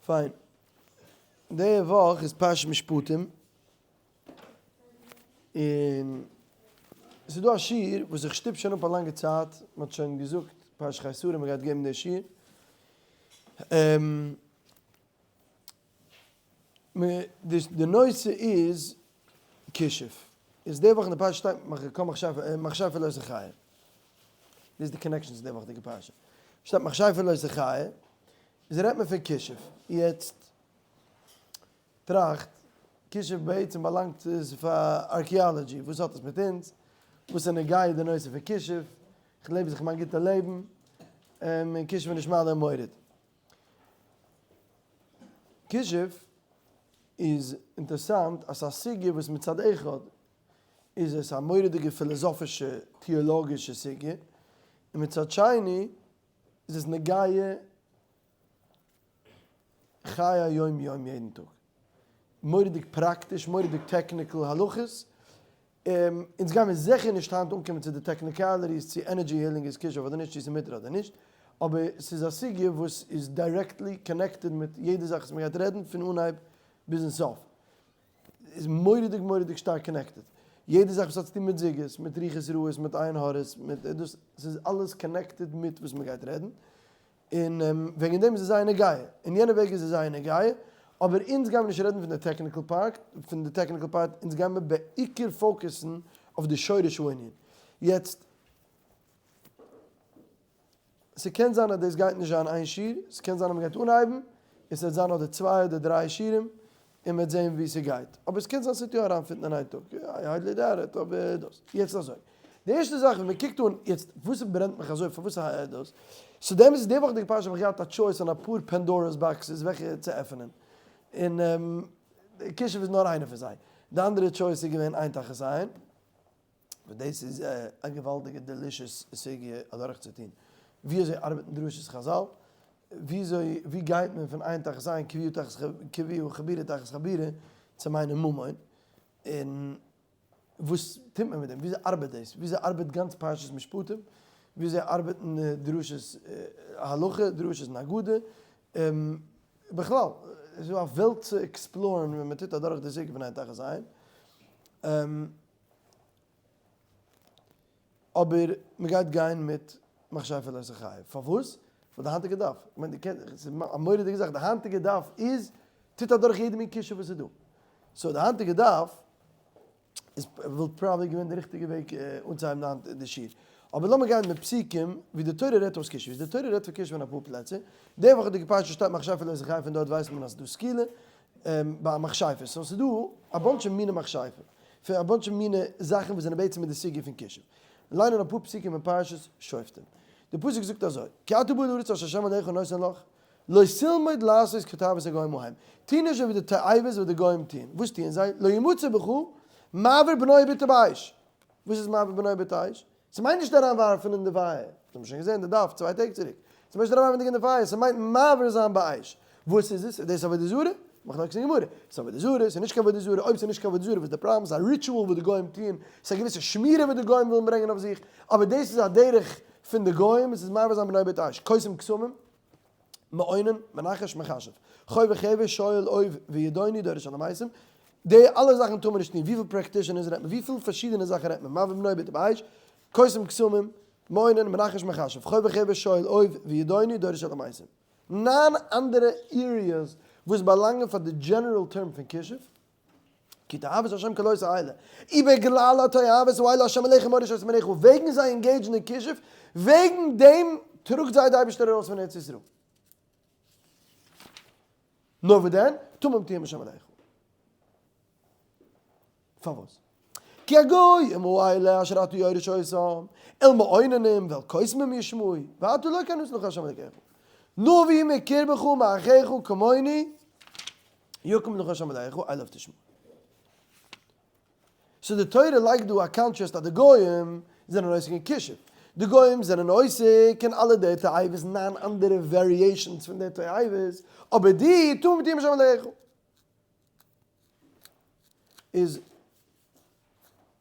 פיין. די וואך איז פרשת משפטים, און ס'איז דא א שיעור וואס איך שטופ שוין אפ א לאנגע צייט, מ'האט שוין געזאגט פרשת חיי שרה מ'גייט געבן די שיעור, די נושא איז כישוף, איז די וואך אין די פרשה שטייט מכשפה לא תחיה, דאס איז די connection צו די וואכדיגע פרשה, שטייט מכשפה לא תחיה, איז רעדט מען פון כישוף, יעצט טראכט, כישוף בעצם באלאנגט עס פאר archaeology, וואס האט עס מיט אונז, וואס איז נוגע די נושא פון כישוף, איך לעב זיך מיין גוטע לעבן, און כישוף איז נישט מעלה און מוריד. כישוף איז אינטערסאנט אז ס'איז א סוגיא וואס מצד אחד איז עס א מורא'דיגע פילאזאפישע טעאלאגישע סוגיא, און מצד שני איז עס נוגע חיי היום יום יעדן טאג. מורא'דיג פראקטיש, מורא'דיג technical הלכות, אונז גיימיר זיכער נישט היינט אנקומען צו די technicalities צו energy healing איז כישוף אדער נישט, צו ס'איז מותר אדער נישט, אבער ס'איז א סוגיא וואס איז directly connected מיט יעדע זאך וואס מ'גייט רעדן פון אנהייב ביזן סוף, איז מורא'דיג מורא'דיג שטארק connected. יעדע זאך וואס האט צוטון מיט זוגות, מיט רוחות רעות, מיט עין הרע'ס, מיט דאס, ס'איז אלעס connected מיט וואס מ'גייט רעדן, און וועגן דעם איז עס זייער נוגע, אין יענע וועג איז עס זייער נוגע, אבער אונז גיימיר נישט רעדן פון די technical part, פון די technical part, אונז גיימיר בעיקר focus ן אויף די שורש הענין. יעצט, ס'קען זיין אז דאס גייט נישט זיין איין שיעור, ס'קען זיין אז מ'גייט אנהייבן, און ס'וועט זיין אדער צוויי אדער דריי שיעורים, און מ'וועט זען ווי ס'גייט. אבער ס'קען זיין ס'וועט יא אריינ fit ן אין איין טאג. I highly doubt it, אבער דאס. יעצט אזוי. די ערשטע זאך ווען מ'קוקט אן, יעצט וואס ברענט מיך אזוי, פארוואס דאס? so דעם איז די וואכדיגע פרשה האב איך געהאט א choice אין אפאר Pandora's boxes וועלכע צו עפענען. און כישוף איז נאר איינע פון זיי. די אנדערע choice איז געווען עין תחת עין. וואס דאס איז א געוואלדיגע delicious סוגיא אדורכצוטון, ווי אזוי ארבעטן דרשות חזל, ווי אזוי ווי גייט מען פון עין תחת עין כויה תחת כויה חבורה תחת חבורה צו מיינען ממון, און וואס טוט מען מיט דעם, ווי אזוי ארבעט דאס, ווי אזוי ארבעט גאנץ פרשת משפטים, ווי אזוי ארבעטן דרשות הלכה, דרשות אין אגדה, בכלל איז דא א וועלט צו explore ן ווען מען טוט אדורך די סוגיא פון עין תחת עין. אבער מען גייט גיין מיט מכשפה לא תחיה. פארוואס? ווייל די היינטיגע דף, איך מיין דו קענסט, ס'איז א מורא'דיגע זאך, די היינטיגע דף איז, טוט אדורך יעדע מין כישוף וואס איז דא. so די היינטיגע דף איז וואלט probably געווען די ריכטיגע וועג אנצוהייבן היינט די שיעור. אבער לאמיר גיין מיט פסוקים ווי די תורה רעדט אויס כישוף. די תורה רעדט פון כישוף אין אפאר פלעצער. די וואכעדיגע פרשה שטייט מכשפה לא תחיה פון דארט ווייסט מען אז ס'איז דא סקילה. ביי א מכשפה, so ס'איז דא א bunch מיני מכשפה, פון א bunch מיני זאכן וואס זענען בעצם מיט די סוגיא פון כישוף. ליינען אפאר פסוקים אין פרשת שופטים. די פסוק זאגט אזוי, כי אתה בא אל הארץ אשר ה' אלהיך נותן לך, לא תלמוד לעשות כתאוות הגוים ההם. טו נישט אזוי ווי די תאוות וואס די גוים טוען. וואס טוען זיי? לא ימצא בך מעביר בנו ובתו באש. וואס איז מעביר בנו ובתו באש? ס'מיינט נישט אריין ווארפן אין די פייער, דאס האט מען שוין געזען אין די דף צוויי טעג צוריק, ס'מיינט נישט אריינווארפן אין די פייער, ס'מיינט מעביר זיין באש. וואס איז עס? איז דאס עבודה זרה? מחלוקת אין גמרא. ס'איז עבודה זרה, ס'איז נישט קיין עבודה זרה, אויב ס'איז נישט קיין עבודה זרה וואס איז די פראבלעם? ס'איז א ritual וואס די גוים טוען, ס'איז א געוויסע שמירה וואס די גוים ווילן ברענגען אויף זיך, אבער דאס איז א דרך פון די גוים, עס איז מעביר זיין בנו ובתו באש, קוסם קסמים, מעונן, מנחש, מכשף, חובר חבר, שואל אוב וידעוני, דורש אל המתים, די אלע זאכן טאר מען נישט טון, וויפיל practitioners רעדט מען, וויפיל פארשידענע זאכן רעדט מען, מעביר בנו ובתו באש, קוסם קסמים, מעונן, מנחש, מכשף, חובר חבר, שואל אוב וידעוני, דורש אל המתים. ניין אנדערע areas וואס באלאנגען פאר די general term פון כישוף. כי תועבות השם כלות האלה, ובגלל התועבות האלה השם אלהיך מוריש אותם מידך, וועגן זיי engage ן אין כישוף, וועגן דעם טראגט זיי די אייבערשטער ארויס פון ארץ ישראל. נאר וואס דען? תמים תהיה עם השם אלהיך. פארוואס? כי הגוים האלה אשר אתה יורש אותם, אל מעוננים ואל קוסמים ישמעו, ואתה לא כן עשה לך השם אלוקיך. נביא מקרבך מאחיך כמוני, יקום לך השם אלהיך, אליו תשמעו. so די תורה לייגט דא א קאנטראסט אז די גוים זענען עוסק אין כישוף, די גוים זענען עוסק אין אלע די תועבות, ניין אנדערע variations פון די תועבות, אבער די תמים תהיה עם השם אלהיך. איז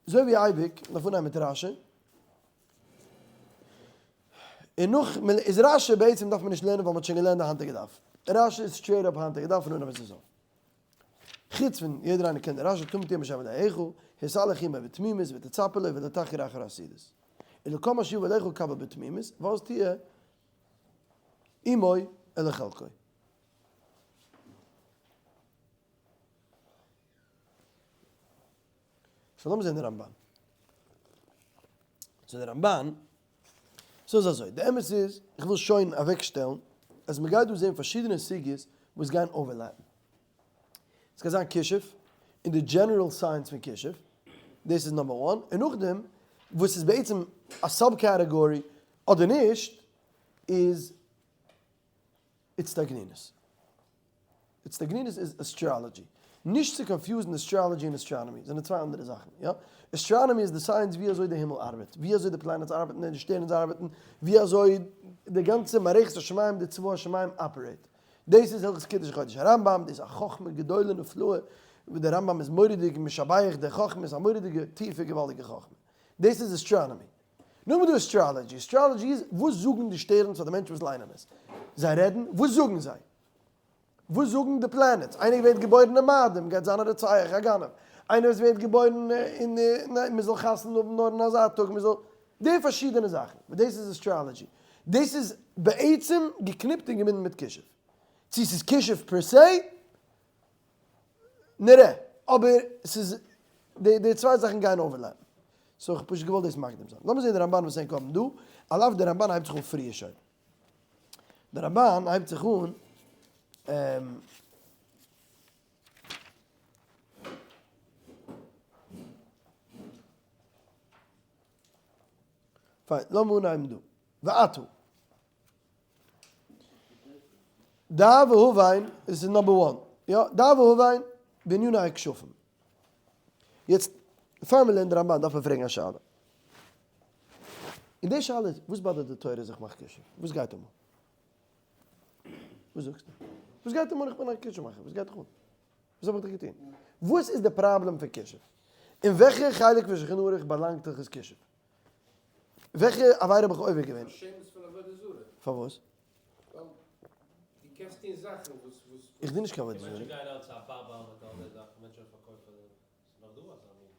אזוי ווי אייביג, מ'דארף אנהייבן מיט רשי, און נאך איז רשי בעצם דארף מען נישט לערנען ווייל מ'האט שוין געלערנט די היינטיגע דף. רשי איז straight up היינטיגע דף פון אנהייב ביז סוף. חוץ פון יעדער איינער קען די רשי תמים תהיה עם השם אלהיך, התהלך עמו בתמימות ותצפה לו ולא תחור אחר העתידות. ולכל מה שיבוא אליך קבל בתמימות, ואז תהיה עמו ולחלקו. so לאמיר זען די רמבן. so די רמבן, so איז אזוי, די אמת איז, איך וויל שוין אוועקשטעלן, אז מען גייט דא זען פארשידענע סוגיות וואס גייען overlap ן. עס גייט זיין כישוף, און די general science פון כישוף, דאס איז number one, און נאכדעם, וואס איז בעצם א sub category אדער נישט, איז אצטגנינות. אצטגנינות איז astrology. נישט צו confuse ן astrology און astronomy, זענען צוויי אנדערע זאכן, יא? astronomy איז די science ווי אזוי די הימל ארבעט, ווי אזוי די planets ארבעטן און די שטערנס ארבעטן, ווי אזוי די גאנצע מערכת השמים, די צבא השמים operate. דאס איז הלכות קידוש חודש הרמב"ם, דאס איז א חכמה גדולה נפלאה, ווי דער רמב"ם איז מורא'דיג משבח די חכמה, איז א מורא'דיגע טיפע געוואלדיגע חכמה. דאס איז astronomy. נאכדעם איז דא astrology, astrology איז וואס זאגן די שטערנס פאר די מענטשן וואס ליינען עס? זיי רעדן? וואס זאגן זיי? וואס זאגן די planets? איינער ווערט געבוירן אין מאדים גייט זיין א רוצח א גנב, איינער וואס ווערט געבוירן אין מען זאל חתונה האבן נאר אין אזא טאג, מען זאל, די פארשידענע זאכן, דאס איז astrology, דאס איז בעצם געקניפט און געבינדן מיט כישוף, צו ס'איז כישוף per se נראה, אבער ס'איז די די צוויי זאכן גייען overlap ן, so איך האב פשוט געוואלט דאס מקדים זיין. לאמיר זעהן די רמבן וואס ענק האבן דא, על אף די רמבן הייבט זיך אן פריער שוין. די רמבן הייבט זיך אן פיין, לאמיר אנהייבן דא. ועתה. דע והבן איז number one, יא, דע והבן בעניני הכשפים. יעצט, פאר מען לערנט די רמבן דארף מען פרעגן א שאלה. און די שאלה איז, וואס באדערט די תורה אז איך מאך כישוף? וואס גייט אים אן? וואס זאגסטו? וואס גייט אים אן איך בין א כישוף מאכער? וואס גייט דיך אן? וואס האב איך דיך געטון? וואס איז די פראבלעם פון כישוף? אין וועלכע חלק פון שולחן ערוך באלאנגט הלכות כישוף? וועלכע עבירה האב איך עובר געווען? א שמץ פון עבודה זרה. פארוואס? ווייל דו קענסט טון זאכן וואס וואס. איך דין נישט קיין עבודה זרה. מענטשן גייען אלץ א באבא מיט אלע די זאכן, מענטשן פארקויפן, ס'איז נאך דא אזא מין,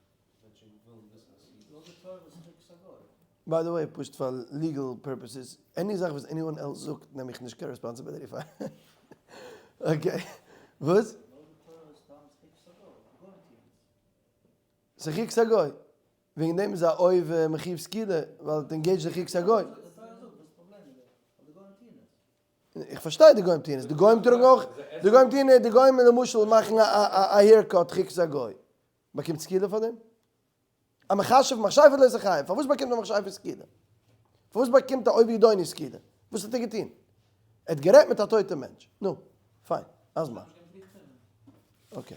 מענטשן ווילן וויסן אז ס'איז. לויט די תורה איז חוקת הגוי. by the way, פשוט פאר legal purposes, any זאך וואס anyone else זאגט נעם איך נישט קיין responsibility פאר. okay. וואס? לויט די תורה איז סתם חוקת הגוי, די גוים טוען עס. ס'איז חוקת הגוי. וועגן דעם איז א אוב מחיוב סקילה, ווייל ער האט engaged די חוקת הגוי. איך פארשטיי די גוים טוען עס, די גוים טראגן אויך, די גוים טוען, די גוים למשל מאכן א haircut חוקת הגוי, באקומט סקילה פאר דעם? א מכשף מכשפה לא תחיה, פארוואס באקומט א מכשפה סקילה? פארוואס באקומט א אוב ידעוני סקילה? וואס האט ער געטון? ער האט גערעדט מיט א טויטע מענטש, נו, פיין, אז מה? okay,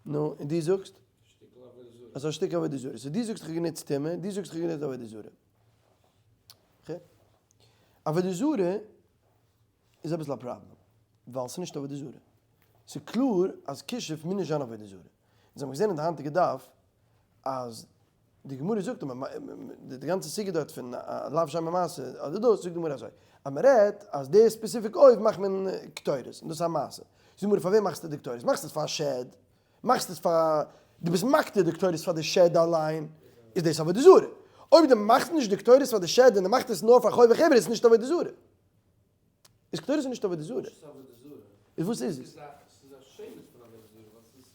נו, און דו זאגסט? אזא שטיק עבודה זרה. so דו זאגסט איך האב גענוצט טומאה, דו זאגסט איך האב גענוצט עבודה זרה. okay. עבודה זרה איז אביסל א פראבלעם, ווייל ס'איז נישט עבודה זרה. ס'איז קלאר אז כישוף מוז נישט זיין עבודה זרה. אונז האבן געזען אין די היינטיגע דף אז די גמרא זאגט די גאנצע סוגיא דארט פון לאו שומר מעשה אדער דאס, זאגט די גמרא אזוי, אז מ'רעדט אז די specific אוב מאכט מען קטורת, און דאס איז א מעשה. זאגט די גמרא פארוועם מאכסטו די קטורת? מאכסט עס פאר א שד? מאכסט עס פאר דו ביסט מקטיר די קטורת פאר די שד אליין, איז דאס עבודה זרה. אויב דו מאכסט נישט די קטורת פאר די שד און דו מאכסט עס נאר פאר חוב וחבר איז עס נישט עבודה זרה. איז קטורת איז נישט עבודה זרה. נישט עבודה זרה. איז וואס איז עס? ס'איז א שמץ פון עבודה זרה, ווייל ס'איז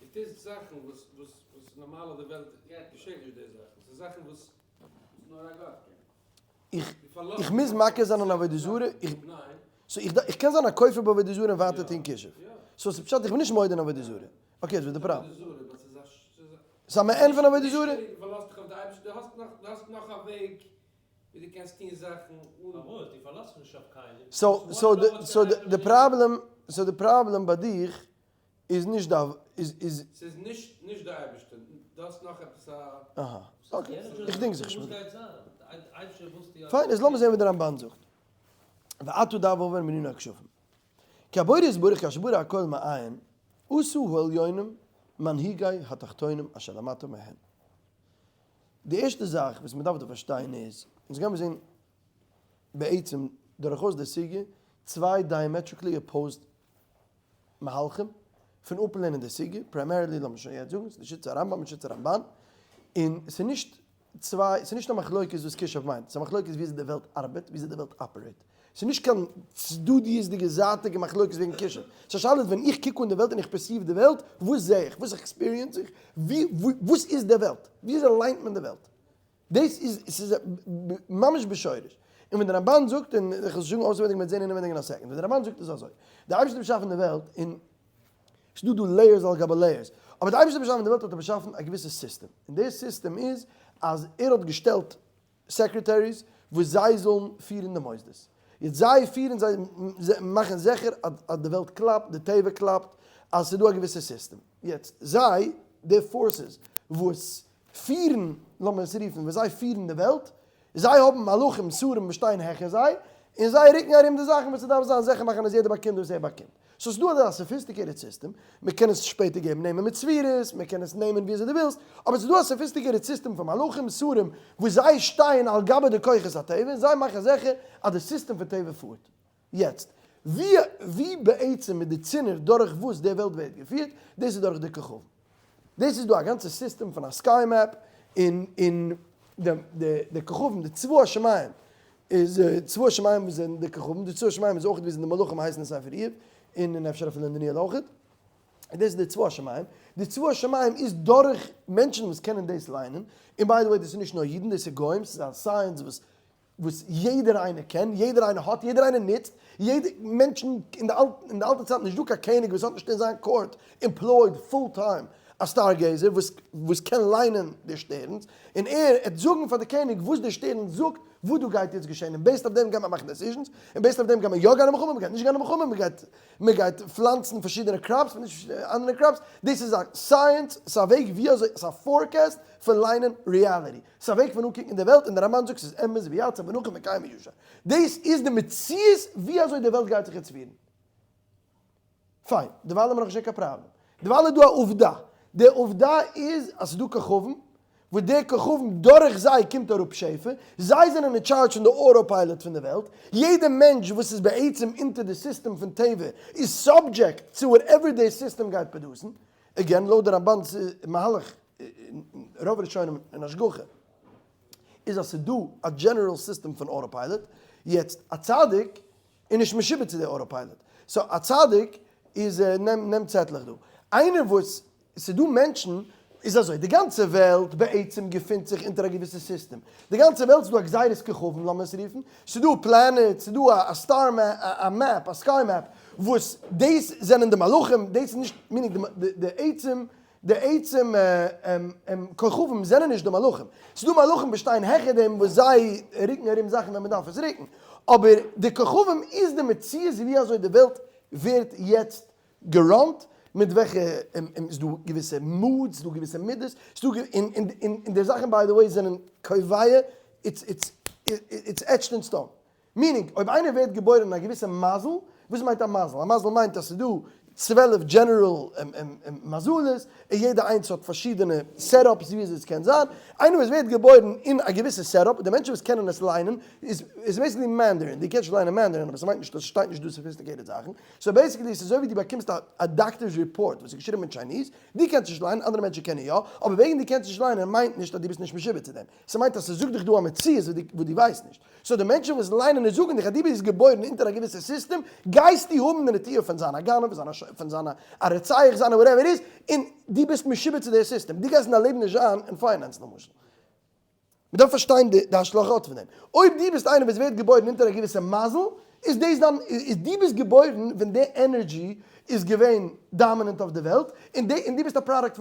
דו טוסט זאכן וואס וואס וואס נארמאל אויף די וועלט געשעט נישט די זאכן. ס'איז זאכן וואס נאר א גאט קען. איך איך מוז מכיר זיין אן עבודה זרה? איך so איך איך קען זיין א כופר בעבודה זרה און ווייטער טון כישוף. so ס'איז פשט איך בין נישט מודה אין עבודה זרה. okay איז וואס די פראבלעם? ס'איז א מעין פון עבודה זרה? so so so די פראבלעם so די פראבלעם ביי דיך איז נישט די איז איז. ס'איז נישט נישט די אייבערשטער, דו האסט נאך עפעס א. אהא okay, איך דינג זיך נישט מיט דיר. פיין, איז לאמיר זעהן וואס די רמבן זאגט. ועתה דע והבן בעניני הכשפים. כי הבורא יתברך כאשר ברא הכל מאין, עשה העליונים מנהיגי התחתונים אשר למטה מהן. די ערשטע זאך וואס מ'דארף דא פארשטיין איז, אונז גיימיר זעהן בעצם דורכאויס די סוגיא. צוויי diametrically opposed מהלכים פון אפלערנען די סוגיא, primarily לאמיר שוין יעצט זאגן, ס'איז די שיטת הרמב ם און שיטת הרמבן, און ס'איז נישט צוויי, ס'איז נישט א מחלוקת וואס כישוף מיינט, ס'איז א מחלוקת וויאזוי די וועלט ארבעט, וויאזוי די וועלט operate. ס'איז נישט קיין צדדיות'דיגע זייטיגע מחלוקת וועגן כישוף. ס'איז א שאלה ווען איך קוק אן די וועלט און איך perceive די וועלט, וואס זע איך? וואס experience איך? ווי, וואס איז די וועלט? וויאזוי ליינט מען די וועלט? דאס איז, ס'איז ממש בשורש. און ווען דער רמבן זאגט, און איך וועל עס זאגן אויסענווייניג מ'וועט זען אינעווייניג אין א second, ווען דער רמבן זאגט איז אזוי, דער אייבערשטער האט באשאפן די וועלט, און ס'איז דא דא layers על גבי layers, אבער דער אייבערשטער האט באשאפן די וועלט האט ער באשאפן א געוויסע סיסטעם, און דער סיסטעם איז אז ער האט געשטעלט secretaries וואס זיי זאלן פירן די מוסדות. יעצט זיי פירן, זיי מאכן זיכער אז די וועלט קלאפט, די טבע קלאפט, אז ס'איז דא א געוויסע סיסטעם. יעצט זיי, די forces וואס פירן, לאמיר עס רופן, וואס זיי פירן די וועלט, זיי האבן מלאכים, שרים וואס שטייען העכער זיי, און זיי רוקן ארום די זאכן וואס ס'דארף זיין, זיכער מאכן אז יעדער באקומט וואס ער באקומט. so ס'איז דא אזא sophisticated סיסטעם, מ'קען עס שפעטער געבן נעמען מיט ספירות, מ'קען עס נעמען ווי אזוי דו ווילסט, אבער ס'איז דא א sophisticated סיסטעם פון מלאכים, שרים, וואס זיי שטייען על גבי די כוחות הטבע, און זיי מאכן זיכער אז די סיסטעם פון טבע פארט. יעצט, ווי ווי בעצם איז די צינור דורך וואס די וועלט ווערט געפירט? דאס איז דורך די כוכבים. דאס איז דא א גאנצע סיסטעם פון א sky map, און און די די די כוכבים, די צבא השמים איז צבא השמים וואס זענען די כוכבים, די צבא השמים איז אויך ווי די מלאכים הייסן אין ספר איוב, און און אפשר אפילו אין דניאל אויך. און דאס איז די צבא השמים. די צבא השמים איז דורך מענטשן וואס קענען דאס ליינען, און by the way דאס איז נישט נאר אידן, דאס איז גוים, ס'איז א science וואס וואס יעדער איינער קען, יעדער איינער האט, יעדער איינער נוצט, יעדע מענטשן אין די אין די אלטע צייטן נישט דא קיין קעניג וואס האט נישט אין זיין court employed full time א stargazer וואס וואס קען ליינען די שטערנס, און ער עט זאגן פאר די קעניג וואס די שטערנס זאגט וואס דא גייט יעצט געשען, און based אויף דעם גייט מען מאכן decisions, און based אויף דעם גייט מען יא גיין אין מלחמה, מען גייט נישט גיין אין מלחמה, מען גייט מען גייט פלאנצן פארשידענע crops, נישט אנדערע crops, דאס איז א science, ס'איז א וועג ווי אזוי, ס'איז א forecast פון ליינען reality. ס'איז א וועג פון אנקוקן די וועלט און דער רמבן זאגט ס'איז אמת ויציב ונכון וקיים וישר. דאס איז די מציאות ווי אזוי די וועלט גייט זיך יעצט פירן. פיין, דערווייל האבן מיר נאכנישט געהאט קיין פראבלעם. דערווייל איז דא א עובדה. די עובדה איז אז ס'איז דא כוכבים, וואס די כוכבים דורך זיי קומט אראפ שפע, זיי זענען אין טשארדזש פון די auto pilot פון די וועלט, יעדע מענטש וואס איז בעצם אונטער די סיסטעם פון טבע איז subject צו whatever די סיסטעם גייט produce ן. again, לויט די רמבן'ס מהלך רוב ראשונים אין השגחה איז אז ס'דא א general סיסטעם פון auto pilot, יעצט א צדיק איז נישט משועבד צו די auto pilot, so א צדיק איז נעם נעם צעטלעך דא, איינער וואס ס'דא מענטשן איז אזוי, די גאנצע וועלט בעצם געפינט זיך אונטער א געוויסע סיסטעם, די גאנצע וועלט ס'דא א גזירת כוכבים לאמיר עס רופן, ס'דא planets, ס'דא א star א map, א sky map, וואס דאס זענען די מלאכים, דאס איז נישט meaning די עצם די עצם כוכבים זענען נישט די מלאכים, ס'איז דא מלאכים וואס שטייען העכער דעם וואס זיי רוקן ארום זאכן ווען מ'דארף עס רוקן, אבער די כוכבים איז די מציאות ווי אזוי די וועלט ווערט יעצט גע run ט, מיט וועלכע ס'איז דא געוויסע moods, ס'איז דא געוויסע מידות, ס'איז דא און די זאכן by the way זענען קובע, it's it's it's etched in stone. meaning, אויב איינער ווערט געבוירן אין א געוויסע מזל, וואס מיינט א מזל? א מזל מיינט אז ס'איז דא 12 general מזלות, און יעדע איינס האט פארשידענע setups ווי אזוי עס קען זיין. איינער וואס ווערט געבוירן אין א געוויסע setup, די מענטשן וואס קענען עס ליינען, איז איז basically Mandarin, דו קענסט נישט ליינען Mandarin, אבער ס'מיינט נישט אז ס'שטייט נישט דא sophisticated זאכן. so basically ס'איז אזוי ווי דו באקומסט א דאקטער'ס report וואס איז געשריבן אין Chinese, דו קענסט נישט ליינען, אנדערע מענטשן קענען יא, אבער וועגן דו קענסט נישט ליינען מיינט נישט אז דו ביסט נישט משועבד צו דעם. ס'מיינט אז ס'זאגט דיך דא א מציאות וואס דו ווייסט נישט. so די מענטשן וואס ליינען און זאגן דיך אז דו ביסט געבוירן אונטער א געוויסע סיסטעם, גייסטו האבן די נטיה פון זיין א גנב, פון זיין א רוצח, זיין א whatever איז, און דו ביסט משועבד צו די סיסטעם. דו גייסט אין דיין לעבן נישט זיין אין finance למשל. מ'דארף פארשטיין די השלכות פון דעם. אויב דו ביסט איינער וואס ווערט געבוירן אונטער א געוויסע מזל, איז דאס דיין, איז דו ביסט געבוירן ווען די energy איז געווען dominant אויף די וועלט, און דו ביסט א product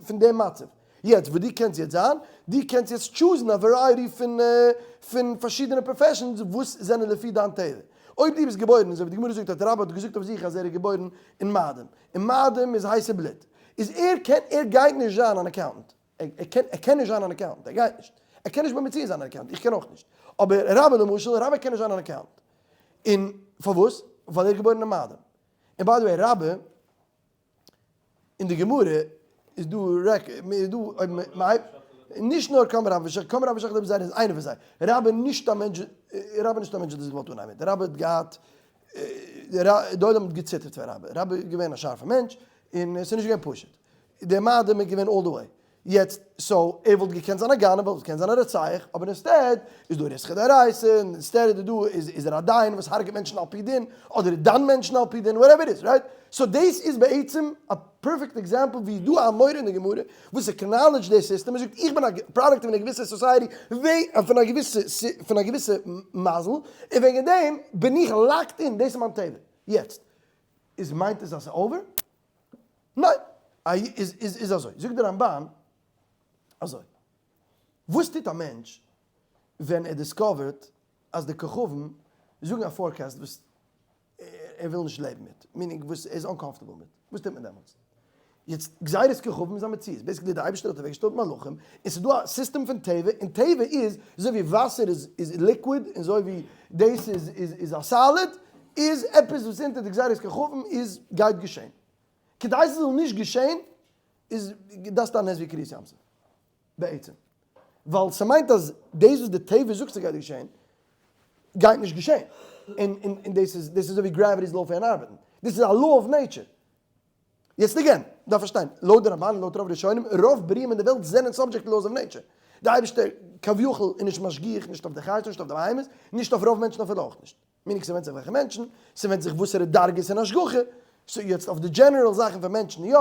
פון די מצב. יעצט וואס דו קענסט יעצט זיין, דו קענסט יעצט choose ן א variety פון פון פארשידענע professions וואס זענען לפי דיין טבע. אויב דו ביסט געבוירן, אזוי ווי די גמרא זאגט אז רבה האט געזאגט אויף זיך אז ער איז געבוירן אין מאדים, און מאדים איז הייסע בלוט, איז ער קען ער גייט נישט זיין אן accountant, ער קען ער קען נישט זיין אן accountant, ער גייט נישט, ער קען נישט במציאות זיין אן accountant, איך קען אויך נישט, אבער רבה למשל, רבה קען נישט זיין אן accountant, און פארוואס? ווייל ער איז געבוירן אין מאדים. און by the way רבה. אין די גמרא איז דא רעק איז דא אויב מ'הייבט נישט נאר קאם רב ושך קאם רב ושך איז איינער פון זיי רבי נישט א מענטש רבי נישט א מענטש וואס האט געוואלט אנהייבן דער רבי האט געהאט. די עולם האט געציטערט פאר רבי, רבי איז געווען א שארפע מענטש, און עס איז נישט געווען פשוט. דער מאדים איז געווען all the way. יעצט, so ער וואלט געקענט זיין א גנב, וואלט געקענט זיין א רוצח, אבער instead איז דא ריתחא דאורייתא, און instead איז דא איז ער א דיין וואס הרג'ט מענטשן על פי דין, אדער דן מענטשן על פי דין, whatever it is, right? So דאס איז בעצם א perfect example ווי איז דא א אמורא אין די גמרא וואס acknowledge די סיסטעם און זאגט איך בין א product פון א געוויסע society, פון א געוויסע פון א געוויסע מזל, און וועגן דעם בין איך locked in, דאס איז מיין טבע. יעצט, איז מיינט עס אז ס'איז over? ניין! איז איז אזוי, זאגט דער רמב"ן אזוי, וואס טוט א מענטש ווען ער discover ט אז די כוכבים זאגן א forecast וואס ער וויל נישט לעבן מיט, meaning וואס ער איז uncomfortable מיט, וואס טוט מען דעמאלטס? יעצט, גזירת כוכבים איז א מציאות, basically דער אייבערשטער האט אוועקגעשטעלט מלאכים, און ס'איז דא א סיסטעם פון טבע, און טבע איז אזוי ווי וואסער איז איז liquid, און אזוי ווי דאס איז איז איז א solid, איז עפעס וואס אונטער די גזירת כוכבים איז גייט געשען. כדי ס'זאל נישט געשען איז דארפסטו א נס ווי קריעת ים סוף. בעצם. ווייל ס'מיינט אז דאס וואס די טבע זאגט ס'גייט געשען, גייט נישט געשען. און און און דאס איז דאס איז אזוי ווי gravity זאל אויפהערן ארבעטן. דאס איז א law of nature. יעצט again, מ'דארף פארשטיין, לויט די רמב"ן און לויט רוב ראשונים, רוב בריאים אין די וועלט זענען subject to laws of nature. די אייבערשטער כביכול איז נישט משגיח נישט אויף די חיות נישט אויף די בהמות, נישט אויף רוב מענטשן אפילו אויך נישט. meaning ס'ווענדט זיך וועלכע מענטשן, ס'ווענדט זיך וואסערע דרגות אין השגחה, so יעצט אויף די general זאכן פון מענטשן יא,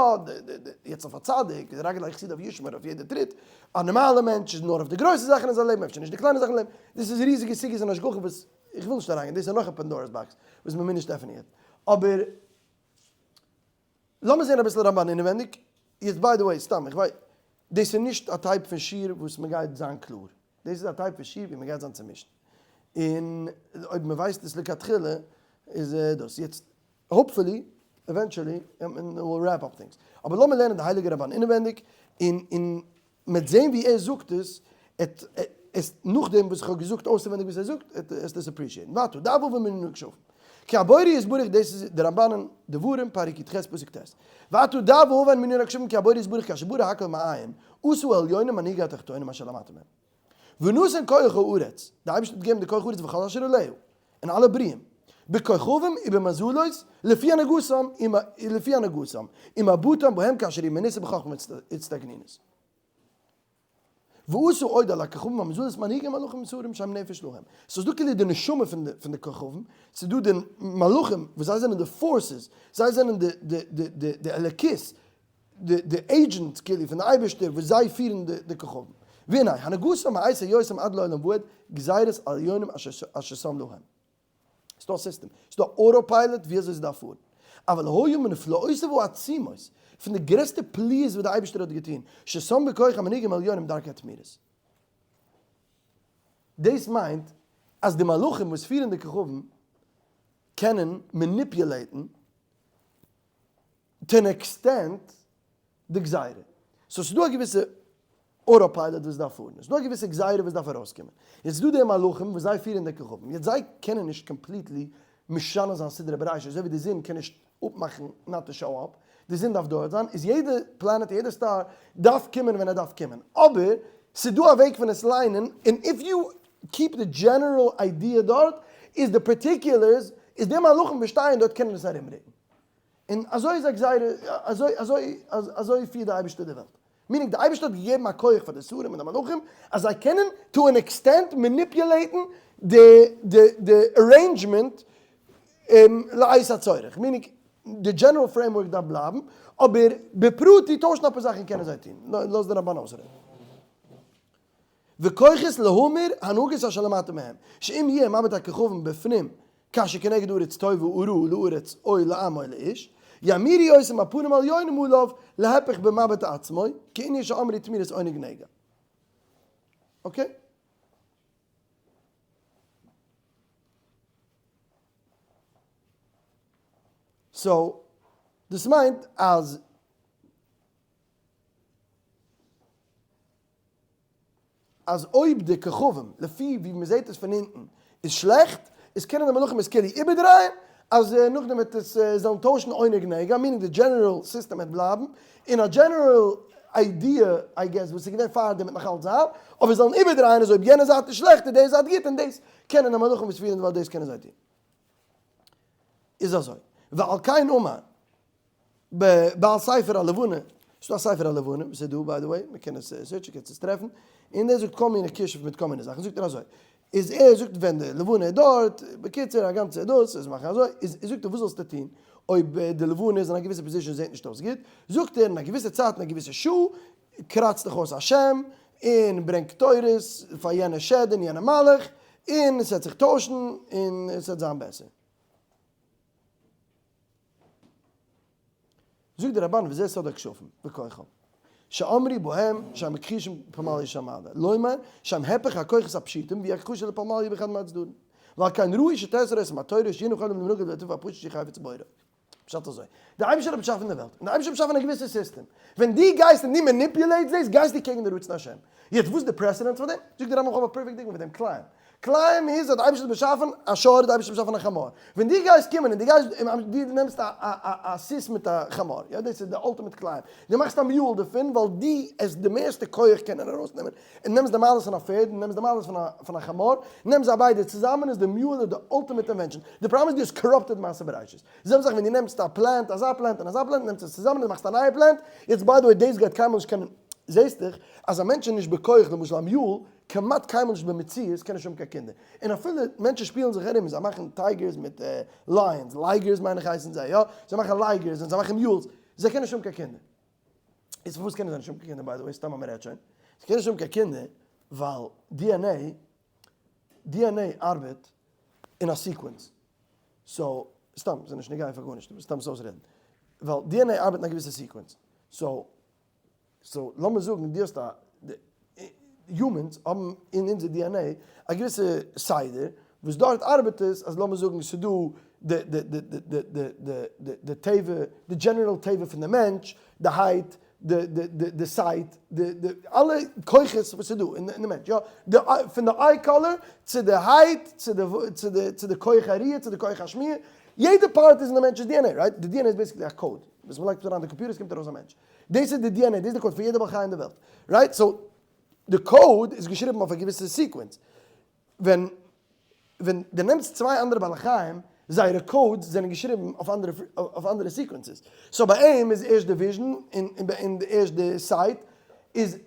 יעצט אויף א צדיק, רגלי חסידיו ישמור אויף יעדע טריט, א נארמאלע מענטש איז נאר אויף די גרויסע זאכן אין זיין לעבן, אפשר נישט די קליינע זאכן אין לעבן, דאס איז ריזיגע סוגיות אין השגחה וואס איך וויל נישט אריינגיין, דאס איז נאך א Pandora's box וואס מ'מוז נישט עפענען יעצט, אבער לאמיר זען אביסל רמב"ן אינעווענדיג, יעצט by the way סתם איך ווייס, דאס איז נישט א type פון שיעור וואס מ'גייט זיין קלאר, דאס איז א type פון שיעור ווי מ'גייט זיין צומישט, און אויב מ'ווייסט עס לכתחילה איז דאס, יעצט hopefully eventually we'll wrap up things, אבער לאמיר לערנען די הייליגע רמב"ן אינעווענדיג, און און מ'עט זען ווי ער זאגט עס, עט עס נאכדעם וואס איך האב געזאגט אויסעווענדיג וואס ער זאגט, עט עס עס appreciate ן. ועתה, דא וואו מיר נאר כשפים. כי הבורא יתברך דאס איז די רמב"ן אין דברים פרק י"ח פסוק ט'. ועתה דא וואו מיר נאר כשפים כי הבורא יתברך כאשר ברא הכל מאין, עשה העליונים מנהיגי התחתונים אשר למטה מהם. ונתן כח הארץ, די אייבערשטער האט געגעבן די כח הארץ וכל אשר עליה, און אלע בריאים, בכוכבים ובמזלות, לפי הנהגתם, לפי הנהגתם, ומבטם בהם כאשר היא מנוסה בחכמה ואצטגנינות. ועשו עוד על הכוכבים והמזלות מנהיגים מלאכים ושרים שהם נפש להם. ס'איז דא כאילו די נשמה פון די פון די כוכבים, ס'איז דא די מלאכים וואס זיי זענען די forces, זיי זענען די די די די די אלוקית, די די agent כאילו פון די אייבערשטער וואס זיי פירן די די כוכבים. והנה, הנהגתם מעת היותם עד לעולם ועד, גזירות עליונים אשר שם להם. ס'דא א סיסטעם, ס'דא א auto pilot ווי אזוי ס'דארף פארן. אבל היו מנפלאותיו העצומות, פון די גרעסטע פליאות וואס די אייבערשטער האט געטון, ששם בכח המנהיגים העליונים דרכי התמירות. דאס מיינט אז די מלאכים וואס פירן די כוכבים קענען manipulate ן to an extent די גזירה. so ס'דא א געוויסע auto pilot וואס דארף פארן, ס'דא א געוויסע גזירה וואס דארף ארויסקומען. יעצט איז דא די מלאכים וואס זיי פירן די כוכבים, יעצט זיי קענען נישט completely משנה זיין סדרי בראשית, אזוי ווי די זון קען נישט אפמאכן not to show up, די זון דארף דארט זיין, איז יעדע planet יעדע star דארף קומען ווען ער דארף קומען, אבער ס'איז דא א וועג פון עס ליינען, און if you keep די general idea דארט, איז די particulars, איז די מלאכים וואס שטייען דארט קענען עס ארומרוקן. און אזוי איז א גזירה, אזוי אזוי אזוי פירט די אייבערשטער די וועלט. meaning די אייבערשטער האט געגעבן א כח פאר די שרים און די מלאכים אז זיי קענען to an extent manipulate ן די די די arrangement לעת הצורך. meaning די general framework דארף בלייבן, אבער בפרטי טוישן אפאר זאכן קענען זיי טון. לאז די רמב"ן אויסרעדן. וכוחות להמיר הנהגות אשר למטה מהם, שאם יהיה מבט הכוכבים בפנים כאשר כנגד הארץ טובה ורעה לארץ או לעם או לאיש, ימירו אותם הפנים העליונים עליו להיפך במבט עצמו, כענין שאמרו תמירת עונג נגע. okay? so, דאס מיינט אז. אז אויב די כוכבים, לפי ווי מען זעט עס פון אונטן, איז שלעכט, איז קענען די מלאכים עס כאילו איבערדרייען, אז נאכדעם וועט עס זאלן טוישן עונג נגע, meaning די general סיסטעם וועט בלייבן, און א general idea I guess וואס איז געווען פארדעם וועט נאך אלץ זיין, אבער זאלן איבערדרייען אז אויב יענע זייט איז שלעכט איז די זייט גוט, און דאס קענען די מלאכים וואס פירן די וועלט דאס קענען זיי טון. איז אזוי, ועל כן אמר בעל ספר הלבנה, ס'דא א ספר הלבנה וואס איז דא by the way, מ'קען עס search ן קענסט עס טרעפן, און ער זאגט כל מיני כישוף מיט כל מיני זאכן, זאגט ער אזוי, איז ער זאגט ווען די לבנה איז דארט, בקיצור א גאנצע דאס, איז מאכן אזוי, איז זאגט ער וואס זאלסטו טון אויב די לבנה איז אין א געוויסע position זעט נישט אויס גוט, זאגט ער אין א געוויסע צייט אין א געוויסע שעה קראץ דיך אויס א שם און ברענג קטורת פאר יענע שד און יענע מלאך און עס וועט זיך טוישן און עס וועט זיין בעסער. זאגט דער רמבן וזה סוד הכשפים וכוחם שאמרו בהם שהם מכחישים פמליא של מעלה לומר שהם הפך הכוחות הפשוטים והכחשה לפמליא באחד מהצדדים ועל כן ראוי שתאסר אותם התורה שיהיו יכולים למנהגו ולטבע הפשוט שחפץ בוראו. פשט אזוי, דער אייבערשטער האט באשאפן די וועלט, און דער אייבערשטער האט באשאפן א געוויסע סיסטעם, ווען דו גייסט און דו manipulate סט דאס, גייסטו קעגן די רצון השם. יעצט וואס איז די precedent פאר דעם? זאגט דער רמב ם איך האב א perfect דוגמא פון דעם, כלאים. כלאים איז אז דער אייבערשטער האט באשאפן א שור, דער אייבערשטער האט באשאפן א חמור. ווען דו גייסט קומען און דו גייסט און דו נעמסט א א א סוס מיט א חמור, יא דאס איז די ultimate כלאים, דו מאכסט א mule דערפון ווייל דו עסט די מערסטע כח קענען ארויסנעמען, און נעמסט די מעלות פון א פערד און נעמסט די מעלות פון א חמור, נעם זיי ביידע צוזאמען איז די mule די ultimate invention. די פראבלעם איז דו האסט corrupted מעשה בראשית. די זעלבע זאך ווען דו נעמסט א plant, אזא plant און אזא plant, נעמסט עס צוזאמען און מאכסט א נייע plant, יעצט by the way דאס גייט קיינמאל נישט קענען, זעסט דאך אז א מענטש איז נישט בכח, למשל א mule, כמעט קיינמאל נישט במציאות קען נישט האבן קיין קינדער, און אפילו מענטשן שפילן זיך ארום, זיי מאכן tigers מיט lions, ligers מיין איך הייסן זיי, יא, זיי מאכן ligers און זיי מאכן mules, זיי קענען נישט האבן קיין קינדער. איז פארוואס קענען זיי נישט האבן קיין קינדער by the way, סתם אז מען רעדט שוין, זיי קענען נישט האבן קיין קינדער ווייל DNA, DNA ארבעט אין א sequence, so, סתם, ס'איז נישט נוגע פאר גארנישט, סתם עס אויסרעדן, ווייל DNA ארבעט אין א געוויסע sequence, so, so לאמיר זאגן דו האסט א, humans האבן אין אונזער DNA א געוויסע סדר וואס דארט ארבעט עס אז לאמיר זאגן ס'איז דא די די די די די די די די טבע, די general טבע פון די מענטש, די height, די די די די sight, די די אלע כוחות וואס איז דא אין די מענטש, יא, די פון די eye color צו די height צו די צו די צו די כח הראייה צו די כח השמיעה, יעדע part איז אין די מענטש'ס DNA, right? די DNA איז basically א code וואס מ'לייגט עס אריין אין די קאמפיוטער עס קומט ארויס א מענטש. דאס איז די DNA, דאס איז די code פון יעדע בעל חי אין די וועלט, right? So די code איז געשריבן אויף א געוויסע sequence, ווען ווען דו נעמסט צוויי אנדערע בעלי חיים, זייערע codes זענען געשריבן אויף אנדערע אויף אנדערע sequences, so ביי אים איז ערשט די vision און ביי אים ערשט די sight, איז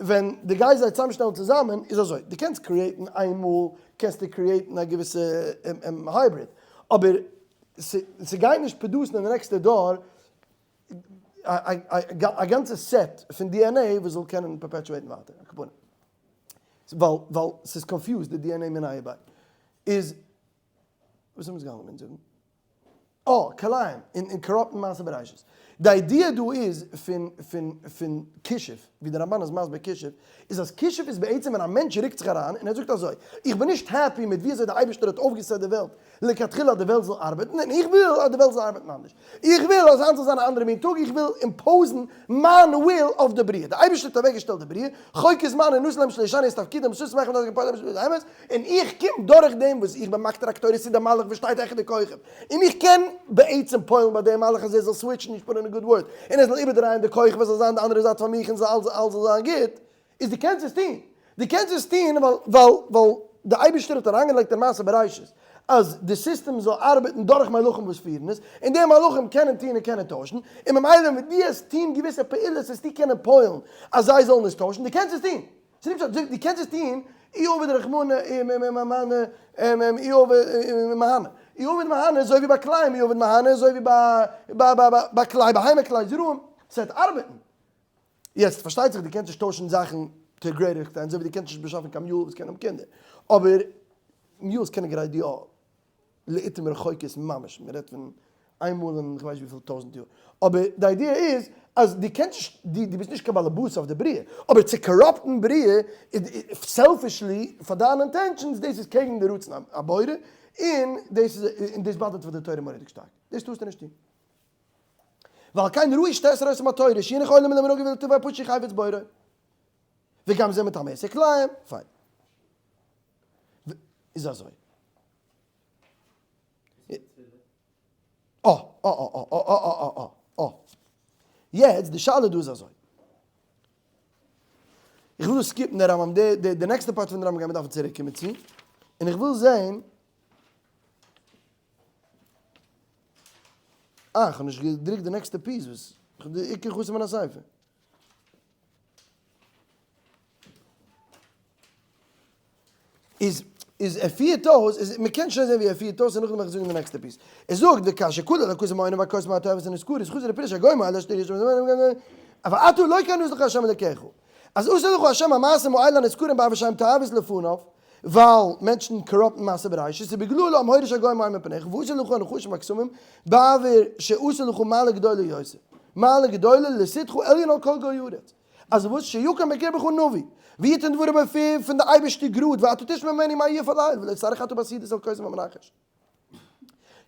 ווען דו גייסט זיי צוזאמשטעלן צוזאמען איז אזוי, דו קענסט create ן איינמאל קענסטו create ן א געוויסע hybrid, אבער ס'גייט נישט produce ן אין די נעקסטע דור א גאנצע set פון DNA וואס זאל קענען perpetuate ן ווייטער, על כל פנים. ווייל ווייל ס'איז confused די DNA מיניה וביה. איז וואס האבן אונז געהאלטן אינמיטן זאגן? אה, כלאים און corrupt ן מעשה בראשית. די idea דא איז פון פון פון כישוף, ווי די רמבן איז מסביר כישוף, איז אז כישוף איז בעצם ווען א מענטש רוקט זיך אריין און ער זאגט אזוי, איך בין נישט happy מיט ווי אזוי די אייבערשטער האט אויפגע set ט די וועלט לכתחילה אז די וועלט זאל ארבעטן, און איך וויל אז די וועלט זאל ארבעטן אנדערש. איך וויל אז היינט זאל זיין א אנדערע מין טאג, איך וויל impose ן מיין will אויף די בריאה. די אייבערשטער האט אוועקגעשטעלט די בריאה, חוקת זמן און נתן להם שלשני את תפקידם, סוס מחמד אז געפועלט דעם שבת האמת, און איך קום דורך דעם וואס איך בין מקטיר הקטורת צו דעם מלאך וואס שטייט העכער די כוכב, און איך קען בעצם פועל'ן ביי דעם מלאך אז ער זאל switch ן, נישט put in a good word, און ער זאל איבערדרייען די כוכב עס זאל זיין די אנדערע זייט פאר מיך און זאל אלעס זאל זיין גוט, איז דו קענסט עס טון, דו קענסט עס טון ווייל ווייל ווייל די אייבערשטער האט אריינגעלייגט אין מעשה בראשית אז די סיסטעם זאל ארבעטן דורך מלאכים וואס פירן עס, און די מלאכים קענען טון און קענען טוישן, און ממילא ווען דו העסט טון געוויסע פעולות וועסטו קענען פועל'ן אז זיי זאלן עס טוישן, דו קענסט עס טון, ס'איז נישט פשט, דו קענסט עס טון, אי עביד רחמנא מהנה אי עביד מהנה, אי עביד מהנה אזוי ווי ביי כלאים, אי עביד מהנה אזוי ווי ביי ביי ביי כלאי בהמה כלאי זרעים, ס'וועט ארבעטן. יעצט פארשטייט זיך דו קענסט נישט טוישן זאכן to greater extent, אזוי ווי דו קענסט נישט באשאפן קיין mule וואס קען האבן קינדער, אבער mules קענען גראדע יא לעיתים רחוקות ממש, מען רעדט פון איין מאל אין כ'ווייס וויפיל טויזנט יאר, אבער די idea איז אז דו קענסט נישט, דו ביסט נישט קיין באלעבאס אויף די בריאה, אבער צו corrupt ן בריאה selfishly פאר דיינע intentions דאס איז קעגן די רצון הבורא, און דאס איז און דאס bother ט פאר די תורה מורא'דיג שטארק, דאס טארסטו נישט טון. ועל כן ראוי שתאסר אותם התורה שינח עולם למנהגו ולטבעו הפשוט שחפץ בוראו. וגם זה מטמא את הכלאים, פיין. איז אזוי. אה, אה, אה, אה, אה, אה, אה, אה, אה. יעצט די שאלה דא איז אזוי. איך וויל דא skip ן די רמב ם, די די נעקסטע part פון די רמב ם גיימיר דארפן צוריק קומען צו, און איך וויל זען. אה, כ'האב נישט געדרוקט די next ע piece וואס, די עיקר חוץ מן הספר. איז איז ער פירט אויס, איז מען קען שוין זען ווי ער פירט אויס און נאכדעם וועל איך זאגן די next ע piece. ער זאגט וכאשר כלה לקוסם העונה והקוסם התועבות הנזכרות חזר ופירש הגוים האלה אשר תראה שם אבל עתה לא כן עשה לך השם אלקיך. אז עשה לך השם המעשים האלה הנזכרים בעבור שהם תועבות לפניו, ווייל מענטשן corrupt ן מעשה בראשית, ובגללם הוריש הגוים ההם מפניך, ועשה לך הנחשים והקסמים בעבור שעשה לך מעלה גדולה יותר. מעלה גדולה לתתך עליון על כל גוי הארץ. אז וואס שיקום בקרבך נביא, ויתן דברו בפיו פון די אייבערשטער גראד, ואתה תשמע ממנו מה יפעל האל, ולא תצטרך אתה בעתידות אל קוסם ומנחש.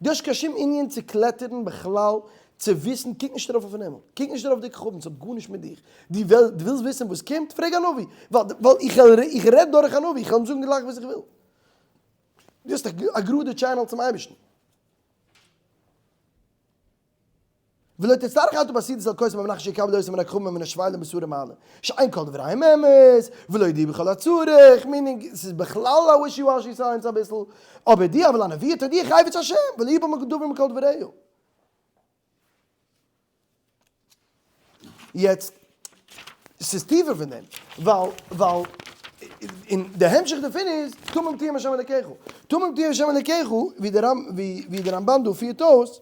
דו האסט קיין שום ענין צו קלעטערן בכלל צו וויסן, קוק נישט ארויף אויפן הימל, קוק נישט ארויף די כוכבים, ס'האט גארנישט מיט דיך, דו ווילסט וויסן וואס קומט, פרעג א נביא, ווייל איך רעד דורך א נביא, איך וועל אים זאגן גלייך וואס איך וויל. דו האסט א גראדע channel צום אייבערשטן. ולא תצטרך אתה בעתידות אל קוסם ומנחש שיקבל אותם מן הכוכבים ומן השפלים בשרים האלה, שאין כל דבריהם אמת, ולא ידעו בכל הצורך, meaning ס'איז בכלל א wishy washy science אביסל, אבער די אבל הנביא תודיע חפץ השם, ולא יפול דבר מכל דבריו. יעצט, ס'איז טיפער פון דעם, ווייל, ווייל, און די המשך דערפון איז, תמים תהיה עם השם אלקיך. תמים תהיה עם השם אלקיך, ווי דער רמב, ווי דער רמבן דא פירט אויס,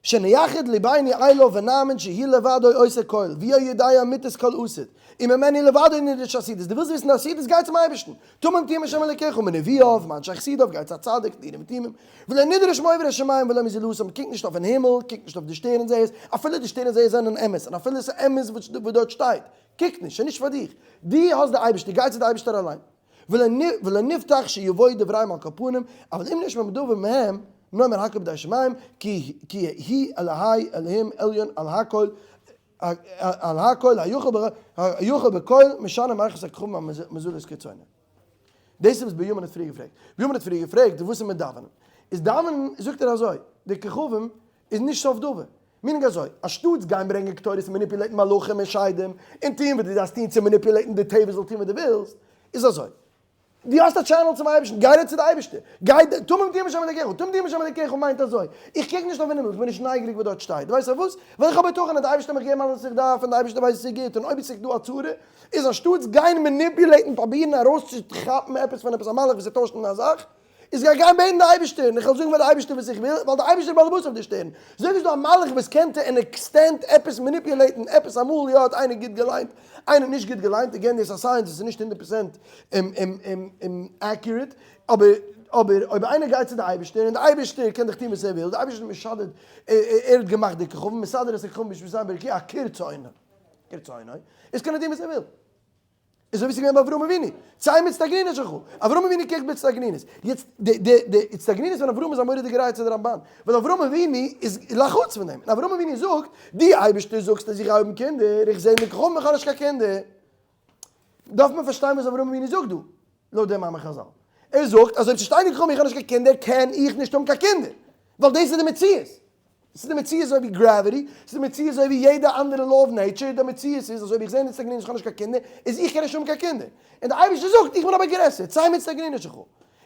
שנייחד לבנו אליו ונאמין שהוא לבדו עושה כל, והוא יודע אמיתת כל עתיד, וממנו לבדו נדרש עתידות, דו ווילסט וויסן די עתידות, גיי צום אייבערשטן, תמים תהיה עם השם אלקיך מנביאיו ומאנשי חסידיו, גיי צו א צדיק, נראים ותומים, ולא נדרש מעוברי שמים ולא מזולתם, קוק נישט אויפן הימל, קוק נישט אויף די שטערן זעערס, אפילו די שטערן זעערס זענען אמת, און אפילו עס איז אמת וואס דארט שטייט, קוק נישט, ס'איז נישט פאר דיך, דו האסט די אייבערשטער, גיי צו די אייבערשטער אליין. ולא נבטח שיבואו דבריהם על כל פנים, אבל אם נשמע מדבר מהם, נאמר הכל בידי שמים, כי הוא אלהי אלהים עליון על הכל, על הכל היכול בכל משנה מערכת הכוכבים והמזלות כרצונו. דאס איז וואס בנימין האט פריער געפרעגט. בנימין האט פריער געפרעגט וואס איז מיט דאווענען. איז דאווענען, זאגט ער אזוי, די כוכבים איז נישט סוף דבר. meaning אזוי, אנשטאטס גיין ברענגען קטורת און manipulate ן מלאכים און שדים, און טון וואס דו דארפסט טון צו manipulate ן די טבע זאל טון וואס דו ווילסט, איז אזוי, דו האסט א channel צום אייבערשטן, גיי רעד צו די אייבערשטער, גיי, תמים תהיה עם השם אלקיך, תמים תהיה עם השם אלקיך מיינט אזוי, איך קוק נישט אויפן הימל, איך בין נישט נייגעריג וואס דארט שטייט, ווייסט פארוואס? ווייל איך האב בטחון אז די אייבערשטער האט מיך געגעבן אלעס וואס איך דארף און די אייבערשטער ווייסט וואס איז גוט, און אויב עס איז דא א צרה, איז אנשטאטס גיין manipulate ן פראבירן ארויסצוכאפן עפעס פון עפעס א מלאך וואס ער טוישט אין א זאך, איז גיי גיין בעטן די אייבערשטער און איך וועל זאגן פאר די אייבערשטער וואס איך וויל, ווייל די אייבערשטער איז באלעבאס אויף די שטערן. אזוי ווי ס'איז דא א מלאך וואס קען to an extent עפעס manipulate ן עפעס אמאל יא האט איינער גוט געליינט איינער נישט גוט געליינט, again דאס איז א science וואס איז נישט 100% accurate, אבער אבער אויב איינער גייט צו די אייבערשטער און די אייבערשטער קען דאך טון וואס ער וויל, די אייבערשטער איז משדד ער האט געמאכט די כוכבים מסדר את הכוכבים בשבתם ברקיע כרצונו כרצונו איז קען ער טון וואס ער וויל. אזוי ווי ס'איז געווען ביי אברהם אבינו, צא מאצטגנינות שלך, אברהם אבינו קוקט באצטגנינות, יעצט די די די אצטגנינות פון אברהם איז א מורא'דיגע ראיה צו די רמבן, ווייל אברהם אבינו איז לחוץ פון דעם, און אברהם אבינו זאגט, דו אייבערשטער זאגסט אז איך גיי האבן קינדער, איך זע מיט כוכבים איך האב נישט קיין קינדער, דארף מען פארשטיין וואס אברהם אבינו זאגט דא, לויט דעם מאמר חזל, ער זאגט אז אויב ס'שטייט אין כוכבים איך האב נישט קיין קינדער קען איך נישט האבן קיין קינדער, ווייל דאס איז די מציאות. ס'איז די מציאות אזוי ווי gravity, ס'איז די מציאות אזוי ווי יעדע אנדערע law of nature, די מציאות איז אזוי ווי איך זע אצטגנינות איך האב נישט קיין קינדער, איז איך קען נישט האבן קיין קינדער. און די אייבערשטער זאגט איך בין אבער גרעסער, צא מאצטגנינות שלך.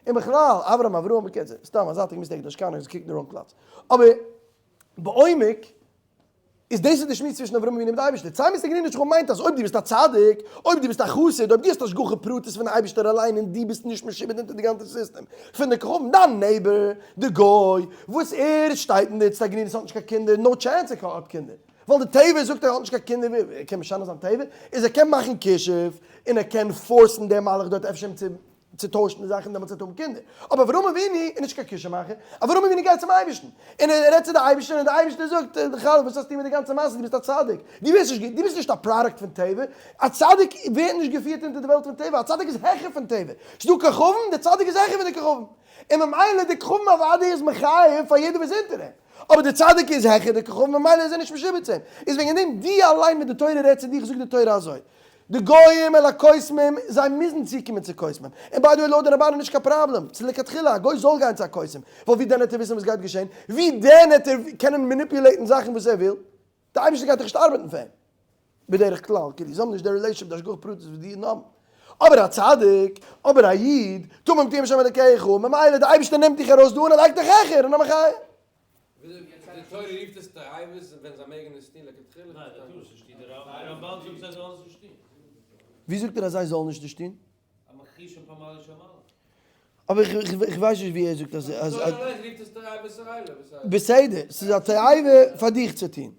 און בכלל, אברהם אברהם בקיצור, סתם א זייטיגע mistake, דאס קאן איך געקוקט אין די wrong פלאץ. אבער בעומק איז דאס איז די שמועס צווישן אברהם אבינו מיט די אייבערשטער. צא מאצטגנינות שלך מיינט אז אויב דו ביסט א צדיק, אויב דו ביסט א חסיד, אויב דו האסט השגחה פרטית פון די אייבערשטער אליין און דו ביסט נישט משועבד אונטער די גאנצע סיסטעם פון די כוכבים, דיין neighbor, די גוי, וואס ער שטייט אין די אצטגנינות האט נישט קיין קינדער, no chance ער האט קינדער, ווייל די טבע זאגט ער האט נישט קיין קינדער, ווי ער קען משנה זיין טבע, איז ער קען מאכן כישוף, און ער קען force ן דעם מלאך דארט אפשר אים צו צו טוישן די זאכן דעמאלטס וועט ער האבן קינדער. אבער אברהם אבינו איז נישט קיין כישוף מאכער, אברהם אבינו גייט צום אייבערשטן, און ער רעדט צו די אייבערשטער, און די אייבערשטער זאגט, חלף, וואס האסטו מיט די גאנצע מעשה, דו ביסט א צדיק, דו ווערסט נישט, דו ביסט נישט א product פון טבע, א צדיק ווערט נישט געפירט אונטער די וועלט פון טבע, א צדיק איז העכער פון טבע, ס'איז דא כוכבים, דער צדיק איז העכער פון די כוכבים, און ממילא די כוכבים אוודאי איז מחייב פאר יעדער וואס איז אונטער אים, אבער דער צדיק איז העכער די כוכבים ממילא איז ער נישט משועבד צו אים, איז וועגן דעם דו אליין ווען די תורה רעדט צו דיך זאגט די תורה אזוי, די גויים אל הקוסמים, זיי מוזן צוקומען צו קוסמים, און by the way לויט די רמבן איז נישט קיין פראבלעם, ס'איז לכתחילה א גוי זאל גיין צו א קוסם, ווייל ווי דען העט ער וויסן וואס גייט געשען, ווי דען העט ער קענען manipulate ן זאכן וואס ער וויל, די אייבערשטער גייט דאך נישט ארבעטן פאר אים, בדרך כלל, כאילו זיי האבן נישט די relationship די השגחה פרטית וואס די אידן האבן. אבער א צדיק, אבער א איד, תמים תהיה עם השם אלקיך, ממילא די אייבערשטער נעמט דיך ארויס דא און ער לייגט דיך העכער און א מחיה. וויאזוי די תורה רופט עס תועבות ווען זיי מעגן עס טון לכתחילה? ניין, די תורה נישט טון, דער רמבן זאגט זיי זאלן עס נישט טון. ווי זאגט ער אז זיי זאלן נישט נישט טון? אבער איך ווייס נישט ווי ער זאגט אז אז. בסדר, ס'איז א תועבה פאר דיך צו טון.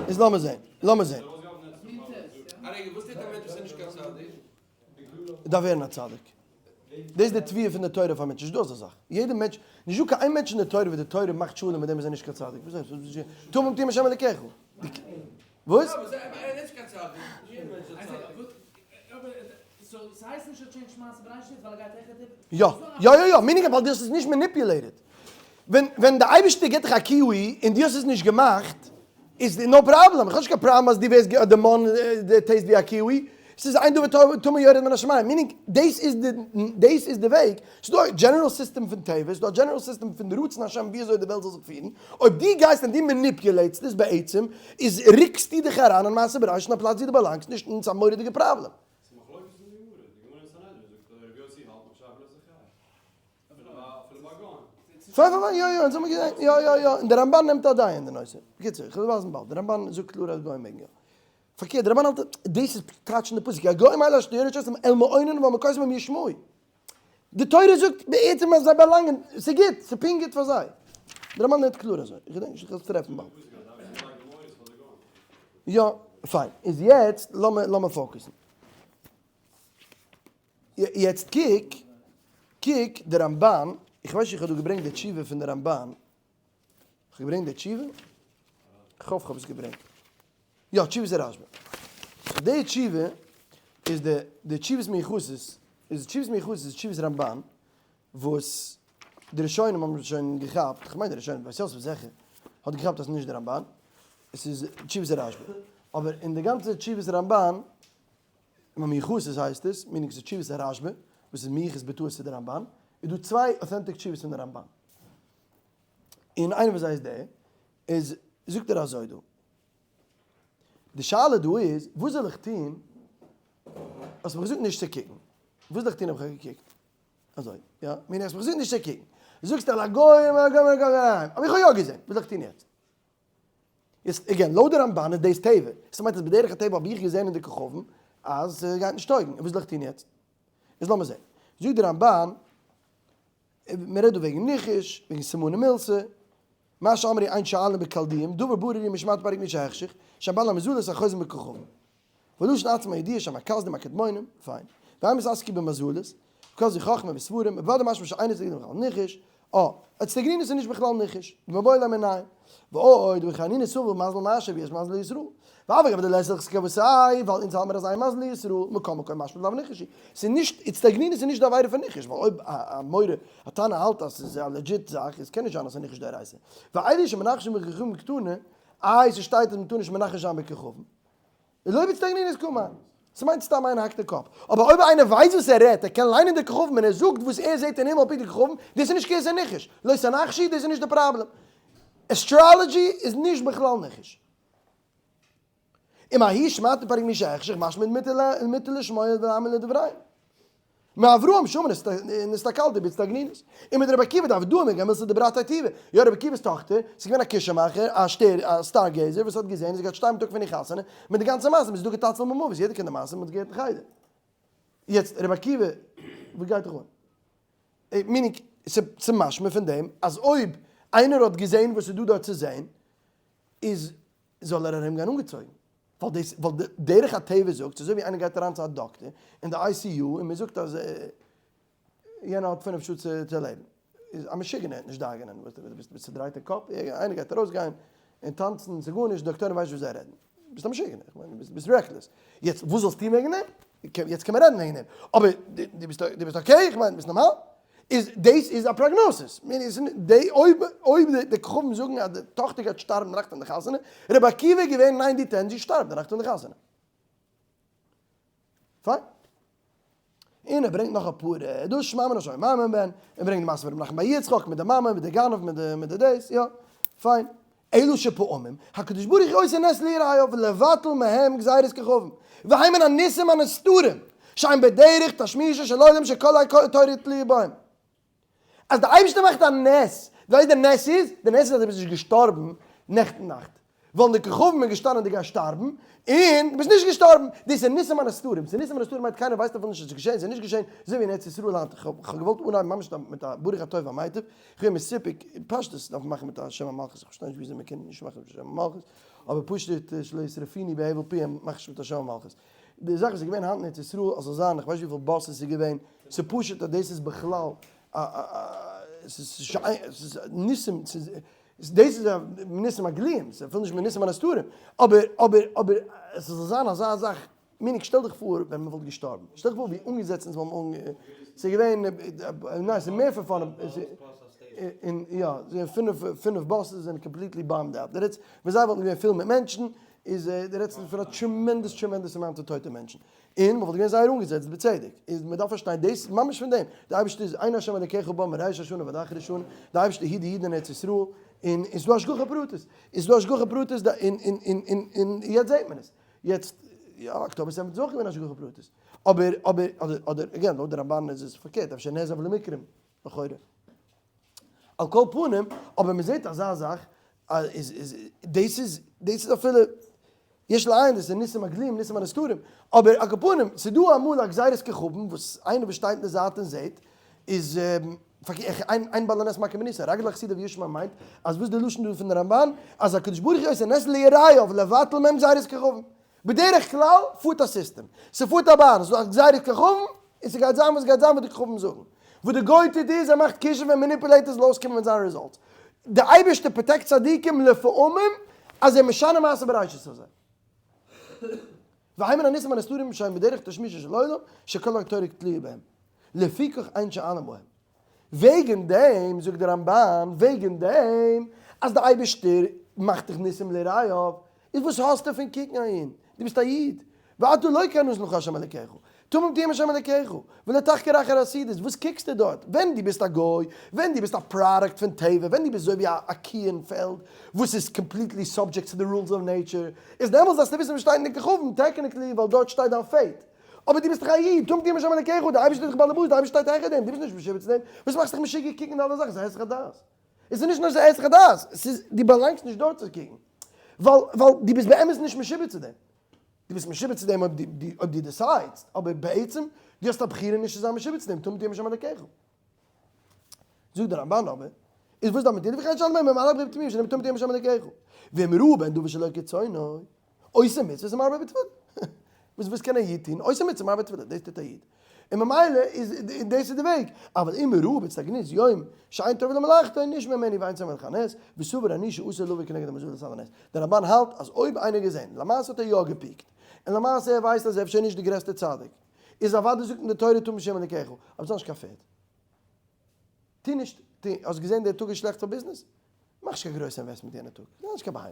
איז לאמיר זען, לאמיר זען. דארף ווערן א צדיק. דאס איז די תביעה פון די תורה אויף א מענטש, נישט דא אזא זאך. יעדער מענטש, נישט דא קיין איין מענטש אין די תורה וואס די תורה מאכט שלום מיט דעם איז ער נישט קיין צדיק. וואס הייסט? תמים תהיה עם השם אלקיך. וואס? יא, יא יא יא, meaning ווייל דו האסט עס נישט manipulated. ווען ווען די אייבערשטער גיבט דיך א kiwi און דו האסט עס נישט געמאכט, איז no problem, איך האב נישט קיין פראבלעם אז דו ווערסט די מן taste ווי א kiwi, ס'איז אין דבר טמא יורד מן השמים, meaning דאס איז די דאס איז די וועג, ס'איז דא א general system פון טבע, ס'איז דא א general system פון רצון השם ווי אזוי די וועלט זאל זיך פירן, אויב דו גייסט און דו manipulate סט עס בעצם, איז רוקסטו דיך אריין אין מעשה בראשית אין א פלאץ ווי דו belong סט נישט און ס'איז א מורא'דיגע פראבלעם. ס'איז מחלוקת אין די גמרא, די גמרא אין סנהדרין זאגט אז רבי יוסי האלט מכשפה לא תחיה. פיין פיין פיין, יא יא, אונז האמיר געזען, יא יא יא, און דער רמבן נעמט א דעה אין די נושא. בקיצור, איך וועל ווייזן באלד, דער רמבן זאגט קלאר אז גוים מעגן יא. פארקערט, דער רמבן האלט, דאס איז טייטש אין די פסוק, הגוים האלה אשר תראה אותם אל מעונן ואל מקותם הם ישמעו. די תורה זאגט בעצם אז זיי belong ען, ס'איז גוט, ס'איז פונקט גוט פאר זיי. דער רמבן לערנט קלאר אזוי, איך געדענק נישט, איך וועל עס טרעפן באלד. יא, פיין, איז יעצט לאמיר לאמיר focus ן. יעצט קוק, קוק די רמבן, איך ווייס נישט איך האב דא געברענגט די תשובה פון די רמבן, איך האב געברענגט די תשובה? איך האף איך האב עס געברענגט. יא, תשובת הרשבא. די תשובה איז די די תשובות מיוחסות, איז תשובות מיוחסות איז תשובת רמבן, וואס די ראשונים האבן שוין געכאפט, איך מיין די ראשונים, בית יוסף זיכער, האט געכאפט אז ס'איז נישט די רמבן, עס איז תשובת הרשבא. אבער אין די גאנצע תשובת רמבן מיוחסות הייסט עס, meaning ס'איז תשובת הרשבא, וואס איז מיוחס בטעות צו די רמבן, איז דא צוויי authentic תשובות פון די רמבן. און איינע פון זיי איז די, איז זאגט ער אזוי דא. די שאלה דא איז, וואס זאל איך טון, האסט מיר געזאגט נישט צו קוקן, וואס זאל איך טון אויב איך האב געקוקט? אזוי, יא? meaning האסט מיר געזאגט נישט צו קוקן. זאגסטו אל הגוים אל הגוים אל הגוים, אבער איך האב יא געזען, וואס זאל איך טון יעצט? איז again, לויט די רמבן איז דאס טבע. עס מיינט אז בדרך הטבע האב איך געזען אין די כוכבים אז ס'גייט נישט טויגן, און וואס זאל איך טון יעצט? איז לאמיר זען. זאגט די רמבן, מען רעדט דא וועגן ניחוש, וועגן סימני מילתא, מה שאמרו אין שואלין בכלדיים, דבר ברור הוא משמעת פרק מי שהחשיך, שם בעלי המזלות החוזים בכוכבים. ולשון עצמו הידיעה שם הכשדים הקדמונים, פיין. ואין מתעסקים במזלות, כזו חכמה וספרים, ובוודאי משמע שאין אצטגנינות בכלל ניחוש, אה, אצטגנינות איז נישט בכלל ניחוש, דמבעי ליה מנין. ועוד, וכי סבור מזל מאשר ויש מזל לישראל. ואף על גב דלית הלכתא כוותיה, ווייל אונז האלט מיר אז אין מזל לישראל, מכל מקום משמע דלאו ניחוש היא. ס'איז נישט, אצטגנינות איז נישט די עבירה פון ניחוש, ווייל אויב א מורה, א תנא האלט אז ס'איז א legit זאך, איז קען נישט זיין אז ס'איז ניחוש דאורייתא. ואלו שמנחשים בכוכבים קתני, איי ס'שטייט אז מ'טאר נישט מנחש זיין בכוכבים. לא באצטגנינות קאמר. ס'מיינט סתם איינער האקט די קאפ. אבער אויב איינער ווייסט וואס ער רעדט, ער קען ליינען די כוכבים און ער זאגט וואס ער זעט אין הימל על פי די כוכבים, דאס איז נישט קיין ניחוש. לא תנחשו, דאס איז נישט די פראבלעם. astrology איז נישט בכלל ניחוש. ומההיא שמעתא פרק מי שהחשיך משמע דמותר לשמוע ולהאמין לדבריהם. מאברהם שמע נסתכלתי באצטגנינות. און מיט רבי עקיבא דארף דא מיט גמילתא דברתיה טבא. יא רבי עקיבא'ס טאכטער, ס'איז געווען א כישוף מאכער, א שטער, א star gazer וואס האט געזען אז זי גייט שטארבן טאג פון איר חתונה, מיט די גאנצע מעשה, מ'איז דא געטאצל ממוות, יעדער קען די מעשה, מ'האט עס געהערט אין חדר. יעצט רבי עקיבא, וואס גייט דיך אן? meaning, ס'איז משמע פון דעם אז אויב איינער האט געזען וואס איז דא דארט צו זען, איז זאל ער ארום גיין אנגעצויגן. ווייל דאס, ווייל די דרך הטבע זאגט, ס'איז אזוי ווי איינער גייט אריין צו א דאקטער אין די ICU און מען זאגט אז יענער האט פינף שעה צו לעבן. איז א משוגענער וועט נישט דאגה'נען, וואס דו ביסט צודרייט אין קאפ, איינער גייט ארויסגיין און טאנצן, ס'איז גארנישט, דאקטוירים ווייסן נישט וואס זיי רעדן. ביסט א משוגענער, איך מיין ביסט reckless. יעצט וואס זאלסטו טון וועגן דעם? יעצט קען מען רעדן וועגן דעם. אבער דו ביסט דו ביסט okay? איך מיין ביסט נארמאל? איז דאס איז א prognosis. אויב אויב די כוכבים זאגן אז די טאכטער גייט שטארבן די נאכט פון די חתונה, רבי עקיבא איז געווען ninety ten, זי שטארבט די נאכט פון די חתונה. פיין. און ער ברענגט נאך אפאר עדות שמע מינה שהיה מאמין בהן, ער ברענגט די מעשה פון רבי נחמן בר יצחק מיט די מאמע מיט די גנב מיט די מיט די דאס, יא. פיין. אלא שפעמים, הקדוש ברוך הוא עושה נס ליראיו ולבטל מהם גזירת כוכבים, והן מן הניסים הנסתרים, שהם בדרך תשמישו של עולם שכל התורה תלויה בהם. אז די אייבערשטער מאכט א נס, ווייסט די נס איז? די נס איז אז דו ביסט נישט געשטארבן נעכטן נאכט, ווייל די כוכבים איז געשטאנען דו גייסט שטארבן, און דו ביסט נישט געשטארבן, דאס איז ניסים הנסתרים, ס'איז ניסים הנסתרים מיינט קיינער ווייסט אפילו נישט אז ס'איז געשען, ס'איז נישט געשען, אזוי ווי אין ארץ ישראל היינט, כ'האב געוואלט אנהייבן ממש מיט א ברוך הטוב והמיטיב, כ'בין מסופק, פשטות דארף מען מאכן מיט א שם המלכות, איך פארשטיי נישט וויאזוי מ'קען נישט מאכן מיט א שם המלכות, אבער פשוט שלא ישרפוני בהבל פיהם מאך נישט מיט א שם המלכות. די זאך וואס איז געווען היינט אין ארץ ישראל אז זאל זיין, איך ווייס נישט וויפיל buses ס'איז געווען, ס'איז פשוט אז דאס איז בכלל א א ס'איז ניסים, ס'איז דאס איז א ניסים הגלויים, ס'איז אפילו נישט מניסים הנסתרים, אבער אבער אבער ס'זאל זיין אזא זאך, meaning שטעל דיך פאר ווען מ'וואלט געשטארבן, שטעל דיך פאר ווי אנגעזעצט אונז וואלטן אנ, ס'איז געווען, ניין ס'איז מער פון פארנט, און יא, פינף פינף buses זענען completely bombed out, דו רעדסט ווען זיי וואלטן געווען פול מיט מענטשן, איז דו רעדסט פון א tremendous tremendous amount פון טויטע מענטשן, און מ'וואלט געווען זייער אנגעזעצט בצדק, איז מ'דארף פארשטיין דאס ממש פון דעם, די אייבערשטער איז עיני השם אלקיך בה מראש השנה ועד אחרית שנה, די אייבערשטער היט די אידן אין ארץ ישראל, און ס'איז דא השגחה פרטית, איז דא השגחה פרטית און און און און און יעצט זעט מען עס, יעצט יא October seventh איז אויך געווען השגחה פרטית, אבער אבער אדער אדער again לויט די רמב"ן איז עס פארקערט אפשר נעזב למקרים לכאורה. על כל פנים, אבער מען זעט אזא זאך, איז איז דאס איז דאס איז אפילו יש לעיין דאס איז ניסים הגלויים ניסים הנסתרים, אבער על כל פנים ס'איז דא אמאל א גזירת כוכבים וואס איינער וואס שטייט אין די זייט און זעט איז אין בעל הנס מכה בניסו, רגל החסידה וישמע מיינט אז וואס איז די לשון דא פון די רמב"ן אז הקדוש ברוך הוא עושה נס ליראיו לבטל מהם גזירת כוכבים, בדרך כלל פארט א סיסטעם, ס'פארט א באן, ס'איז דא א גזירת כוכבים, און ס'גייט זיין וואס גייט זיין וואס די כוכבים זאגן. וואס די גוי טוט איז ער מאכט כישוף און manipulate עס זאל אויסקומען מיט זיין result. די אייבערשטער protect צדיקים לפעמים אז ער משנה מעשה בראשית אזוי. והן מן הניסים הנסתרים שהם בדרך תשמישו של עולם שכל התורה תלויה בהם. לפיכך אין שואלין בהם. וועגן דעם זאגט דער רמב"ן, וועגן דעם אז די אייבערשטער מאכט דיך ניסים ליראיו, איז וואס האסטו פון קוקן אהין, דו ביסט א איד, ואתה לא כן נתן לך ה' אלקיך, תמים תהיה עם ה' אלקיך, ולא תחקור אחר העתידות, וואס קוקסטו דארט, ווען דו ביסט א גוי, ווען דו ביסט א product פון טבע, ווען דו ביסט אזוי ווי א קי אין פעלד, וואס איז completely subject צו די rules of nature, איז דעמאלס דארפסטו וויסן וואס שטייט אין די כוכבים, technically, ווייל דארט שטייט דיין fate. אבער דו ביסט דאך א איד, תמים תהיה עם השם אלקיך, דער אייבערשטער איז דאך באלעבאס, דער אייבערשטער שטייט העכער דעם, דו ביסט נישט משועבד צו דעם, וואס מאכסט דיך משוגע קוקן די אלע זאכן, ס'איז היסח הדעת. עס איז נישט נאר ס'איז היסח הדעת, ס'איז דו באלאנגסט נישט דארט צו קוקן, ווייל ווייל דו ביסט באמת נישט משועבד צו דעם. דו ביסט משועבד צו דעם אויב דו אויב דו decide סט, אבער בעצם, דו האסט א בחירה נישט צו זיין משועבד צו דעם, תמים תהיה עם השם אלקיך. זאגט דער רמב"ן אבער, איז וואס דארף מען טון? וכן שאל מהם על הבריב תמימים שנאמר תמים תהיה עם השם אלקיך, ואם ראה בן דבר שלא כרצונו, עושה מצוות ומרבה בתפילה. וואס וואס קען א איד טון? עושה מצוות ומרבה בתפילה, דאס טוט א איד. און ממילא איז דאס איז די וועג. אבל אם ראה באצטגנינות יום שאין טוב למלאכתו נשמע ממנו ואין צומח לך הנס, וסבור אני שאסור לבוא כנגד המזלות על הנס. דער רמב"ן האלט אז אויב איינער געזען, למעשה האט ער יא גע peek ט, און למעשה ער ווייסט אז ער אפשר נישט די גרעסטע צדיק, איז אוודאי זאגט אים די תורה תמים תהיה עם אלקיך, אבער זיי נישט קיין פערד. טו נישט, טו, האסט געזען דער טאג איז שלעכט פאר ביזנעס? מאך נישט קיין גרויסע investment יענע טאג, זיי נישט קיין בהמה.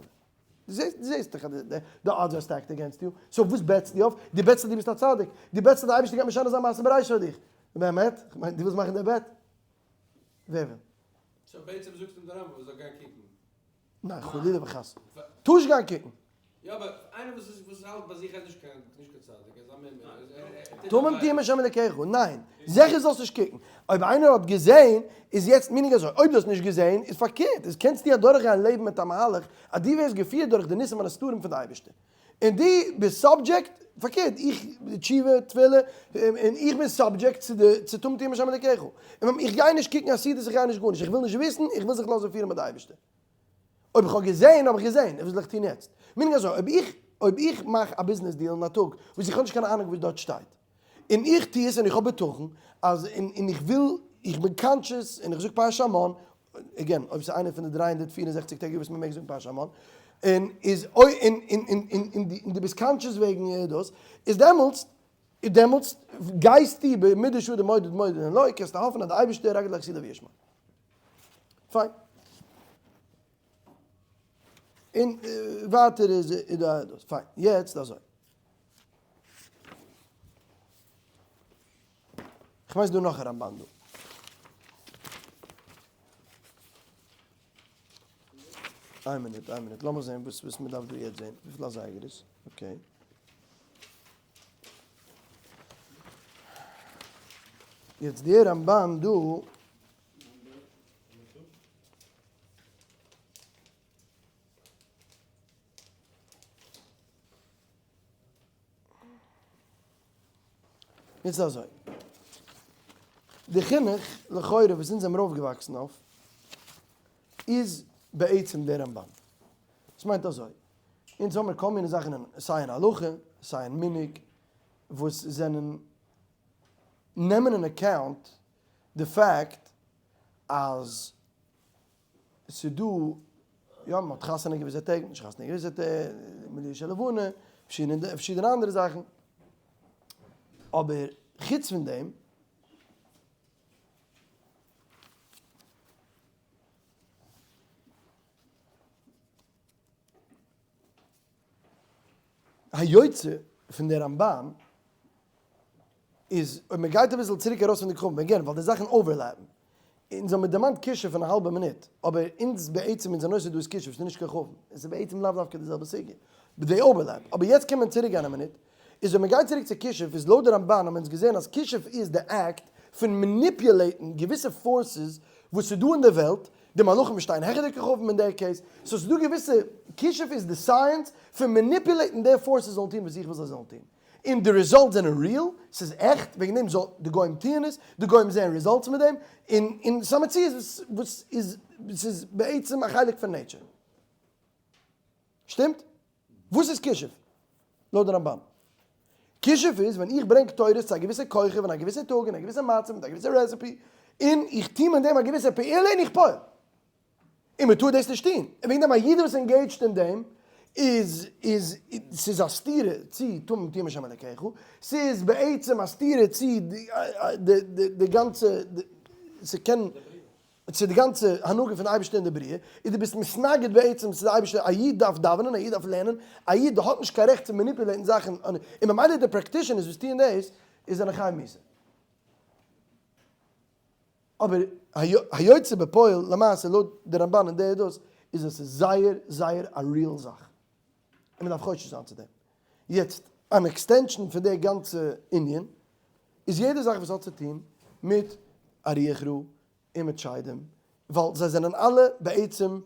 דו זעסט, דו זעסט דאך אז די odds are stacked against you, so וואס bet סטו אויף? דו bet סט אז דו ביסט א צדיק, דו bet סט אז די אייבערשטער גייט משנה זיין מעשה בראשית פאר דיך. באמת? כ'מיין, דו ווילסט מאכן די bet? ווער וויל? so בעצם זאגסטו אים די רמב"ם זאל גיין קוקן. ניין חלילה וחס. טאר נישט גיין קוקן. יא אבער איינער וואס איז וואס האלט ביי זיך ער איז נישט קיין נישט קיין צדיק ער איז א מ מ תמים תהיה עם השם אלקיך, ניין, זיכער זאלסט נישט קוקן. אויב איינער האט געזעהן, איז יעצט meaning אזוי, אויב דו האסט נישט געזעהן, איז פארקערט, איז קענסטו אדורך גיין לעבן מיט א מהלך אז דו ווערסט געפירט דורך די ניסים הנסתרים פון די אייבערשטער. און דו ביסט subject, פארקערט, איך, תשובה, תפילה, און איך בין subject צו די, צו תמים תהיה עם השם אלקיך. און איך גיי נישט קוקן עתידות, איך גיי נישט גארנישט, איך וויל נישט וויסן, איך וויל זיך לאזן פירן מיט די אייבערשטער. אויב איך האב געזען, האב איך געזען, און וואס זאל איך טון יעצט? meaning אזוי, אויב איך, אויב איך מאך א business deal אין א טאג וואס איך האב נישט קיין אהנונג וואס דארט שטייט, און איך טו עס און איך האב בטחון אז, און און איך וויל, איך בין conscious און איך זאג פרשת המן, again, אויב ס'איז איינע פון די 364 טעג וואס מ'מעג זאגן פרשת המן, און איז אוי, און און און און און דו און דו ביסט conscious וועגן דאס, איז דעמאלטס, איז דעמאלטס גייסטו במידה שאדם מודד מודדין לו, קענסטו האפן אז די אייבערשטער רגל החסידה וישמע. פיין. און ווייטער איז דא דאס. פיין. יעצט אזוי. כ'מיין ס'דא נאך א רמב"ן דא. איין מינוט, איין מינוט, לאמיר זען וואס וואס מ'דארף דא יעצט זען, וויפיל אזייגער איז, okay. יעצט דער רמבן דא. יעצט אזוי, די חינוך לכאורה וואס אונז זעמיר אויפגעוואקסן אויף איז בעצם דער רמבן. דאס מיינט אזוי, אונז האמיר כל מיני זאכן אין סיי אין הלכה סיי אין מנהג וואס זענען נעמען אין account די fact אז ס'דא, יא מ'האט חתונה געוויסע טעג, נישט חתונה געוויסע טעג, מילוי של לבנה, פארשידענע אנדערע זאכן, אבער חוץ פון דעם, היוצא פון די רמבן איז אויב מען גייט אביסל צוריק ארויס פון די כוכבים, again ווייל די זאכן overlap ן, אונז האמיר דערמאנט כישוף פון א האלבע מינוט, אבער אונז בעצם אונזער נושא דא איז כישוף, ס'איז נישט כוכבים, עס איז בעצם לאו דווקא די זעלבע סוגיא, but they overlap, אבער יעצט קען מען צוריק גיין א מינוט, איז ווען מען גייט צוריק צו כישוף איז לויט די רמבן האבן אונז געזען אז כישוף איז די אקט פון manipulate ן געוויסע forces וואס איז דא אין די וועלט, די מלאכים וואס שטייען העכער די כוכבים אין די case, so ס'איז דא געוויסע, כישוף איז די science פון manipulate ן די forces זאלן טון וואס איך וויל זיי זאלן טון. און די results זענען real, ס'איז עכט, וועגן דעם זאל די גוים טוען עס, די גוים זעען results מיט דעם, און און ס'איז א מציאות וואס וואס איז ס'איז בעצם א חלק פון nature. שטימט? וואס איז כישוף? לויט די רמבן. כישוף איז ווען איך ברענג תורות צו א געוויסע כוכב אין א געוויסע טאג אין א געוויסע מצב מיט א געוויסע recipe, און איך טו מיט דעם א געוויסע פעולה און איך פועל. און מען טאר דאס נישט טון, און וועגן דעם א איד וואס engage ט אין דעם איז איז ס'איז א סתירה צו תמים תהיה עם השם אלקיך, ס'איז בעצם א סתירה צו די די די גאנצע ס'קען צו די גאנצע הנהגה פון די אייבערשטער אין די בריאה, און דו ביסט מתנגד בעצם צו די אייבערשטער, א איד דארף דאווענען, א איד דארף לערנען, א איד האט נישט קיין רעכט צו manipulate ן זאכן, און ממילא די practitioners וואס טוען דאס איז זענען חייב מיתה. אבער היוצא בפועל למעשה לויט די רמבן און די עדות איז עס זייער זייער א real זאך און מען דארף חושש זיין צו דעם. יעצט אן extension פון די גאנצע ענין איז יעדע זאך וואס האט צו טון מיט א רוח רעה און מיט שדים ווייל זיי זענען אלע בעצם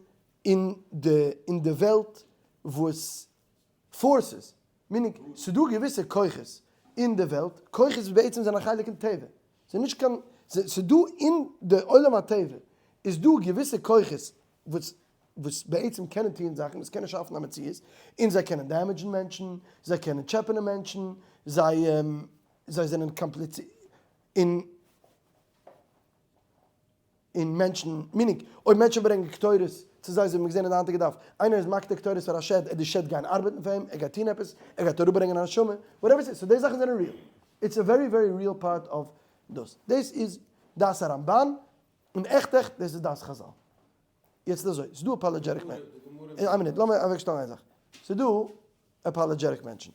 אין די אין די וועלט וואס forces, meaning ס'דא געוויסע כוחות אין די וועלט, כוחות וואס בעצם זענען א חלק אין טבע, ס'איז נישט קיין, ס'דא אין די עולם הטבע איז דא געוויסע כוחות וואס וואס בעצם קענען טוען זאכן, וואס קענען שאפן א מציאות, און זיי קענען damage ן מענטשן, זיי קענען טשעפענען מענטשן, זיי זיי זענען קאמפליצירט, און. און מענטשן, meaning, אויב מענטשן ברענגען קטורת צו זיי, אזוי ווי מיר געזען אין די היינטיגע דף, איינער איז מקטיר קטורת פאר א שד, ער די שד גייען ארבעטן פאר אים, ער גייט טון עפעס, ער גייט אראפברענגען א נשמה, whatever ס'איז, so די זאכן זענען real, it's a very very real part of דאס, דאס איז דעת הרמבן, און עכט עכט דאס איז דעת חזל. יעצט איז אזוי, ס'איז דא apologetic מענטשן, איין מינוט, לאמיר אוועקשטעלן איין זאך, ס'איז דא apologetic מענטשן,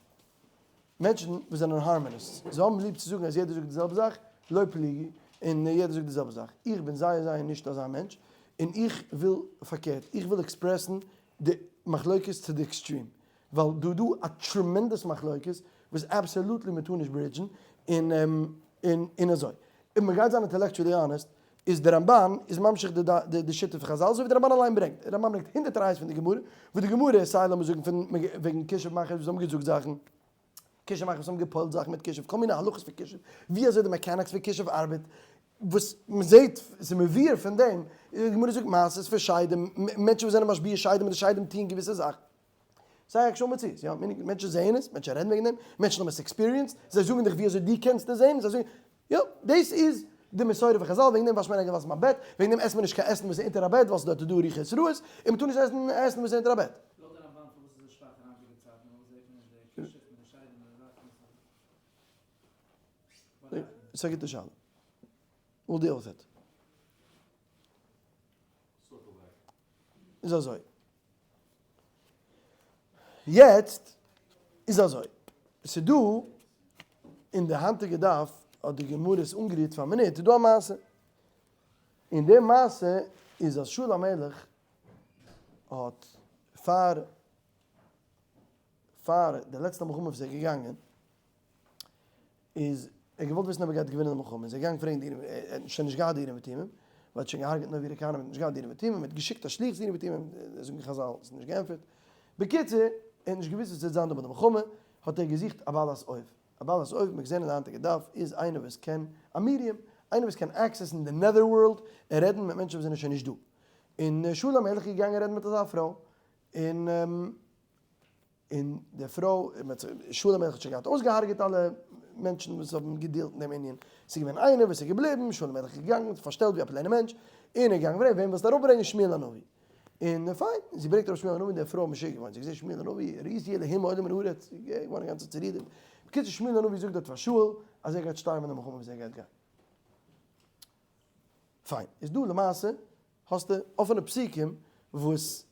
מענטשן וואס זענען harmonists, זיי האבן ליב צו זאגן אז יעדער זאגט די זעלבע זאך, לא פליגי, און יעדער זאגט די זעלבע זאך. איך בין זייער זייער נישט אזא מענטש, און איך וויל פארקערט, איך וויל express ן די מחלוקת צו די extreme, ווייל דא איז דא א tremendous מחלוקת וואס absolutely מען טאר נישט bridge ן, און און אזוי. אויב מען גייט זיין intellectually honest, איז די רמבן איז ממשיך די די שיטה פון חזל אזוי ווי די רמבן אליין ברענגט, די רמבן ברענגט הונדערטער ראיות פון די גמרא, וואס די גמרא איז סיי לאמיר זאגן פון וועגן כישוף מאכערס וואס האבן געזאגט זאכן, כישוף מאכערס וואס האבן גע'פועל'ט זאכן מיט כישוף, כל מיני הלכות פון כישוף, ווי אזוי די mechanics פון כישוף ארבעט, וואס מען זעט ס'איז מבואר פון דעם, די גמרא זאגט מעשות פון שדים, מענטשן וואס זענען משביע שדים און די שדים טוען געוויסע זאכן. ס'איז actual מציאות, יא, מענטשן זעען עס, מענטשן רעדן וועגן דעם, מענטשן האבן עס experienced, זיי זאגן דיך ווי אזוי דו קענסט עס זען, זיי זאגן, יא, דאס איז די מסורה פון חזל, וועגן דעם וואשט מען נעגל וואסער ביים בעט, וועגן דעם עסט מען נישט קיין עסן וואס איז אונטער א בעט, ווייל ס'איז דארט דא רוחות רעות, און מ'טאר נישט עסן עסן וואס איז אונטער א בעט. לויט די רמבן פארוואס איז עס שוואך אין היינטיגע צייטן, פארוואס זעט מען נישט די כישוף מיט די שדים און די זאכן וואס איז. ס'איז א גוטע שאלה. We'll deal with it. איז אזוי. יעצט איז אזוי, ס'דא אין די היינטיגע דף האט די גמרא עס אנגערירט פאר א מינוט, איז דא א מעשה, און די מעשה איז אז שאול המלך האט פאר פאר די לעצטע מלחמה וואס ער איז געגאנגען, איז ער געוואלט וויסן אויב ער גייט געווינען די מלחמה, איז ער געגאנגען פרעגן די אורים, ער האט שוין נישט געהאט די אורים ותומים, ווייל ער האט שוין געהארגעט נוב ירקנים, ער האט נישט געהאט די אורים ותומים, ער האט געשיקט א שליח צו די אורים ותומים, זאגן חזל, עס איז נישט געענטפערט. בקיצור, ער האט נישט געוואוסט וואס וועט זיין דא ביי די מלחמה, האט ער געזוכט א בעלת אוב. א בעלת אוב, מ'האט געזען אין די היינטיגע דף, איז איינער וואס קען, א medium, איינער וואס קען access ן די nether world, און רעדן מיט מענטשן וואס זענען שוין נישט דא. און שאול המלך איז געגאנגען רעדן מיט אזא פרוי, און און די פרוי, שאול המלך האט שוין געהאט אויסגעהארגעט אלע מענטשן וואס האבן געדילט אין דעם ענין, ס'איז געווען איינער וואס איז געבליבן, שאול המלך איז געגאנגען, פארשטעלט ווי א plain ע מענטש, און ער איז געגאנגען פרעגן, וועם ווילסטו אראפברענגען, שמואל הנביא. און פיין, זי ברענגט אראפ שמואל הנביא, און די פרוי איז משוגע געווארן, זי האט געזען שמואל הנביא, ראיתי אלהים עולה מן הארץ, זי איז געווארן אינגאנצן צערודערט. בקיצור שמואל הנביא זאגט דארט פאר שאול, אז ער גייט שטארבן אין די מלחמה וואס ער גייט גיין. פיין, איז דא למעשה האסטו אפענע פסוקים וואס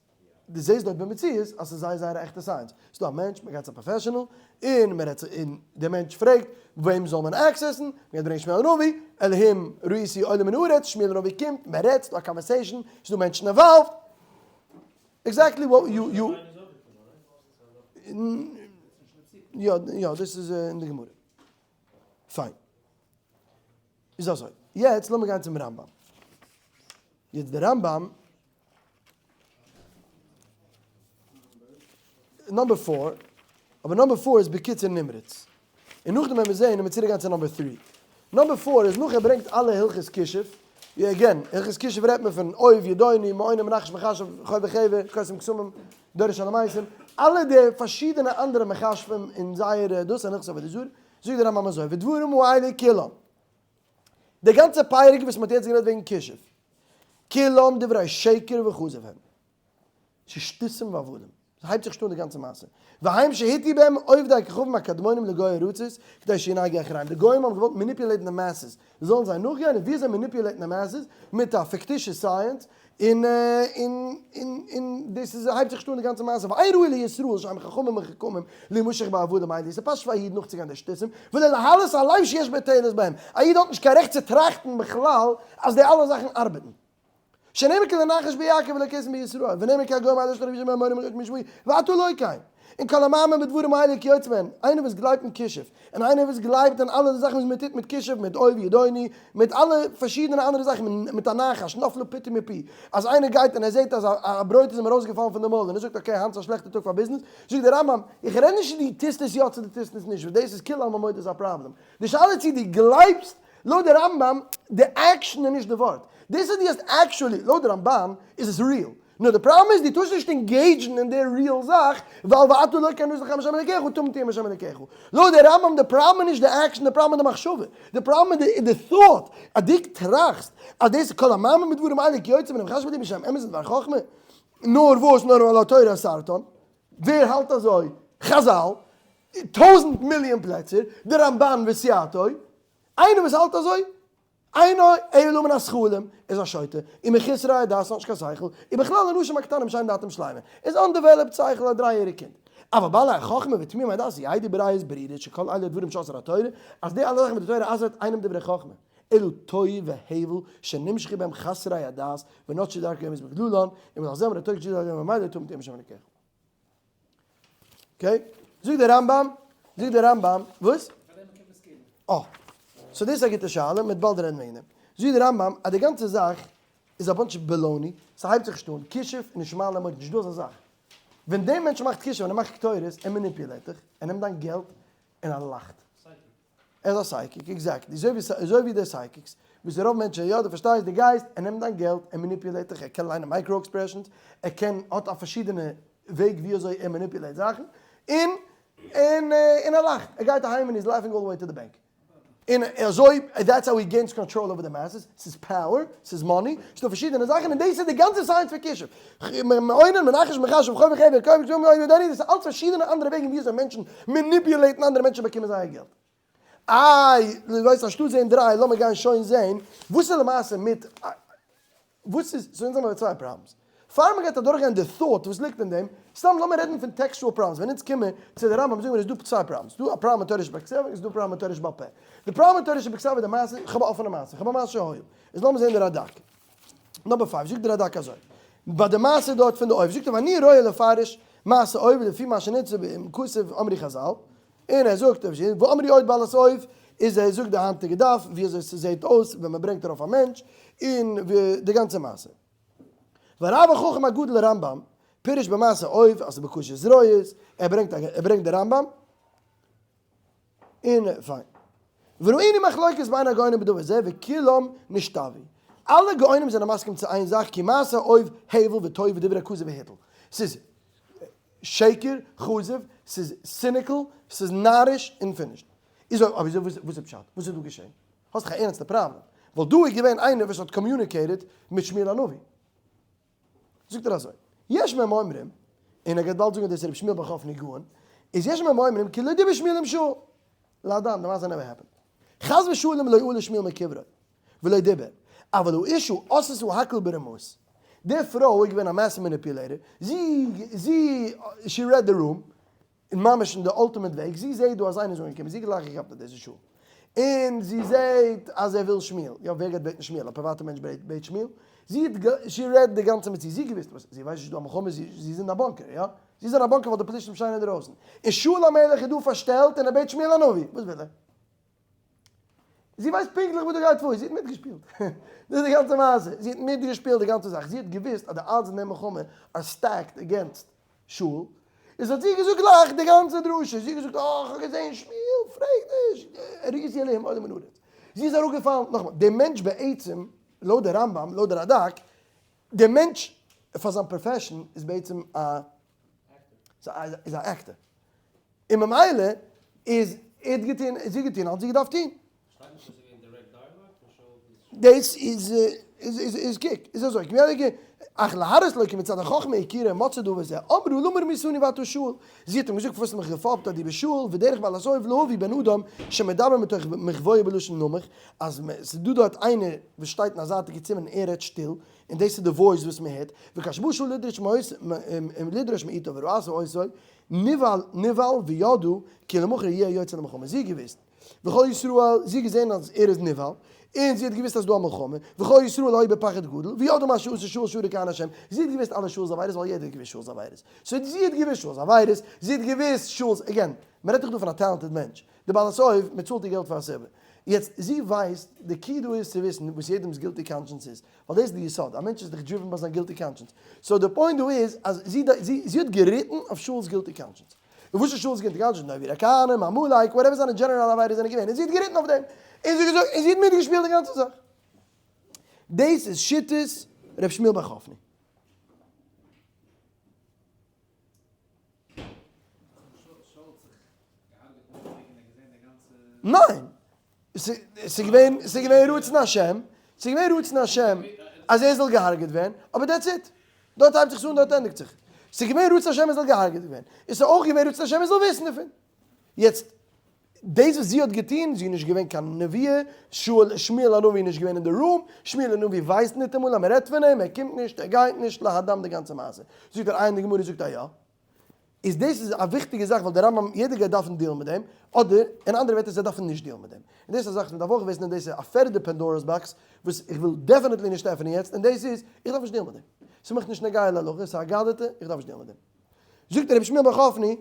דו זעסט דארט במציאות אז ס'איז זייער זייער א עכטע science. ס'איז דא א מענטש, מ'גייט צו א professional, און מ'רעדט זיך, און דער מענטש פרעגט וועם זאל מען access ן, מ'גייט ברענגען שמואל הנביא, אלהים ראיתי עולה מן הארץ, שמואל הנביא קומט, מ'רעדט, ס'איז דא א conversation, ס'איז דא מענטשן involved. Exactly what you you. יא יא, דאס איז אין די גמרא. פיין. איז אזוי, יעצט לאמיר גיין צום רמב ם. יעצט דער רמב ם, number four, אבער number four איז בקיצור נמרץ. און נאכדעם ווען מיר זעהן ווען מיר צוריק גיין צו number three. Number four איז נאך ער ברענגט אלע הלכות כישוף, יא again, הלכות כישוף רעדט מען פון אוב, ידעוני, מעונה, מנחש, מכשף, חובר חבר, קוסם קסמים, דורש אל המתים, אלע די פארשידענע אנדערע מכשפים און זייערע דאס און הלכות עבודה זרה, זאגט דער רמב ם אזוי, ודברים האלה כולם, די גאנצע פרק וואס מען האט יעצט גערעדט וועגן כישוף, כולם דברי שקר וכזב הם, ס'איז שטותים והבלים, ס'הייבט זיך נישט אן די גאנצע מעשה, והם שהטעו בהם עובדי הכוכבים הקדמונים לגויי ארצות, כדי שינהגו אחריהם, די גוים האבן געוואלט manipulate ן די masses, זאלן זיי נאכגיין, און ווי אזוי manipulate ן די masses? מיט א פיקטישע science, און און און און דאס איז הייבט זיך נישט אן די גאנצע מעשה, ואין ראוי לישראל שהם חכמים מחוכמים להימשך בהבלים האלה, ס'פאסט נישט פאר א איד נאכצוגיין די שטותים, ולא להעלות על לב שיש תועלת בהם, א איד האט נישט קיין רעכט צו טראכטן בכלל אז די אלע זאכן ארבעטן. שנאמר כי לנחש ביעקב ולקסם בישראל, ונאמר כי הגוים האלה שלא ישמעו אמרים לא ישמעו, ואתה לא כן. און כל המאמין בדברים האלה כיוצא בהן, איינער וואס גלייבט אין כישוף, און איינער וואס גלייבט אין אלע די זאכן וואס מען טוט מיט כישוף, מיט אוב ידעוני, מיט אלע פארשידענע אנדערע זאכן, מיט א נחש, נפלה פתו מפי, אז איינער גייט און ער זעט אז א ברויט איז אים ארויסגעפאלן פון די מויל און ער זאגט okay היינט איז א שלעכטע טאג פאר ביזנעס, זאגט דער רמב ם, איך רעד נישט צו דו טוסט עס יא צו דו טוסט עס נישט, וואס דאס איז כולי עלמא מודה איז א פראבלעם, די שאלה איז צו דו גלייבסט, לויט די רמב ם, די action איז נישט די ווארט, דאס אז דו האסט actually, לויט די רמב ם איז עס real, נאר די פראבלעם איז דו טארסט נישט engage ן אין די real זאך, ווייל ואתה לא כן עשה לך עם השם אלקיך תמים תהיה עם השם אלקיך. לויט די רמב ם די פראבלעם איז נישט די action די פראבלעם איז די מחשבה, די פראבלעם איז די thought אז דו טראכסט אז דאס איז כל המאמין בדברים האלה כיוצא בהם חשבו לי בשם אמת ודבר חכמה, נאר וואס נאר על התורה אסרתן, ווער האלט אזוי? חזל, טויזנט מיליאן פלעצער, די רמבן וסייעתו, איינער וואס האלט אזוי? אינו אלא מן הזחלים, איז א שוטה, און מחוסרי הדעת האט נישט קיין שכל, און בכלל אנשים הקטנים שאין דעתם שלימה, איז undeveloped שכל א דריי יעריג קינד. אבל בעלי החכמה ותמימי הדעת ידעו בראיות ברורות שכל אלה הדברים שאסרה התורה, אז די אלע זאכן וואס די תורה אסר'ט אינם דברי חכמה, אלא תוהו והבל שנמשכו בהם חסרי הדעת ונטשו דרכי האמת בגללן, ובגלל זה אמרה התורה כי תשמעו ממילא תמים תהיה עם השם אלוקיך. Okay, זאגט דער רמב ם, זאגט דער רמב ם, וואס? אה, so דאס איז א גוטע שאלה, מ'וועט באלד רעדן וועגן דעם. זאגט דער רמב ם אז די גאנצע זאך איז א bunch baloney, ס'הייבט זיך נישט אן, כישוף איז נישט מעלה מוריד, נישטא אזא זאך. ווען דער מענטש מאכט כישוף, ווען ער מאכט קטורת, ער manipulate דיך, ער נעמט דיין געלט און ער לאכט. ער איז א psychic, exactly, אזוי ווי די psychics, וואס רוב מענטשען, יא דו פארשטייסט, דו גייסט, ער נעמט דיין געלט, ער manipulate דיך, ער קען ליינען micro expressions, ער קען, האט א פארשידענע וועג ווי אזוי ער manipulate זאכן, און און און ער לאכט, ער גייט אהיים און he's laughing all the way to the bank. און אזוי, that's how he gains control over the masses, ס'איז power, ס'איז money, ס'דא פארשידענע זאכן, און דאס איז די גאנצע science פון כישוף. מעונן, מנחש, מכשף, חובר חבר, כובש, גומר, אויב דאן איז עס אלץ פארשידענע אנדערע וועגן ווי אזוי מענטשן manipulate ן אנדערע מענטשן באקומען זייער געלט. איי, דו ווייסט אנשטאט זעהן דריי לאמיר גיין שוין זעהן וואס איז למעשה מיט וואס איז, so אונז האבן מיר צוויי problems. פאר מען גייט אדורכגיין די thought וואס ליגט אין דעם, סתם לאמיר רעדן פון textual problems, ווען אונז קומען צו די רמב ם זאגן מיר איז דא צוויי problems, ס'דא א פראבלעם מיט תורה שבכתב און ס'דא א פראבלעם מיט תורה שבעל פה. די פראבלעם מיט תורה שבכתב איז די מעשה, איך האב א אפענע מעשה, איך האב א מעשה שהיה. איז לאמיר זעהן די רדק. Number five, זאגט די רדק אזוי. ביי די מעשה דארט פון די אוב, זאגט ער ואני רואה לפרש מעשה אוב לפי מה שנמצא בכתוב אמרי חזל, און ער זאגט ואמרי עוד בעלת אוב, איז ער זאגט די היינטיגע דף ווי אזוי ס'זעהט אויס ווען מ'ברענגט ארויף א מענטש, און די גאנצע מעשה. והרב החכם הגדול הרמב ם פירש במעשה אוב אז ס'איז בקושי זרועות, ער ברענגט ער ברענגט די רמב ם, און פיין. וראינו מחלוקת בין הגאונים בדבר זה וכולם נשתוו. אלע גאונים זענען מסכים צו איין זאך כי מעשה אוב הבל ותוהו ודברי כזב והיטל. ס'איז שקר, כזב, ס'איז cynical, ס'איז נאריש און finished. איז אויב אזוי וואס איז פשט? וואס איז דא געשען? האסט דאך א ערנסטע פראבלעם. ווייל דא איז געווען איינער וואס האט communicated מיט שמואל הנביא. זאגט ער אזוי, יש מהם אומרים, און ער גייט באלד זאגן אז דאס איז רבי שמואל בר חפני גאון, איז יש מהם אומרים כי לא דיבר שמואל עם שאול, להדם, די מעשה never happened. חס ושלום לא עלה שמואל מקברו, ולא דיבר, אבל האשה עשתה הכל ברמאות. די פרוי איז געווען א master manipulator, זי, זי, she read the room, און ממש אין די ultimate וועג, זי זעהט דא אז איינער איז אנגעקומען, זי האט גלייך געכאפט אז דאס איז שאול, און זי זעהט אז ער וויל שמואל, יא ווער גייט בעטן שמואל, א פריוואטע מענטש בעט שמואל? זי האט she read די גאנצע מציאות, זי האט געוואוסט וואס, זי ווייסט נישט דא א מלחמה, זי איז אין א bunker, יא? זי איז אין א bunker ווייל די פלישתים שטייען אינדערויסן, און שאול המלך איז דא פארשטעלט און ער בעט שמואל הנביא, וואס וויל ער? זי ווייסט פונקטליך וואס דא גייט פאר, זי האט מיטגעשפילט, דאס איז די גאנצע מעשה, זי האט מיטגעשפילט די גאנצע זאך, זי האט געוואוסט אז די odds אין די מלחמה are stacked against שאול, איז האט זי געזאגט גלייך די גאנצע דרשה, זי האט געזאגט אה כ'האב געזען שמואל, פרעג נישט, הראיתי אלהים עולה מן הארץ, זי איז אראפגעפאלן, נאכאמאל, דער מענטש בעצם, לויט די רמב ם, לויט די רדק, דער מענטש פאר זיין profession איז בעצם א, איז א actor, און ממילא איז ער האט געטון, זי האט געטון האט זי געדארפט טון. שטייט נישט אז ס'איז געווען direct dialogue פון שאול ביז. דאס איז איז איז קוק איז אזוי כמעט אך להראות לו כי מצד החכמה הכירה ומצא דבר זה אמרה למה רמיתני ואתה שאול זי האט אים געזאגט פארוואס האסטו מיך געפאפט אז דו ביסט שאול ודרך בעל הסוף להביא בן אדם שמדבר מתוך מחבואו בלשון נמוך אז ס'איז דא דארט איינער וואס שטייט אין א זייטיגע צימער און ער רעדט שטיל און דאס איז די voice וואס מען הערט וכשבא שאול לדרוש מאיתו וראתה אותו נבהל נבהל וידעה כי למחר יהיה יוצא למלחמה זי האט געוואוסט וכל ישראל, זי האט געזען אז ער איז נבהל, און זי האט געוואוסט אז ס'דא א מלחמה, וכל ישראל היו בפחד גדול, וידעו מה שעשה שאול שהרג כהני השם, זי האט געוואוסט אלע שאול'ס עבירות ווייל יעדער האט געוואוסט שאול'ס עבירות, so זי האט געוואוסט שאול'ס עבירות, זי האט געוואוסט שאול'ס, again, מען רעדט דאך דא פון א talented מענטש, די בעלת אוב, מען צאלט איר געלט פאר א סיבה, יעצט זי ווייסט, די key דא איז צו וויסן וואס יעדעמ'ס guilty conscience איז, ווייל דאס איז די יסוד, א מענטש איז דאך driven ביי זיין guilty conscience, so די point דא איז אז זי זי האט געריטן אויף שאול'ס guilty conscience. און וואס איז שאול'ס guilty conscience? נאר ווי די כהנים, עמלק, whatever זיינע general עבירות זענען געווען, און זי האט געריטן אויף דעם, און זי האט געזאגט, און זי האט מיטגעשפילט די גאנצע זאך. דאס איז שיטת ר' שמואל בר חפני. ניין! ס'איז געווען, ס'איז געווען רצון השם, ס'איז געווען רצון השם אז ער זאל געהארגעט ווערן, אבער that's it. דארט הייבט זיך עס אן דארט ענדיגט זיך. ס'איז געווען רצון השם ער זאל געהארגעט ווערן, און ס'איז אויך געווען רצון השם ער זאל וויסן דערפון. יעצט, דאס וואס זי האט געטון, זי איז נישט געווען קיין נביאה, שאול, שמואל הנביא איז נישט געווען אין די room, שמואל הנביא ווייסט ניטאמאל אז מ'רעדט פון אים, ער קומט נישט, ער גייט נישט, להדם די גאנצע מעשה. זאגט ער איי אין די גמרא זאגט א יא. איז דאס איז א וויכטיגע זאך ווייל די רמב ם יעדער גייט דארפן deal ן מיט דעם, אדער אין אנדערע ווערטער זיי דארפן נישט deal ן מיט דעם. און דאס איז א זאך וואס מען דארף אויך וויסן און דאס איז א פערדע Pandora's box וואס איך וויל definitely נישט עפענען יעצט און דאס איז, איך דארף נישט deal ן מיט דעם. ס'איז מיך נישט נוגע להלכה, ס'איז א אגדתא, איך דארף נישט deal ן מיט דעם. זאגט רבי שמואל בר חפני,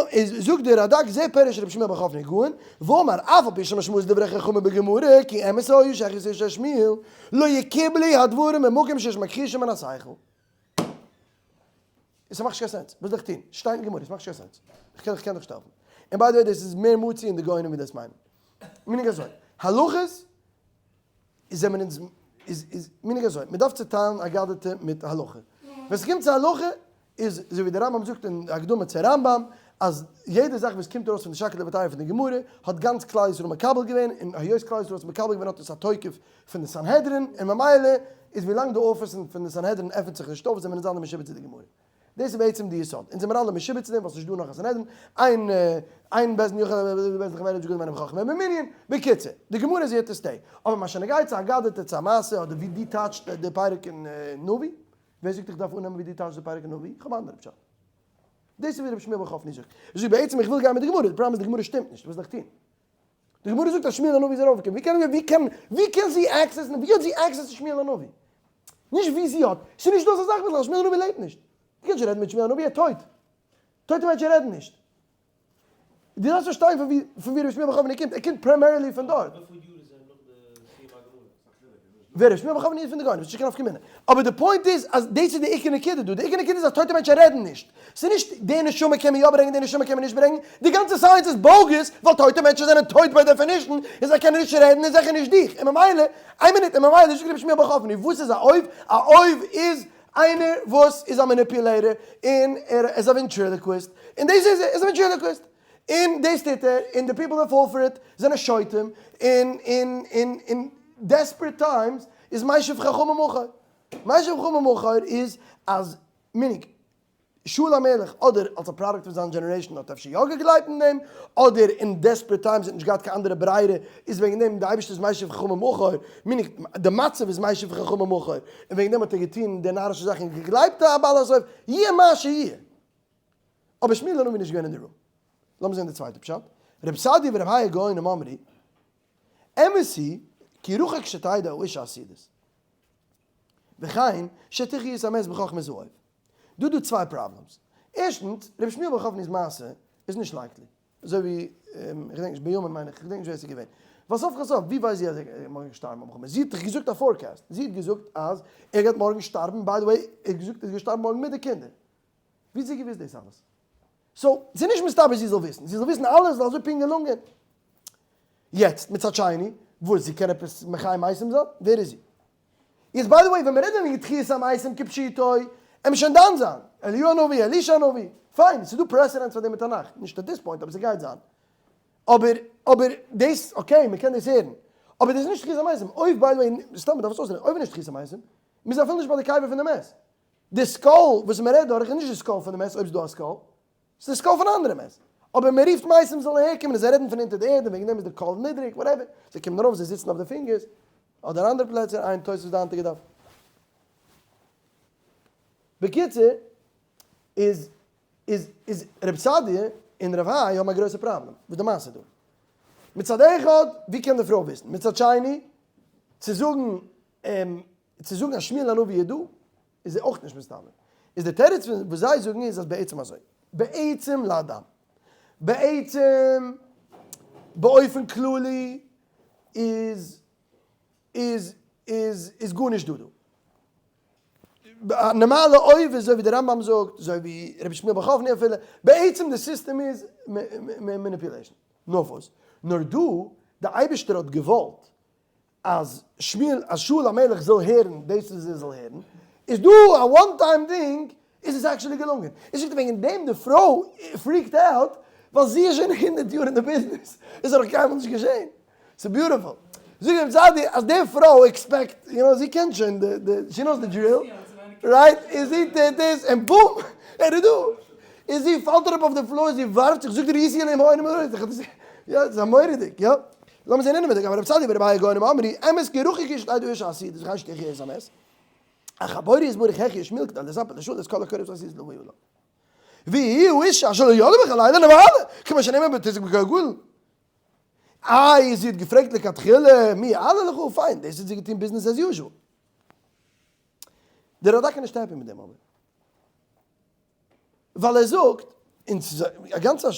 איז זאגט דער רדק זה פירש רבי שמואל בר חפני גאון, ואמר אף על פי שמשמעות דברי חכמים בגמרא כי אמת היו שהכעיס איש את שמואל, לא יקובלו הדברים במקום שיש מכחישים מן השכל. עס מאכט נישט קיין sense, וואס זאל איך טון? שטייט אין גמרא, עס מאכט נישט קיין sense, איך קען איך קען דיך נישט העלפן. און by the way דאס איז מער מצוי אין די גאונים ווי דאס מיינען. מנהג אזוי, הלכות איז זעמער אונז איז איז מנהג אזוי, מען דארף צוטיילן אגדתא מיט הלכה. ווען ס'קומט צו הלכה איז אזוי ווי דער רמב ם זאגט אין הקדמה צו רמב ם אז יעדע זאך וואס קומט ארויס פון די שקלא וטריא פון די גמרא האט גאנץ כלל ישראל מקבל געווען, און היות כלל ישראל האט עס מקבל געווען האט עס א תוקף פון די סנהדרין, און ממילא איז ווילאנג די אפיסן פון די סנהדרין עפענט זיך נישט אויף זעמיר אונז אלע משועבד צו די גמרא. דאס איז בעצם די יסוד. אונז זעמיר אלע משועבד צו דעם ווייל ס'נישט דא נאך א סנהדרין, איין איין בית דין יחיד בית דין חמור רבי גדול חכמים במנין. בקיצור, די גמרא איז here to stay. אבער מה שנוגע צו אגדתא צו א מעשה אדער ווי דו טייטשט די פרק אין נביא, ווער זאגט איך דארף אננעמען ווי דו טייטשט די פרק אין נביא? איך האב א אנדערע פשט. דאס איז ווי רבי שמואל בר חפני זאגט. ער זאגט בעצם איך וויל גיין מיט די גמרא, די פראבלעם איז די גמרא שטימט נישט, וואס זאל איך טון? די גמרא זאגט אז שמואל הנביא איז ארויפגעקומען, ווי קען ווי קען ווי קען זי access ן, ווי האט זי access צו שמואל הנביא? נישט ווי זי האט, ס'איז נישט דא אזא זאך בכלל, שמואל הנביא לעבט נישט. דו קענסט נישט רעדן מיט שמואל הנביא, ער איז טויט. טויטע מענטשן רעדן נישט. דו דארפסט פארשטיין פון ווי פון ווי רבי שמואל בר חבני קומט, ער קומט primarily פון דארט. וויפיל יאר איז ער נאך די סיום הגמרא? ווער רבי שמואל בר חבני איז פון די גאונים, ס'איז נישט קיין נפקא מינה. אבער די point איז אז דאס איז די עיקר נקודה דא, די עיקר נקודה איז אז טויטע מענטשן רעדן נישט. ס'איז נישט די נשמה קען מען יא ברענגען די נשמה קען מען נישט ברענגען, די גאנצע science איז bogus ווייל טויטע מענטשן זענען טויט by definition און זיי קענען נישט רעדן און זיכער נישט דיך, און ממילא, איין מינוט, און ממילא זאגט רבי שמואל בר חבני וואס איז א אוב? א אוב איז איינער וואס איז א manipulator און ער איז א ventriloquist און דאס איז ער, ער איז א ventriloquist און דאס טוט ער און די people that fall for it זענען שוטים און און און אין desperate times איז משיב חכמים מאחור. משיב חכמים מאחור איז אז meaning שאול המלך אדער אלס א product פון זיין generation האט אפשר יא געגלייבט אין דעם, אדער אין desperate times האט נישט געהאט קיין אנדערע ברירה איז וועגן דעם די אייבערשטער איז משיב חכמים מאחור, meaning די מצב איז משיב חכמים מאחור, און וועגן דעם האט ער געטון די נארישע זאכן און געגלייבט א בעל הסוף, יהיה מה שיהיה. אבער שמואל הנביא איז נישט געווען אין די room. לאמיר זען די צווייטע פשט, רב סעדיה ורב האי גאונים אמרי, אמת היא כי רחוק שתדע האשה עתידות. וכן שתחיה את המת בחכמת האוב. דא דא צוויי problems. ערשטנס, רבי שמואל בר חבני'ס מעשה איז נישט likely. אזוי ווי, איך געדענק נישט, בנימין מיין איך, איך געדענק נישט ווער עס איז געווען. ווייל סוף כל סוף, ווי ווייסט זי אז ער גייט מארגן שטארבן ביים מלחמה? זי האט דאך געזאגט א forecast. זי האט געזאגט אז ער גייט מארגן שטארבן, by the way, ער האט געזאגט ער איז געשטארבן מארגן מיט די קינדער. ווי האט זי געוואוסט דאס אלעס? so, ס'איז נישט מסתבר זי זאל וויסן. זי זאל וויסן אלעס זאל אזוי פונקט געלונגען. יעצט, מצד שני, וואס, זי קען עפעס מחיה מתים זיין? ווער איז זי? יעצט by the way ווען מ'רעדט וועגן תחיית המתים כפשוטו, עמער שוין דן זיין, אליהו הנביא, אלישע הנביא, פיין, ס'איז דא precedents פאר דעם אין תנך, נישט at this point אבער ס'גייט זיין. אבער אבער דאס okay מ'קען דאס הערן, אבער דאס איז נישט תחיית המתים, אויב by the way, סתם מ'דארף עס אויסלערנען, אויב איז נישט תחיית המתים, מ'איז אפילו נישט ביי די קבר פון די מת. די skull וואס מ'רעדט דורך איז נישט די skull פון די מת אויב ס'איז דא א skull, ס'איז די skull פון א אנדערע מת. אבער מען רופט מתים זאלן אהער קומען און זיי רעדן פון אונטער די ערד און וועגן דעם איז די קול נידריג, whatever. זיי קומען ארויף, זיי זיצן אויף די fingers, אדער אנדערע פלעצער, עיין תוספות די היינטיגע דף. בקיצור, איז איז איז רב סעדיה און רב האי האבן א גרויסע פראבלעם. וואס די מעשה דא? מצד אחד, ווי קען די פרוי וויסן? מצד שני, צו זאגן צו זאגן אז שמואל הנביא איז דא, איז אויך נישט מסתבר. איז די תירוץ פון וואס זיי זאגן איז אז בעצם אזוי. בעצם לאדם. בעצם באופן כללי איז איז איז איז גארנישט דא דא. נארמאלע אוב איז אזוי ווי די רמב ם זאגט, אזוי ווי רבי שמואל בר חפני אפילו, בעצם די סיסטעם איז manipulation. נאר וואס? נאר דא, די אייבערשטער האט געוואלט אז שמואל אז שאול המלך זאל הערן דאס וואס ער זאל הערן, איז דא א one time דינג, איז עס actually געלונגען. איז זאגט ער וועגן דעם די פרוי freaked out, ווייל זי איז שוין הונדערט יאר אין די ביזנעס, איז נאך קיינמאל נישט געשען. ס'איז beautiful. זאגט רב סעדיה אז די פרוי expect, you know, זי קען שוין די די, she knows the drill, right, און זי טוט דאס און בום! ער איז דא! און זי פאלט אראפ אויף די floor, זי ווארפט זיך, זאגט ער איז יענעם אוינעם ארויס, איך האב דאס, יא, ס'איז א מורא'דיג, יא. לאמיר זען אינעווייניג, אמר רב סעדיה ורבי האי גאונים אמרי, אמת כי רחוק איש לידע איש העתיד, איז וכן שתחיה את המת. אך הבורא יתברך החיה שמואל כדי לספר לשאול את כל הקורא'ס עשית לבוא עליו. ויהי האיש אשר לא ידע בך לילה נבהלה, כמו שנאמר בתזק בגלגול. איי, זי האט געפרעגט לכתחילה, מי יעלה לך? פיין, דאס האט זי געטון business as usual. דער רדק איז נישט happy מיט דעם אבער. ווייל ער זאגט, און ס'איז א גאנצע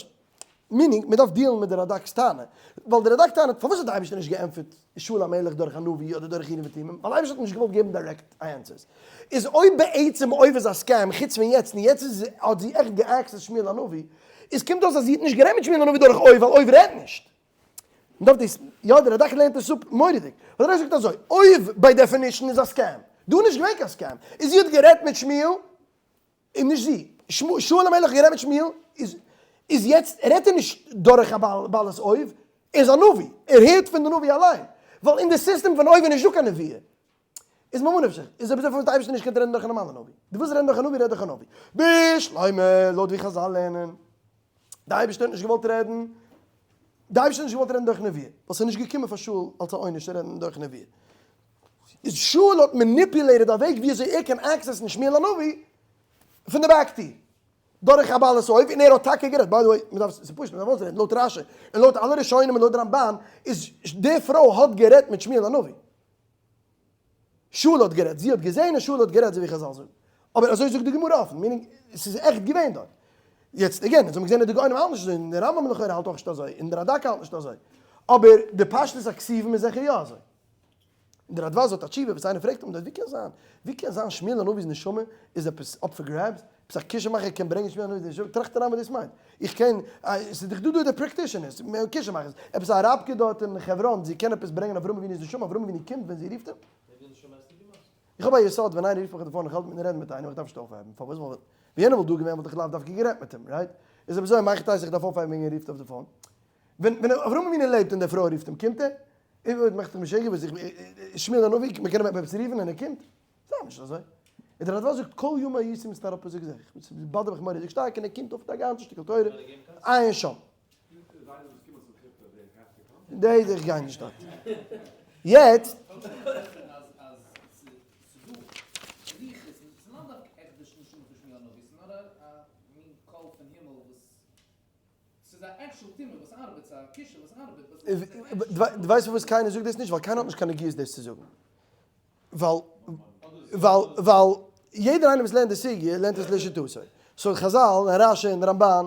meaning, מ'דארף deal ן מיט די רדק'ס טענה, ווייל די רדק טענה'ט, פארוואס האט די אייבערשטער נישט געענטפערט שאול המלך דורך א נביא אדער דורך אורים ותומים, ווייל די אייבערשטער האט נישט געוואלט געבן direct answers. איז אויב בעצם אוב איז א scam, חוץ פון יעצט, און יעצט איז האט זי עכט גע access שמואל הנביא, איז קומט אויס אז זי האט נישט גערעדט מיט שמואל הנביא דורך אוב, ווייל אוב רעדט נישט. מ'דארף דאס, יא די רדק לערנט עס אפ מורא'דיג, ווייל די רדק זאגט אזוי, אוב by definition איז א scam, דא איז נישט געווען קיין scam, איז זי האט גערעדט מיט שמואל, און נישט זי, שאול המלך האט גערעדט מיט שמואל, איז איז יעצט רעדט ער נישט דורך א בעלת אוב, ער איז א נביא, ער הערט פון די נביא אליין, ווייל אין די סיסטעם פון אוב איז נישטא קיין נביאה, איז ממה נפשך, איז אויב אזוי פארוואס האט די אייבערשטער נישט געקענט רעדן דורך א נארמאלע נביא? דו ווילסט רעדן דורך א נביא רעד דורך א נביא. בשלמא, לויט ווי חזל לערנען, די אייבערשטער האט נישט געוואלט רעדן, די אייבערשטער האט נישט געוואלט רעדן דורך נביאה, ווייל ס'איז נישט געקומען פאר שאול אלס א עונש צו רעדן דורך נביאה. איז שאול האט manipulated א וועג ווי אזוי ער קען access ן שמואל הנביא פון די back טיר, דורך א בעלת אוב, און ער האט טאקע גערעדט, by the way, מ'דארף, ס'איז פשוט, מ'דארף אויסרעדן, לויט רשי, און לויט אלע ראשונים און לויט רמבן, איז די פרוי האט גערעדט מיט שמואל הנביא. שאול האט גערעדט, זי האט געזען און שאול האט גערעדט אזוי ווי חזל זאגן. אבער אזוי זאגט די גמרא אפן, meaning ס'איז עכט געווען דארט. יעצט again, אונז האבן געזען אז די גאונים האלטן נישט אזוי, און די רמב ם לכאורה האלט אויך נישט אזוי, און די רדק האלט נישט אזוי. אבער די פשטות הכתובים איז זיכער יא אזוי. און די רדבז האט א תשובה וואס איינער פרעגט אים דארט ווי קען זיין, ווי קען זיין שמואל הנביא'ס נשמה איז עפעס up for grabs, עפעס א כישוף מאכער קען ברענגען שמואל הנביא'ס נשמה, טראכט אריין וואס דאס מיינט. איך קען, ס'איז דאך דא דא די practitioners, כישוף מאכערס, עפעס א רבקה דארט אין חברון, זי קען עפעס ברענגען אברהם אבינו'ס נשמה, אברהם אבינו קומט ווען זי רופט אים. איך האב א יסוד ווען איינער רופט מיך אויף די phone איך האלט מיטן רעדן מיט איינעם איך דארף נישט אויפהייבן, פארוואס? ווייל ווען יענער וואלט דא געווען וואלט איך לאו דווקא גערעדט מיט אים, right? איז אויב אזוי מאך איך טייס איך דארף אויפהייבן ווען יענער רופט אויף די phone. ווען ווען אברהם אבינו לעבט און די פרוי רופט אים קומט ער? איר מאכט זיך משוגע וואס איך שמואל הנביא מען קען אים עפעס רופן און ער קומט? זיי נישט אזוי. און דער רדבז זאגט כל ימי הייתי מסתר אפ זאג זיך, ס'באדערט מיך מורא'דיג שטארק און ער קומט אויף מיט א גאנצע שטיקל תורה, עיין שם. דעי איך גיי נישט דארט יעצט. דו ווייסט פארוואס קיינער זאגט דאס נישט? ווייל קיינער האט נישט קיין נגיעות דאס צו זאגן. ווייל ווייל ווייל יעדער איינער וואס לערנט די סוגיא לערנט עס לשיטתו. so חזל און רשי און רמבן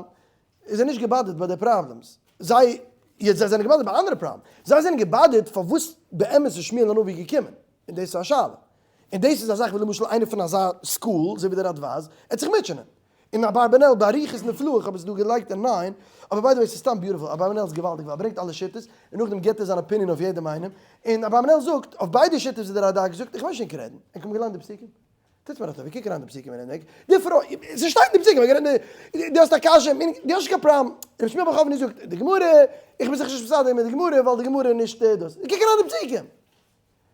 איז ער נישט געבאדערט ביי די problems. זיי יעצט זיי זענען געבאדערט ביי אנדערע פראבלעם. זיי זענען געבאדערט פארוואס באמת איז שמואל הנביא געקומען. און דאס איז א שאלה. און דאס איז א זאך ווי למשל איינער פון אזא school אזוי ווי דער רדבז ער האט זיך מוטשענען. און אברבנאל באריכות נפלאה, איך האב עס דא געלייגט אין ניין, אבער by the way ס'איז סתם beautiful, אברבנאל איז געוואלדיג ווייל ער ברענגט אלע שיטות, און נאכדעם גיבט ער זיין opinion אויף יעדעם איינעם, און אברבנאל זאגט אויף ביידע שיטות וואס דער רדק זאגט, איך ווייס נישט ענק רעדן, ענק האבן געליינט די פסוקים? טוטס מיר א טובה, קוק אריין די פסוקים און ענק, די פרוי, ס'שטייט אין די פסוקים, דו האסט א קשיא, דו האסט נישט קיין פראבלעם, רבי שמואל בר חבני זאגט, די גמרא, איך בין זיך נישט מסדר מיט די גמרא ווייל די גמרא איז נישט דאס, קוק אריין די פסוקים!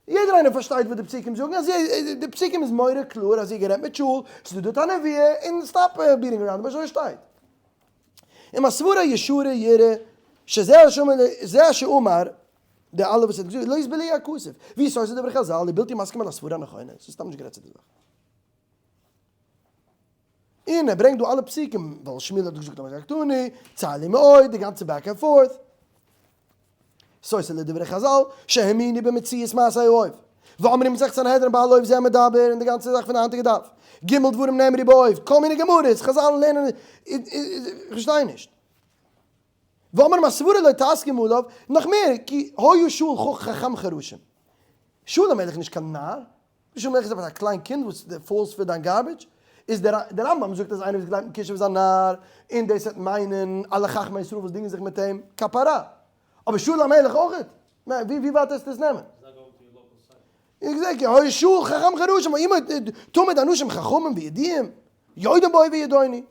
יעדער איינער פארשטייט וואס די פסוקים זאגן, אז די פסוקים איז מורא קלאר אז זי האט גערעדט מיט שאול, ס'איז דא דארט א נבואה, און stop beating around the bush, אזוי שטייט. אם הסברה ישרה יראה שזה שאמר, די אלע וואס ער האט געזאגט, לא יסבלוהו הכתוב, ווי סאיז דברי חזל, איז בלתי מסכים על הסברה הנכונה, ס'איז סתם נישט גערעדט צו די זאך. און ער ברענגט דא אלע פסוקים, ווייל שמואל האט געזאגט למה זעקתני, צר לי מאוד, די גאנצע back and forth. סותר לדברי חזל, שהאמינו במציאות מעשה האוב. ואומרים מסכת סנהדרין בעל אוב זה המדבר, און די גאנצע זאך פון די היינטיגע דף. ג' דברים נאמרו באוב, כל מיני גמרות, חזל לערנען, איך פארשטיי נישט. ואומרים הסברה לא תסכים עליו, נאך מער, כי היה שאול חכם חרשים. שאול המלך איז נישט קיין נאר, שאול המלך איז עפעס א קליין קינד וואס falls פאר דיין garbage, איז דער רמב ם זאגט אז איינער וואס גלייבט אין כישוף איז א נאר, און דאס וועט מיינען אלע חכמי ישראל וואס דינגען זיך מיט אים, כפרה. אבער שאול המלך אויכעט? ניין, ווי ווייט וועסטו עס נעמען? exactly, היה שאול חכם חרשים, ועמו תמיד אנשים חכמים וידועים, יודעים באוב הידעוני.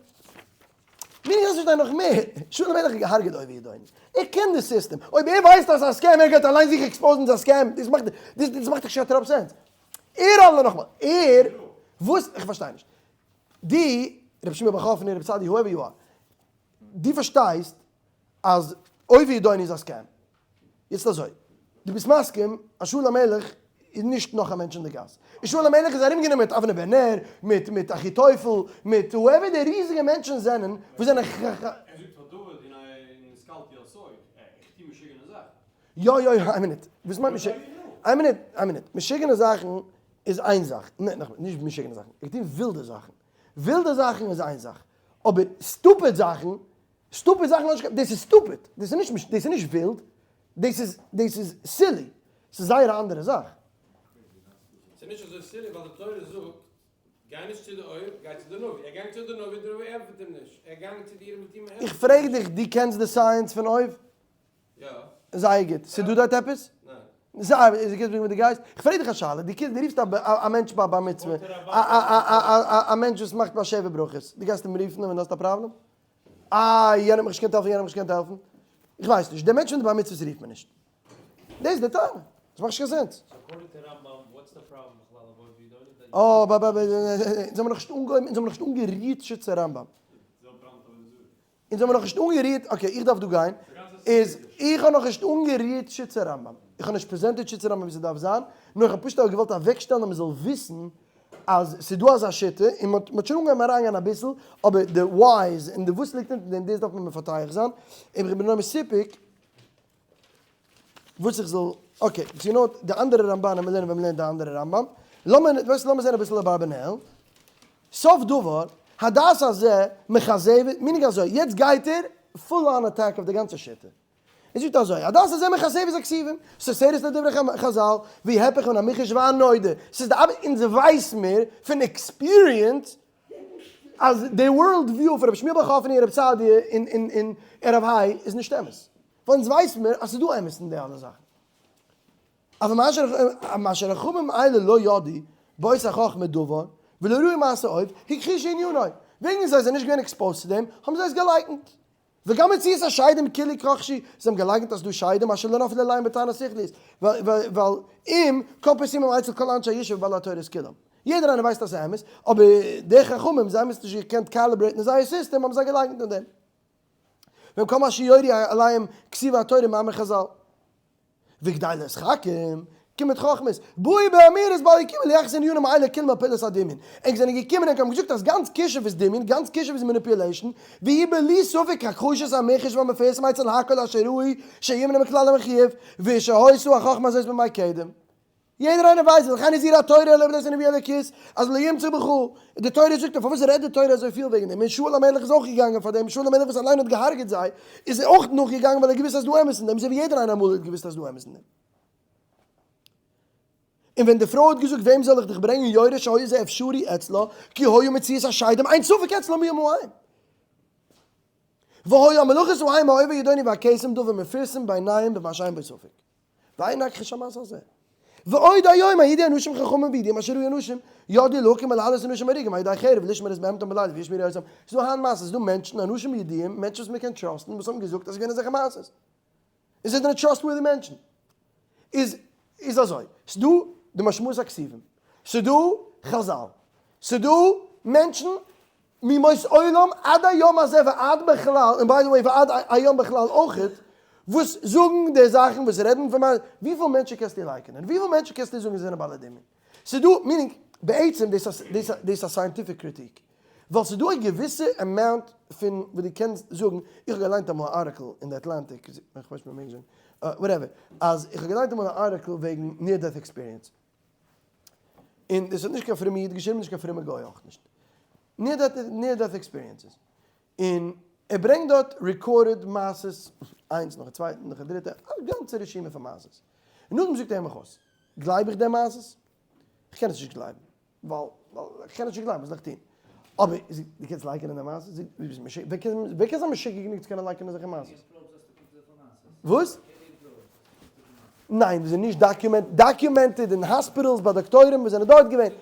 מיר איך פארשטיי נאך מער, שאול המלך האט געהארגעט אוב הידעוני, ער קען די סיסטעם, אויב ער ווייסט אז ס'איז א scam ער גייט אליין זיך expose ן ס'איז א scam, דאס מאכט דאס מאכט דאך שוין א טראפ sense. ער אלע נאכמאל, ער וואס, איך פארשטיי נישט, דו, רבי שמעון בר חפני, רבי סעדי', whoever you are, דו פארשטייסט אז אוב הידעוני איז א scam, יעצט אזוי, דו ביסט מסכים אז שאול המלך איז נישט נאך א מענטש אין די גאס, און שאול המלך איז ארומגענומען מיט אבנר בן נר, מיט מיט אחיתופל, מיט whoever די ריזיגע מענטשן זענען, וואס זענען ח ח. ער זאגט פאר דוד הנה נתקלתי על סוי, איך טו משוגענע זאכן. יא יא יא, איין מינוט, וואס מיינט משוגע, איין מינוט, איין מינוט, משוגענע זאכן איז איין זאך, ניין נאכמער, נישט משוגענע זאכן, איך טו ווילדע זאכן, ווילדע זאכן איז איין זאך, אבער stupid זאכן stupid זאכן האט נישט קיין, דאס איז stupid, דאס איז נישט, דאס איז נישט ווילד, דאס איז, דאס איז silly, ס'איז זייער א אנדערע זאך. ס'איז נישט אזוי silly ווייל די תורה זאגט גיי נישט צו די אוב, גיי צו די נביא, ער גאנגט צו די נביא, די נביא ענטפערט אים נישט, ער גאנגט צו די אורים ותומים ענטפערט אים איך פרעג דיך, דו קענסט די science פון אוב? יא. זייער גוט. ס'איז דא דארט עפעס? ניין. זייער גוט, איז גוט ווי דו גייסט. איך פרעג דיך א שאלה, דו קומסט, דו רופסט א מענטש ביי א בר מצוה, א מענטש וואס מאכט ביי שבע ברכות, דו גייסט אים רופן ווען דו האסט א פראבלעם? אה, יענער האט מיך נישט געקענט העלפן, יענער האט מיך נישט געקענט העלפן. איך ווייס נישט, די מענטש פון די בר מצוות רופט מען נישט. דאס איז די טענה. דאס מאכט נישט קיין sense. אה, ב ב ב, אונז האבן נאכנישט אנגעהויבן, אונז האבן נאכנישט אנגערירט שיטת הרמב ם. אונז האבן נאכנישט אנגערירט, okay איך דארף דא גיין, איז איך האב נאכנישט אנגערירט שיטת הרמב ם, איך האב נישט פרעזענטעד שיטת הרמב ם ווי ס'דארף זיין, נאר איך האב פשוט געוואלט אוועקשטעלן אז מ'זאל וויסן אז ס'איז דא אזא שיטה, און מ'האט מ'האט שוין אנגעהויבן אריינגיין אביסל, אבער די whys און די וואס ליגט אונטער דעם דאס דארף מען מפתח זיין, און איך בין נאר מסופק וואס איך זאל, okay, so you know די אנדערע רמבן, מיר לערנען ווען מ'לערנט די אנדערע רמב ם. לאמיר, ווייסט, לאמיר זען אביסל אברבנאל. סוף דבר, הדעת הזה מכזבת, meaning אזוי, יעצט גייט ער full on attack אויף די גאנצע שיטה. ער זאגט אזוי, הדעת הזה מכזבת הכתובים, סותרת לדברי חזל, והיא הפך מן המוחש והנודע. ס'איז די אבער אונז ווייס מיר פון experience אז די world view פון רבי שמואל בר חפני און רבי סעדיה און רב האי איז נישט אמת. ווייל אונז ווייס מיר אז ס'איז דא אמת אין די אלע זאכן. אבל מה שחכמים האלה לא ידעו באות החכמה דבר ולא ראו מעשה אוב, הכחישו ענינו. וועגן זיי זענען נישט געווען exposed צו דעם, האבן זיי עס געלייקנט. וגם מציאות השדים כאילו הכחישו, זיי האבן געלייקנט אז ס'דא שדים אשר לא נפלו עליהם בטענה שכלית, ווייל אם כל פרסומם אצל כל אנשי הישוב ובעלי התורות כולם. יעדער איינער ווייסט אז ס'איז אמת, אבער די חכמים, זיי האבן עס נישט געקענט calibrate ן אין זייער סיסטעם, האבן זיי געלייקנט אין דעם. והם כל מה שיורו עליהם כתיב התורה מאמר חזל. וכדי להתחכם, קום מיט חכמות, באו באמירת בעלי קימה ליחס ענינים האלה כולם על פעולת הדמיון. ענק זענען געקומען ענק האבן געזאגט אז גאנץ כישוף איז דמיון, גאנץ כישוף איז manipulation, והיא בלי ספק הכחשת המוחש והמפורסם אצל הכל אשר ראו שימנע מכלל המחויב, ושהיתה החכמה הזאת בימי קדם. יעדער איינער ווייסט ולכן הזהירה התורה לעבוד את הנביא אלוקית אז לא ימצא בך, די תורה זאגט פארוואס רעדט די תורה אזוי פיל וועגן דעם, און שאול המלך איז אויך געגאנגען פאר דעם, שאול המלך וואס אליין האט געהארגעט זיי, איז אויך נאכגעגאנגען ווייל ער האט געוואוסט אז דא אמת אין דעם, אזוי ווי יעדער איינער אמאל האט געוואוסט אז דא אמת אין דעם. און ווען די פרוי האט געזאגט וועם זאל איך דיך ברענגען יורש שהיה זה אפשרי אצלה כי היה מציאות השדים אין ספק אצלה מי המאיים. והיה המלאכות ההם האויב הידעוני והקסם דבר מפורסם בעיניים במה שאין בו ספק. ואין הכחש המעשה הזה. ועוד היום היו אנשים חכמים ויודעים אשר ראו אנשים ידעו להקים ולהעלות אנשים הרוגים על ידי חרב ולשמור את בהמתם בלילה וישמרו אותם. ס'איז דא היינט מעשות, ס'איז דא מענטשן, אנשים ידועים, מענטשן וואס מ'קען trust ן, וואס האבן געזאגט אז ס'איז געווען אזעלכע מעשות. און זיי זענען trustworthy מענטשן. איז איז אזוי, ס'איז דא די משמעות הכתובים, ס'איז דא חזל, ס'איז דא מענטשן מימות עולם עד היום הזה ועד בכלל, און by the way ועד היום בכלל אויכעט, וואס זאגן די זאכן וואס רעדן פון מיין, וויפיל מענטשן קענסטו לייקענען? וויפיל מענטשן קענסטו זאגן זיי זענען בעלי דמיון? ס'איז דא, meaning, בעצם דאס איז דאס א scientific קריטיק, ווייל ס'איז דא א געוויסע amount פון וואס דו קענסט זאגן, איך האב געליינט אמאל א article אין די Atlantic, איך ווייס נישט מ'מעג זאגן, whatever, אז איך האב געליינט אמאל א article וועגן near death experience, און דאס האט נישט קיין פרומע איד געשריבן, נישט קיין פרומע גוי אויך נישט. near death experiences. און ער ברענגט דארט recorded מעשות, איינס נאכן צווייטן נאכן דריטע, א גאנצע רשימה פון מעשות. און נאכדעם זאגט ער מיך אויס, גלייב איך די מעשות? איך קען עס נישט גלייבן, ווייל איך קען עס נישט גלייבן, וואס זאל איך טון? אבער דו קענסט לייקענען די מעשות? ווער קען זיין משוגע גענוג צו קענען לייקענען אזעלכע מעשות? וואס? ניין, דאס איז נישט document, documented אין hospitals ביי דאקטוירים וואס זענען דארט געווען.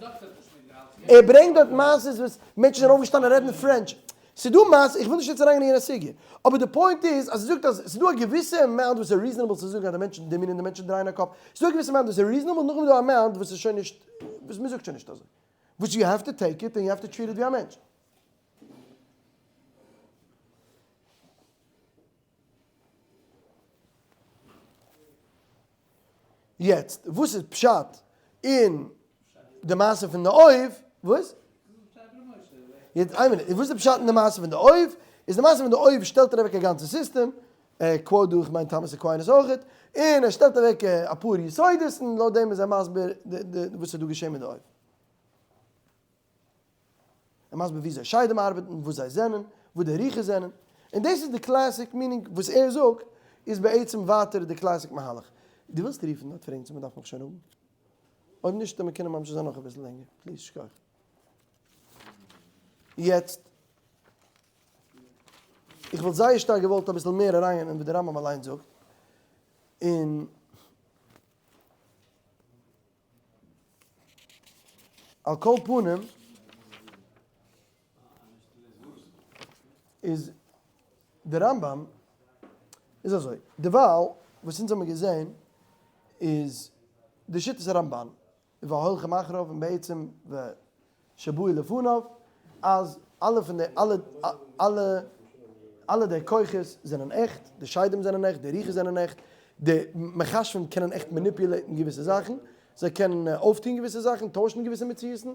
ער ברענגט דארט מעשות וואס מענטשן זענען אויפגעשטאנען רעדן French. ס'איז דא מעשות, איך וויל נישט יעצט אריינגיין אין יענע סוגיא. אבער די point איז אז ער זאגט אז ס'איז דא א געוויסע amount וואס איז reasonable צו זאגן אז די מענטשן דמיונ'ען די מענטשן דרייען א קאפ. ס'איז דא א געוויסע amount וואס איז reasonable, נאכדעם איז דא א amount וואס איז שוין נישט, וואס מ'זאגט שוין נישט אזוי. וואס you have to take it and you have to treat it ווי א מענטש. יעצט וואס איז פשט אין די מעשה פון די אוב? וואס? יעצט איין מינוט, וואס איז פשט אין די מעשה פון די אוב? איז די מעשה פון די אוב שטעלט ער אוועק א גאנצע סיסטעם, ער quote דא איך מיין טאמאס אקוויינעס אויכעט, און ער שטעלט אוועק אפאר יסודות און לויט דעם איז ער מסביר וואס איז דא געשען מיט די אוב. ער מסביר וויאזוי שדים ארבעטן, וואס זיי זענען, וואס די רוחות זענען, און דאס איז די classic meaning וואס ער זאגט איז בעצם ווייטער די classic מהלך. דו ווילסט רופן דארט פרעגן צו מען דארף מיך שוין האבן? אויב נישט דאן קען מען ממשיך זיין נאך אביסל לענגער, please שכוח. יעצט, איך וואלט זייער שטארק געוואלט אביסל מער אריינגיין אין וואס די רמב"ם אליין זאגט, און. על כל פנים איז די רמב"ם איז אזוי, דערווייל וואס אונז האבן געזען איז די שיטת הרמב"ן והולכים אחריו און בעצם שבאו לפניו, אז אלע פון די אלע אלע אלע די כוחות זענען עכט, די שדים זענען עכט, די רוחות זענען עכט, די מכשפים קענען עכט manipulate ן געוויסע זאכן, זיי קענען אויפטון געוויסע זאכן, טוישן געוויסע מציאות'ן,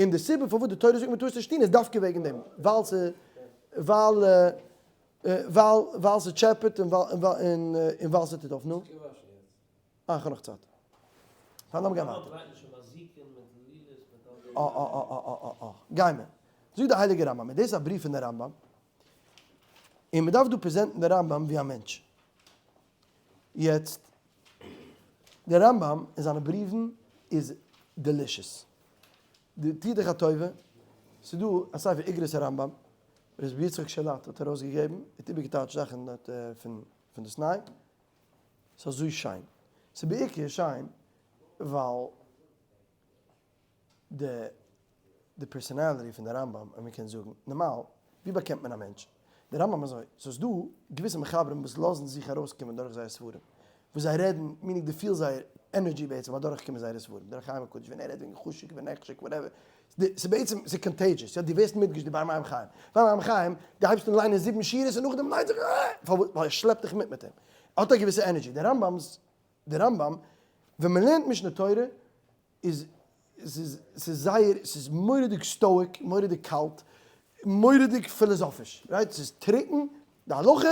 און די סיבה פארוואס די תורה זאגט מען טאר עס נישט טון איז דווקא וועגן דעם, ווייל ס' ווייל ווייל ווייל ס'טשעפעט און ווייל און ווייל ס'טוט אויף, נו? אה, כ'האב נאך צייט. פאר לאמיר גיין ווייטער. אה אה אה אה אה אה אה. גיימער. זאגט דער הייליגער רמב ם, און דאס איז א בריוו פון דער רמב ם, און מען דארף דא present ן דער רמב ם ווי א מענטש. יעצט, דער רמב ם אין זיינע בריוון איז delicious. דו טו דיך א טובה, ס'איז דא א ספר אגרות הרמב ם, ר' יצחק שלאט האט ארויסגעגעבן, ער האט איבערגעטייטשט זאכן דארט פון דאס ניי, ס'איז אזוי שיין. ס'איז בעיקר שיין ווייל די די personality פון די רמב ם, אויב מ'קען זאגן, נארמאל, ווי באקענט מען א מענטש? די רמב ם אזוי, סאיז דא געוויסע מחברים וואס לאזן זיך ארויסקומען דורך זייער ספרים, וואס זיי רעדן, meaning דו פילסט זייער energy בעצם אדורכקומען זייערע ספרים, דער אור החיים הקדוש ווען ער רעדט וועגן חשוק ונחשק whatever, ס'איז בעצם ס'איז contagious, יא דו ווערסט מיטגעשט די באר מים חיים, באר מים חיים, דו הייבסט אן ליינען זיבן שורות און נאכדעם ליינט זיך אה! פארוואס? ווייל ער שלעפט דיך מיט מיט אים, ער האט א געוויסע energy, די רמב ם'ס די רמב ם ווען מ'לערנט משנה תורה איז ס'איז ס'איז זייער ס'איז מורא'דיג stoic, מורא'דיג קאלט, מורא'דיג פילאזאפיש, right? ס'איז טרוקן, די הלכה,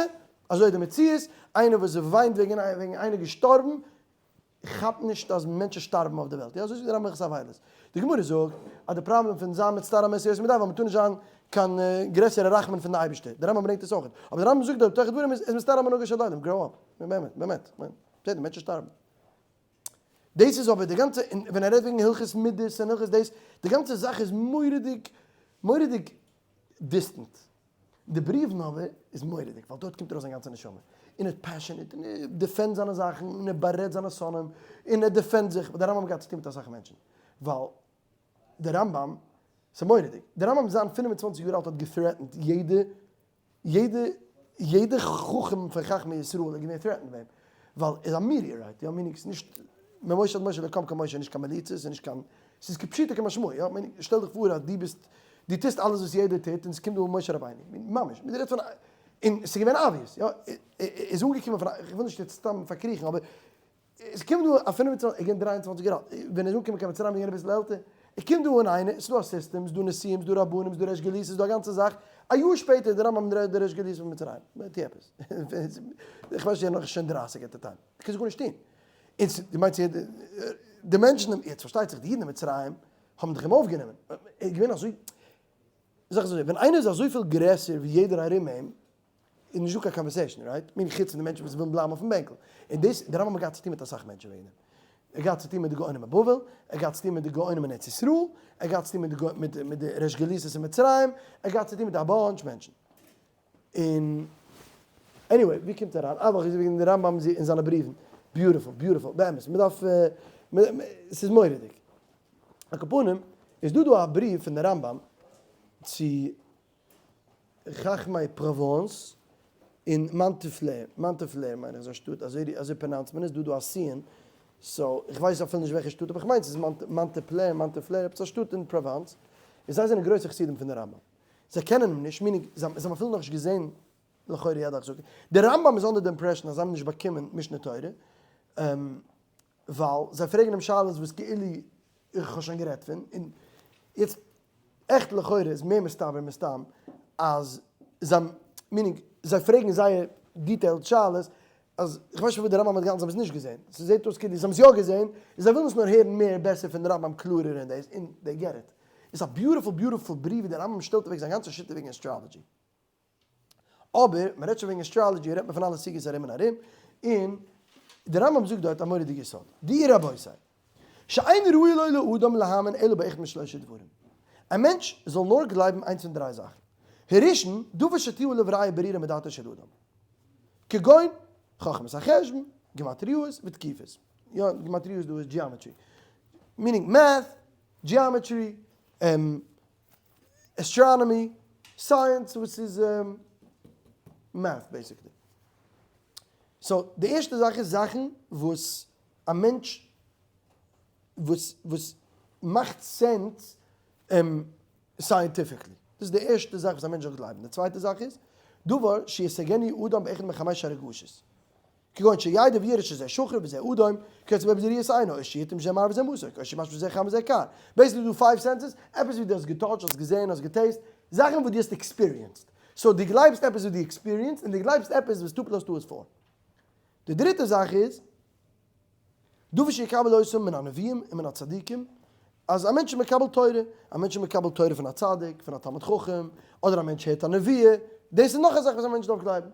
אזוי איז די מציאות, איינער וואס וויינט וועגן וועגן איינער געשטארבן, כאפט נישט אז מענטשן שטארבן אויף די וועלט, יא אזוי זאגט די רמב ם הלכות אבילות. די גמרא זאגט אז די פראבלעם פון זיין מצטער על מות יותר מדאי ווייל מ'טאר נישט זיין קיין גרעסערע רחמן פון די אייבערשטער, די רמב ם ברענגט עס אויך, אבער די רמב ם זאגט דארט בתוך הדברים איז איז מצטער על מנהגו של עולם, grow up, באמת, באמת, בסדר מענטשן שטארבן. דאס איז אבער די גאנצע, און ווען ער רעדט וועגן הלכות מידות און הלכות דאס, די גאנצע זאך איז מורא'דיג, מורא'דיג distant. די בריוון אבער איז מורא'דיג, ווייל דארט קומט ארויס זיין גאנצע נשמה, און ער איז passionate, און ער defend זיינע זאכן, און ער בארעדט זיינע שונאים, און ער defend זיך, דער רמב ם האט געהאט צוטון מיט אסאך מענטשן, ווייל דער רמב ם, ס'איז מורא'דיג, דער רמב ם זיין 25 יאר אלט האט גע threatened יעדע יעדע יעדע חכם פון חכמי ישראל איז געווען threatened ביי אים, ווייל ער איז א meteorite, יא meaning ס'איז נישט ממשה עד משה לא קם כמשה, נישט קיין מליצה, ס'איז נישט קיין, ס'איז כפשוטו כמשמעו, יא meaning שטעל דיך פאר אז דו ביסט, דו טוסט אלעס וואס יעדער טוט און ס'קומט דא משה רבינו, ממש, מ'רעדט פון א, און ס'איז געווען obvious, יא, ער איז אנגעקומען פון א, כ'וויל נישט יעצט סתם פארקריכן אבער עס קומט דא א 25, ער איז געווען 23 יאר אלט, ווען ער איז אנגעקומען קיין מצרים איז ער געווען אביסל עלטער, עס קומט דא אן איינער, עס איז דא א סיסטעם, עס איז דא נשיאים, עס איז דא רבנים, עס איז דא ריש גלותא, עס איז דא א גאנצע זאך, א יאר שפעטער איז דער רמב ם דער ריש גלותא פון מצרים, טו עפעס, איך ווייס נישט ער איז נאך שוין 30 at the time, דו קענסט גארנישט טון, און דו מיינסט די מענטשן, יעצט פארשטייט זיך די אידן אין מצרים האבן דאך אים אויפגענומען, ער איז געווען אזוי, זאך אזוי, ווען איינער איז אזויפיל גרעסער ווי יעדער ארום אים, איז נישט דא קיין conversation, right? מין חוץ פון די מענטשן וואס ווילן בלייבן אויפן בענקל. און דאס, דער רמב ם האט געהאט צוטון מיט אסאך מענטשן וועגן דעם. ער האט געהאט צוטון מיט די גאונים אין בבל, ער האט געהאט צוטון מיט די גאונים אין ארץ ישראל, ער האט געהאט צוטון מיט די מיט מיט די ריש גלותא'ס אין מצרים, ער האט געהאט צוטון מיט א bunch מענטשן. און anyway, ווי קומט אריין? אה, ווייל וועגן די רמב ם אין זיינע בריוון. beautiful, beautiful, באמת, מ'דארף, ס'איז מורא'דיג. על כל פנים, איז דא דא א בריוו פון די רמב ם צו חכמי פראוואנס אין מאנטעפלער, מאנטעפלער מיין איך איז א שטאט, אזוי אזוי pronounce ט מען עס, דא דא א סיען, so איך ווייס אפילו נישט וועלכע שטאט אבער איך מיין ס'איז מאנטעפלער, מאנטעפלער, עפעס א שטאט אין פראוואנס, און זיי זענען גרויסע חסידים פון די רמב ם, זיי קענען אים נישט, meaning זיי האבן אפילו נאכנישט געזען לכאורה יד החזקה, די רמב ם איז under די impression אז זיי האבן נישט באקומען משנה תורה, ווייל זיי פרעגן אים שאלות וואס כאילו איך האב שוין גערעדט פון, און יעצט עכט לכאורה איז מער מסתבר מסתם אז זיי, meaning זיי פרעגן זייער detailed שאלות, אז איך ווייס נישט פון וואו די רמב ם האט געהאלטן זיי האבן עס נישט געזען, ס'זעט אויס כאילו זיי האבן עס יא געזען, און זיי ווילן עס נאר הערן מער בעסער פון די רמב ם קלארער אין דאס, און they get it. איז א beautiful beautiful בריוו ווי די רמב ם שטעלט אוועק זיין גאנצע שיטה וועגן astrology. אבער מען רעדט שוין וועגן astrology רעדט מען פון אלע סוגיות ארום און ארום, און דער רמב ם זאגט דארט א מורא'דיגע יסוד, דעו רבותי, שאין ראוי לו לאדם להאמין אלא באחד משלושה דברים, א מענטש זאל נאר גלייבן איינס פון דריי זאכן, הראשון, דבר שתהיה עליו ראיה ברורה מדעתו של אדם, כגון, חכמת החשבון, גמטריאות ותקיפות, יא, גמטריאות דא איז geometry, meaning math, geometry, astronomy, science וואס איז math basically. so די ערשטע זאך איז זאכן וואס א מענטש וואס וואס מאכט sense scientifically. דאס איז די ערשטע זאך וואס א מענטש זאל גלייבן. די צווייטע זאך איז דבר שישגנו אדם באחד מחמש הרגשות. כגון שידע ויראה שזה שחור וזה אדום, כיוצא בזה בראיית עינו, או שיטעום שזה מר וזה מתוק, או שימשמש שזה חם וזה קר. basically דא five senses, עפעס ווי דו האסט גע touch ט, האסט געזען, האסט גע taste ט, זאכן וואס דו האסט experienced. so דו גלייבסט עפעס וואס דו experienced, און דו גלייבסט עפעס וואס two plus two איז four. די דריטע זאך איז, דבר שיקבל אותם מן הנביאים ומן הצדיקים. אז א מענטש איז מקבל תורה, א מענטש איז מקבל תורה פון א צדיק, פון א תלמיד חכם, אדער א מענטש הערט א נבואה, דאס איז נאך א זאך וואס א מענטש דארף גלייבן.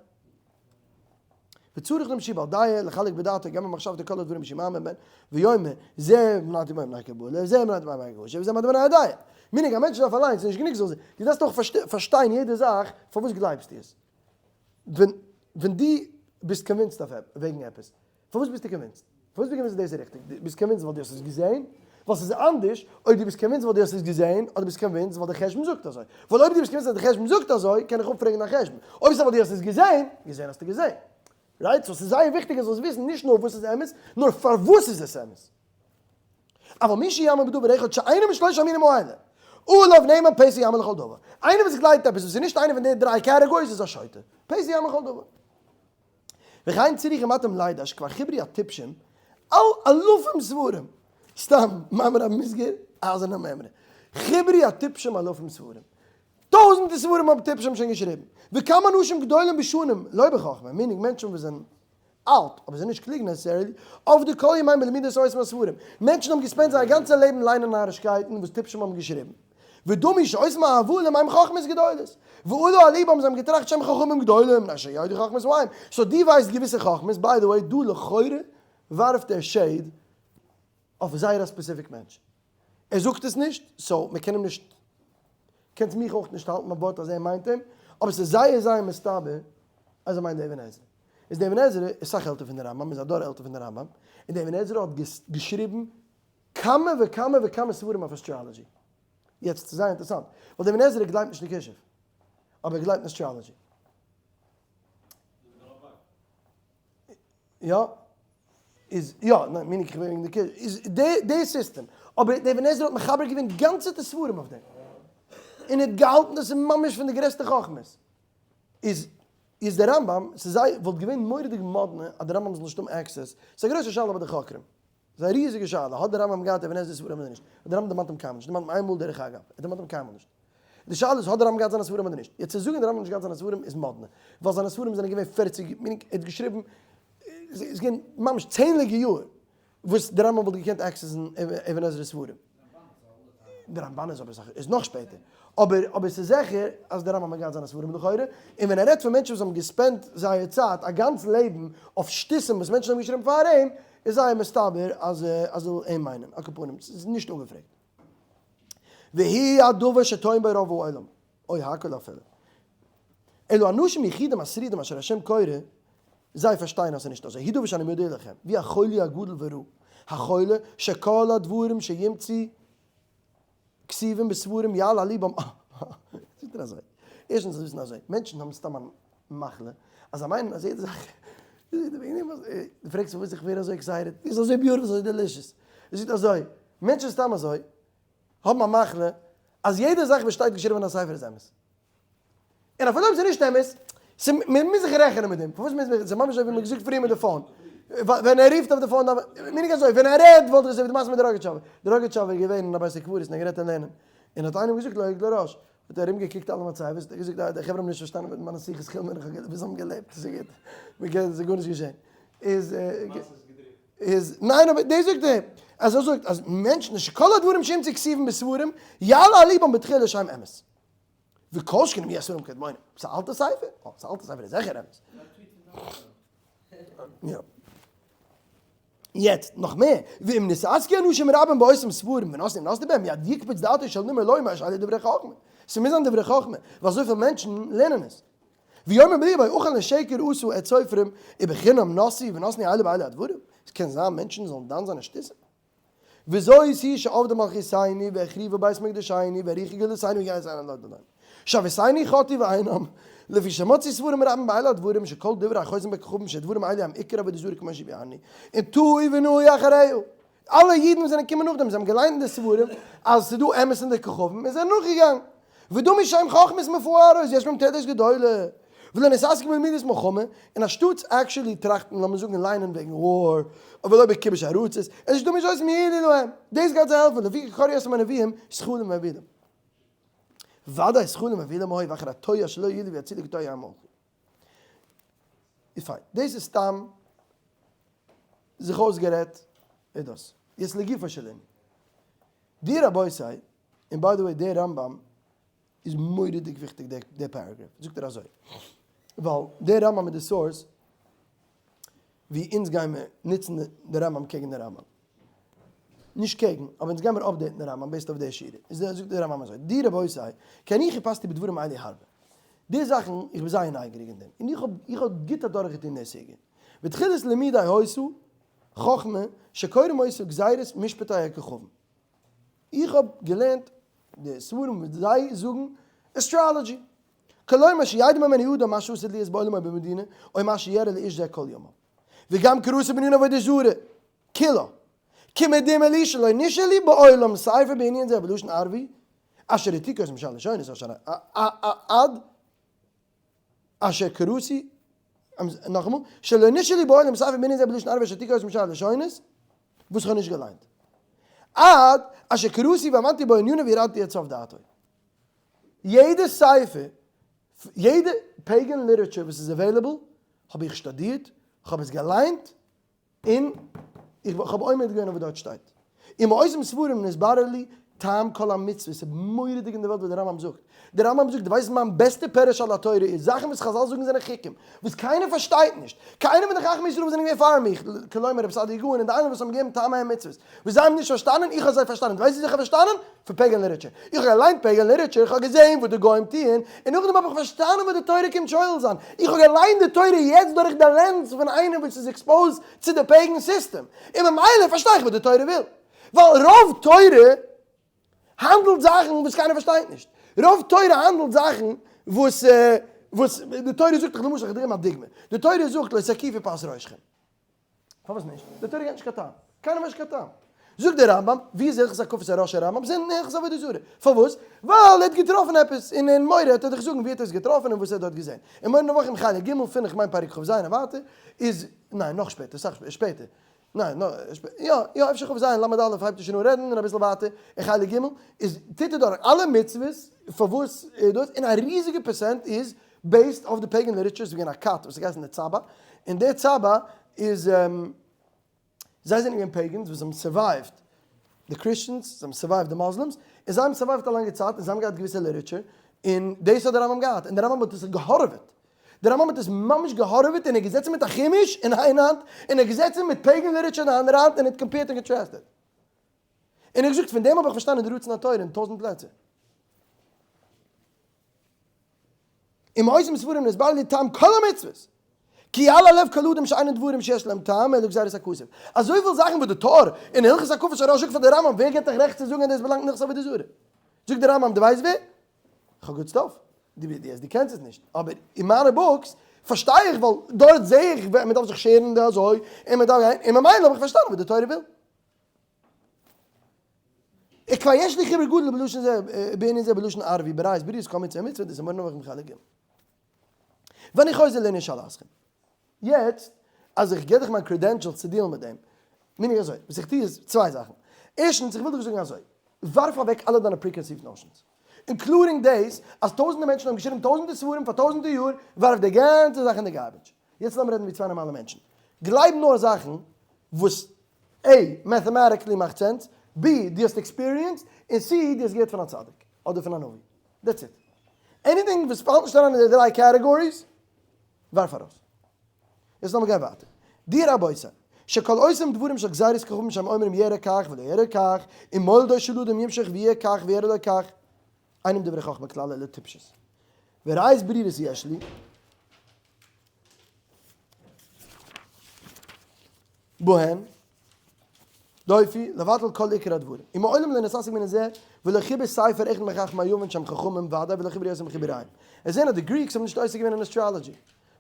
וצריך למשי בעל דעה לחלק בדעתו גם במחשבתו כל הדברים שמאמין בהן, ויאמר, זה מנעתי בהם מפני הקבלה, זה מנעתי בהם מפני הקדושה, וזה מנעתי בהם מפני הדעה. meaning א מענטש דארף אליינס, ס'איז נישט גענוג זאל זיין, דו דארפסט אויך פארשטיין יעדע זאך, פארוואס גלייבסטו עס? ווען ווען דו ביסט convinced אויף וועגן עפעס, פארוואס ביסטו convinced? פארוואס ביסטו convinced אז דאס איז ריכטיג? דו ביסט convinced ווייל דו האסט עס געזען? ווייל ס'איז אנדערש אויב דו ביסט convinced ווייל דו האסט עס געזען, אדער ביסט convinced ווייל די חשבון זאגט אזוי. ווייל אויב דו ביסט convinced אז די חשבון זאגט אזוי, קען איך אפפרעגן דיין חשבון. אויב ס'איז ווייל דו האסט עס געזען, געזען האסטו געזען. right? so ס'איז זייער וויכטיג אז זאלסט וויסן נישט נאר וואס איז אמת, נאר פארוואס איז עס אמת. אבל מי שיאמין בדבר אחד שאינו משלושה המינים האלה, עליו נאמר פתי יאמין לכל דבר. איינער וואס גלייבט עפעס וואס איז נישט איינער פון די דריי categories איז א שוטה. פתי יאמין לכל דבר. וכן צריכים אתם לידע שכבר חיברו הטיפשים על אלפים ספרים, סתם מאמר המוסגר, אייזערנע מימרא, חיברו הטיפשים אלפים ספרים, טויזענטער ספרים האבן טיפשים שוין געשריבן, וכמה אנשים גדולים בשנים, לא בחכמה, meaning מענטשן וואס זענען אלט, אבער זענען נישט קלוג necessarily, עבדו כל ימיהם בלמידת אותם הספרים, מענטשן האבן געספענדט זייער גאנצע לעבן ליינען נארישקייטן וואס טיפשים האבן געשריבן. ודמו שאותם ההבלים הם חכמות גדולות, ועלו על לבם זיי האבן געטראכט שהם חכמים גדולים, מפני שידעו חכמות ההם, so דו ווייסט געוויסע חכמות, by the way דא לכאורה ווארפט ער shade אויף זייער א specific מענטש, ער זאגט עס נישט, so מען קען אים נישט, קענסט מיך אויך נישט האלטן ביים ווארט אז ער מיינט אים, אבער ס'איז זייער זייער מסתבר אז ער מיינט די אבן עזרא. איז די אבן עזרא איז סאך עלטער פון די רמב ם, איז א דור עלטער פון די רמב ם, און די אבן עזרא האט געשריבן כמה וכמה וכמה ספרים אויף astrology. יעצט ס'איז זייער אינטערעסאנט, ווייל דער אבן עזרא גלייבט נישט אין כישוף, אבער ער גלייבט אין astrology. יא, איז יא, ניין, מיין איך וועגן די כישוף, איז די די סיסטעם, אבער דער אבן עזרא האט מחבר געווען גאנצעטע ספרים אויף דעם, און ער האט געהאלטן דאס איז ממש פון די גרעסטע חכמות. איז איז דער רמב ם, ס'איז זייער, וואלט געווען מורא'דיג מאדנע אז דער רמב ם זאל נישט האבן access, ס'איז א גרויסע שאלה ביי די חוקרים. ס'איז א ריזיגע שאלה, האט דער רמב ם געהאט אבן עזרא ספרים אדער נישט? דער רמב ם דערמאנט אים קיינמאל נישט, דערמאנט אים איינמאל דרך אגב, ער דערמאנט אים קיינמאל נישט. די שאלה איז האט דער רמב ם געהאט זיינע ספרים אדער נישט? יעצט צו זאגן דער רמב ם האט נישט געהאט זיינע ספרים איז מאדנע, ווייל זיינע ספרים זענען געווען פערציג, meaning ער האט געשריבן, ס'איז געווען ממש צענדליגע יאר וואס דער רמב ם וואלט געקענט access ן אבן עזרא ספרים. דער רמבן איז אבער איז נאך שפעטער. אבער אבער ס'איז זיכער אז דער רמב ם האט געהאט זיינע ספרים לכאורה, און ווען ער רעדט פון מענטשן וואס האבן געספענדט זייער צייט א גאנץ לעבן אויף שטותים וואס מענטשן האבן געשריבן פאר אים, איז זייער מסתבר אז אז זאל אים מיינען. על כל פנים, ס'איז נישט אפגעפרעגט. והיא הדבר שטועים בו רוב העולם, או הכל אפילו. אלו אנשים יחידים השרידים אשר השם קורא, זיי פארשטייען אז ס'איז נישט אזוי, הוא דבר שאני מודיע לכם, ווי החולי הגדול ורע, החולה שכל הדברים שימצאו כתובים בספרים יעלה על ליבם, זאגט ער אזוי, ערשטנס זאלסט וויסן אזוי, מענטשן האבן סתם א מחלה, אז זיי מיינען אז יעדע זאך, דו פרעגסט פארוואס איך ווער אזוי excited, איז אזוי beautiful אזוי delicious, ער זאגט אזוי, מענטשן סתם אזוי האבן א מחלה אז יעדע זאך וואס שטייט געשריבן אין א ספר איז אמת. און אפילו אויב ס'איז נישט אמת, מען מוז זיך רעכענען מיט דעם, פארוואס מוז מען, ס'איז ממש אזוי ווי מ'האט געזאגט פריער מיט די phone, ווען ער רופט אויף די phone דארף מען, מיין איך אזוי, ווען ער רעדט וואלט איך אזוי ווי די מעשה מיט די ראגאטשאווער, די ראגאטשאווער איז געווען אין א בית הקברות און ער האט גערעדט אין לערנען, און האט איינעם געזאגט לועג לרש, האט ער ארום געקוקט אלע מצבות, האט ער געזאגט אה די חברה האבן נישט פארשטאנען מיט מיינע שיחות חולין ווען איך האב ווי זיי האבן געלעבט, ס'איז גוט, מ'קען, ס'איז גארנישט געשען, איז איז ניין אבער דאס זאגט ער, אז ער זאגט אז מענטשן שכל הדברים שימצאו כתובים בספרים יעלה על ליבם בתחילה שהם אמת. וכל שכן אם יהיו הספרים קדמונים. ס'איז א אלטע ספר? אה, ס'איז א אלטע ספר איז זיכער אמת. יא. יעצט נאך מער, ואם נתעסקו אנשים רבים באותם ספרים ונתנו ונתנו בהם מיד יקפוץ דעתו של נמר לומר שאלה דברי חכמה. ס'מוז זיין דברי חכמה, ווייל אזויפיל מענטשן לערנען עס. ויאמר בלבו אכן לשקר עשו את סופרים ובחינם נשאו ונתנו אלה באלה הדברים. ס'קען זיין מענטשן זאלן דן זיין אין שטותים. וזאת היא שאבדה מלכותנו והחריבה בית מקדשנו והאריכה גלותנו ויעש עינינו לא דלנו שאבותינו חטאו ואינם לפי שמצאו ספרים רבים באלה הדברים שכל דברי החוזים בכוכבים שדברים אלה הם עיקר עבודה זרה כמו שביארנו און טעו ונעו אחריו אלע אידן וואס זענען געקומען נאכדעם זיי האבן געליינט אין די ספרים אז ס'איז דא אמת אין די כוכבים און זענען נאכגעגאנגען ודמו שהם חכמות מפוארות יש בהם תולדות גדולה ולא נתעסק בלמידת מלחמה, און אנשטאטס actually טראכטן לאמיר זאגן ליינען וועגן war, ולא בכיבוש ארצות, עס איז דא מי שעושים יועילו להם, דאס גייט זיי העלפן, לפיכך קראו אותם הנביאים זחלים ואווילים. ודאי זחלים ואווילים היו ואחר התועה שלא יועילו ויצילו כתועה המלכות. איז פיין. דאס איז סתם זיך אויסגערעדט איז דאס. יעצט לגופו של ענין. די רבותי, און by the way דער רמב"ם איז מורא'דיג וויכטיג דער paragraph, זאגט ער אזוי, ווייל דער רמב"ם איז די source ווי אונז גיימער נוצן די רמב"ם קעגן די רמב"ם. נישט קעגן, אבער אונז גיימער update ן די רמב"ם based אויף די שורה. איז זאגט די רמב"ם אזוי, די רבותי, כי אני חיפשתי בדברים האלה הרבה. די זאכן, איך בין זייער נייגעריג אין דעם, און איך האב איך האב גוט אדורכגעטון די סוגיא. ותחילת לימודי היתה חכמה שקוראים אותה גזירת משפטי הכוכבים. איך האב געלערנט די ספרים וואס זיי זאגן astrology. כלומר שידע ממנו אדם מה שעתיד להיות בעולם או במדינה, או מה שיארע לאיש זה כל ימיו. וגם קראתי בענין עבודה זרה, כולה. כמדומה לי שלא נשאר לי בעולם ספר בענין זה בלשון ערבי, אשר העתיקו את משל לשונות אשר עד אשר קראתי, נאכאמאל, שלא נשאר לי בעולם ספר בענין זה בלשון ערבי אשר העתיקו את משל לשונות, וואס איך האב נישט געליינט. עד אשר קראתי והבנתי בו ענינו וירדתי את סוף דעתו. יעדע ספר, יעדע pagan literature וואס איז available, האב איך שטודירט, כ'האב עס געליינט, און איך האב עומד געווען אויף וואס דארט שטייט. ומאותם ספרים נתברר לי טעם כל המצוות, ס'איז מורא'דיג אין די וועלט וואס דער רמב"ם זאגט. דער רמב"ם זאגט, דו ווייסט מיין בעסטע פירוש על התורה איז זאכן וואס חז"ל זאגן זענען חוקים, וואס קיינער פארשטייט נישט, קיינער פון די חכמי ישראל וואס זענען געווען פאר מיך, כלומר רבי סעדיה גאון און די אנדערע וואס האבן געגעבן טעמי המצוות, וואס זיי האבן נישט פארשטאנען, איך האב זיי פארשטאנען. דו ווייסט וויאזוי איך האב פארשטאנען? פון pagan literature. איך האב געליינט pagan literature, איך האב געזען וואס די גוים טוען, און נאכדעם האב איך פארשטאנען וואס די תורה קומט שולל זיין. איך האב געליינט די תורה יעצט דורך די lens פון איינער וואס איז exposed צו די pagan system, און ממילא פארשטיי איך וואס די תורה וויל. ווייל רוב תורה האנדלט זאכן וואס קיינער פארשטייט נישט. רוב תורה האנדלט זאכן וואס וואס די תורה זאגט דיך למשל, איך וועל דיר געבן א דוגמא, די תורה זאגט לא תקיפו פאת ראשכם. פארוואס נישט? די תורה געבט נישט קיין טעם. קיינער ווייסט נישט קיין טעם. זאגט דער רמב"ם, ווי איז הלכות הקפת הראש הרמב"ם? ס'איז אין הלכות עבודה זרה. פארוואס? ווייל ער האט געטראפן עפעס, און אין מורה האט ער דיך זאגן ווי ער האט עס געטראפן און וואס ער האט דארט געזען. אין מורה נבוכים חלק ג', פון כ'מיין פרק כ"ז און ווייטער, איז, ניין, נאך שפעטער, סאך שפעטער. ניין, נאך, יא, יא, אפשר כ"ז, ל"א הייבט ער שוין אן רעדן, און אביסל ווייטער, אין חלק ג', איז, טוט ער דורך אלע מצוות, פארוואס איז דאס, און א ריזיגע פערסענט איז based אויף די pagan literature, ס'איז געווען א כת וואס האט געהייסן די צבא, און די צבא איז, זיי זענען געווען pagans וואס האבן survived די Christians, זיי האבן survived די Muslims, און זיי האבן survived א לאנגע צייט, און זיי האבן געהאט געוויסע literature, און דאס האט דער רמב"ם געהאט, און דער רמב"ם האט עס געהארעוועט, דער רמב"ם האט עס ממש געהארעוועט, און ער איז געזעצן מיט א חומש אין איין האנט, און ער איז געזעצן מיט pagan literature אין די אנדערע האנט, און ער האט compared און contrasted. און ער האט געזאגט, פון דעם האב איך פארשטאנען די רצון התורה אין טויזנט פלעצער. ומאותם ספרים נתברר לי טעם כל המצוות, כי על הלב כל אדם שאינן דברים שיש להם טעם אלא גזירת הכתוב. אזויפיל זאכן וואס די טור אין הלכות הקפת הראש זאגט פאר די רמב"ם, ווער געבט דיך רעכט צו זאגן אז דאס באלאנגט אין הלכות עבודה זרה? זאגט די רמב"ם, דו ווייסט ווער? איך האב good stuff. דו קענסט עס נישט, אבער אין מיינע books פארשטיי איך ווייל דארט זע איך ווען מען דארף זיך שערן די אזוי און מען דארף גיין, און ממילא האב איך פארשטאנען וואס די תורה וויל. וכבר יש לי חיבור גדול בלשון זה, בענין זה בלשון ערבי, בראיות בריאות כל מצוה ומצוה, דאס איז מורה נבוכים חלק ג'. ואני חוזר לענין שאלתכם. יעצט אז איך גיב דיך מיין credentials צו deal ן מיט דעם, מיין איך אזוי, וואס איך טו איז צוויי זאכן. ערשטנס, איך וויל דיך זאגן אזוי, ווארף אוועק אלע דיינע preconceived notions, including דאס אז טויזנטער מענטשן האבן געשריבן טויזנטער ספרים פאר טויזנטער יאר, ווארף די גאנצע זאך אין די garbage. יעצט לאמיר רעדן ווי צוויי נארמאלע מענטשן. גלייב נאר זאכן וואס A. mathematically מאכט sense, B. דו האסט experienced, און C. דו האסט געהערט פון א צדיק אדער פון א נביא. That's it. Anything וואס פאלט נישט אריין אין די דריי categories, ווארף ארויס. יעצט לאמיר גיין ווייטער. די רבותי, שכל אותם דברים של גזירת כוכבים שהם אומרים יארע כך ולא יארע כך, אם מולדו של אדם ימשך ויהיה כך ויארע לו כך, אינם דברי חכמה כלל אלא טיפשות. וראיות ברורות יש לי. בהן, דופי, לבטל כל עיקר הדברים. ומעולם לא נתעסק בענין זה, ולא חיבר ספר אחד מחכמי יוון שהם חכמים ודאי ולא חיבר יותר מחיבוריים. עס זעהן אז די Greeks האבן נישט עוסק געווען אין astrology.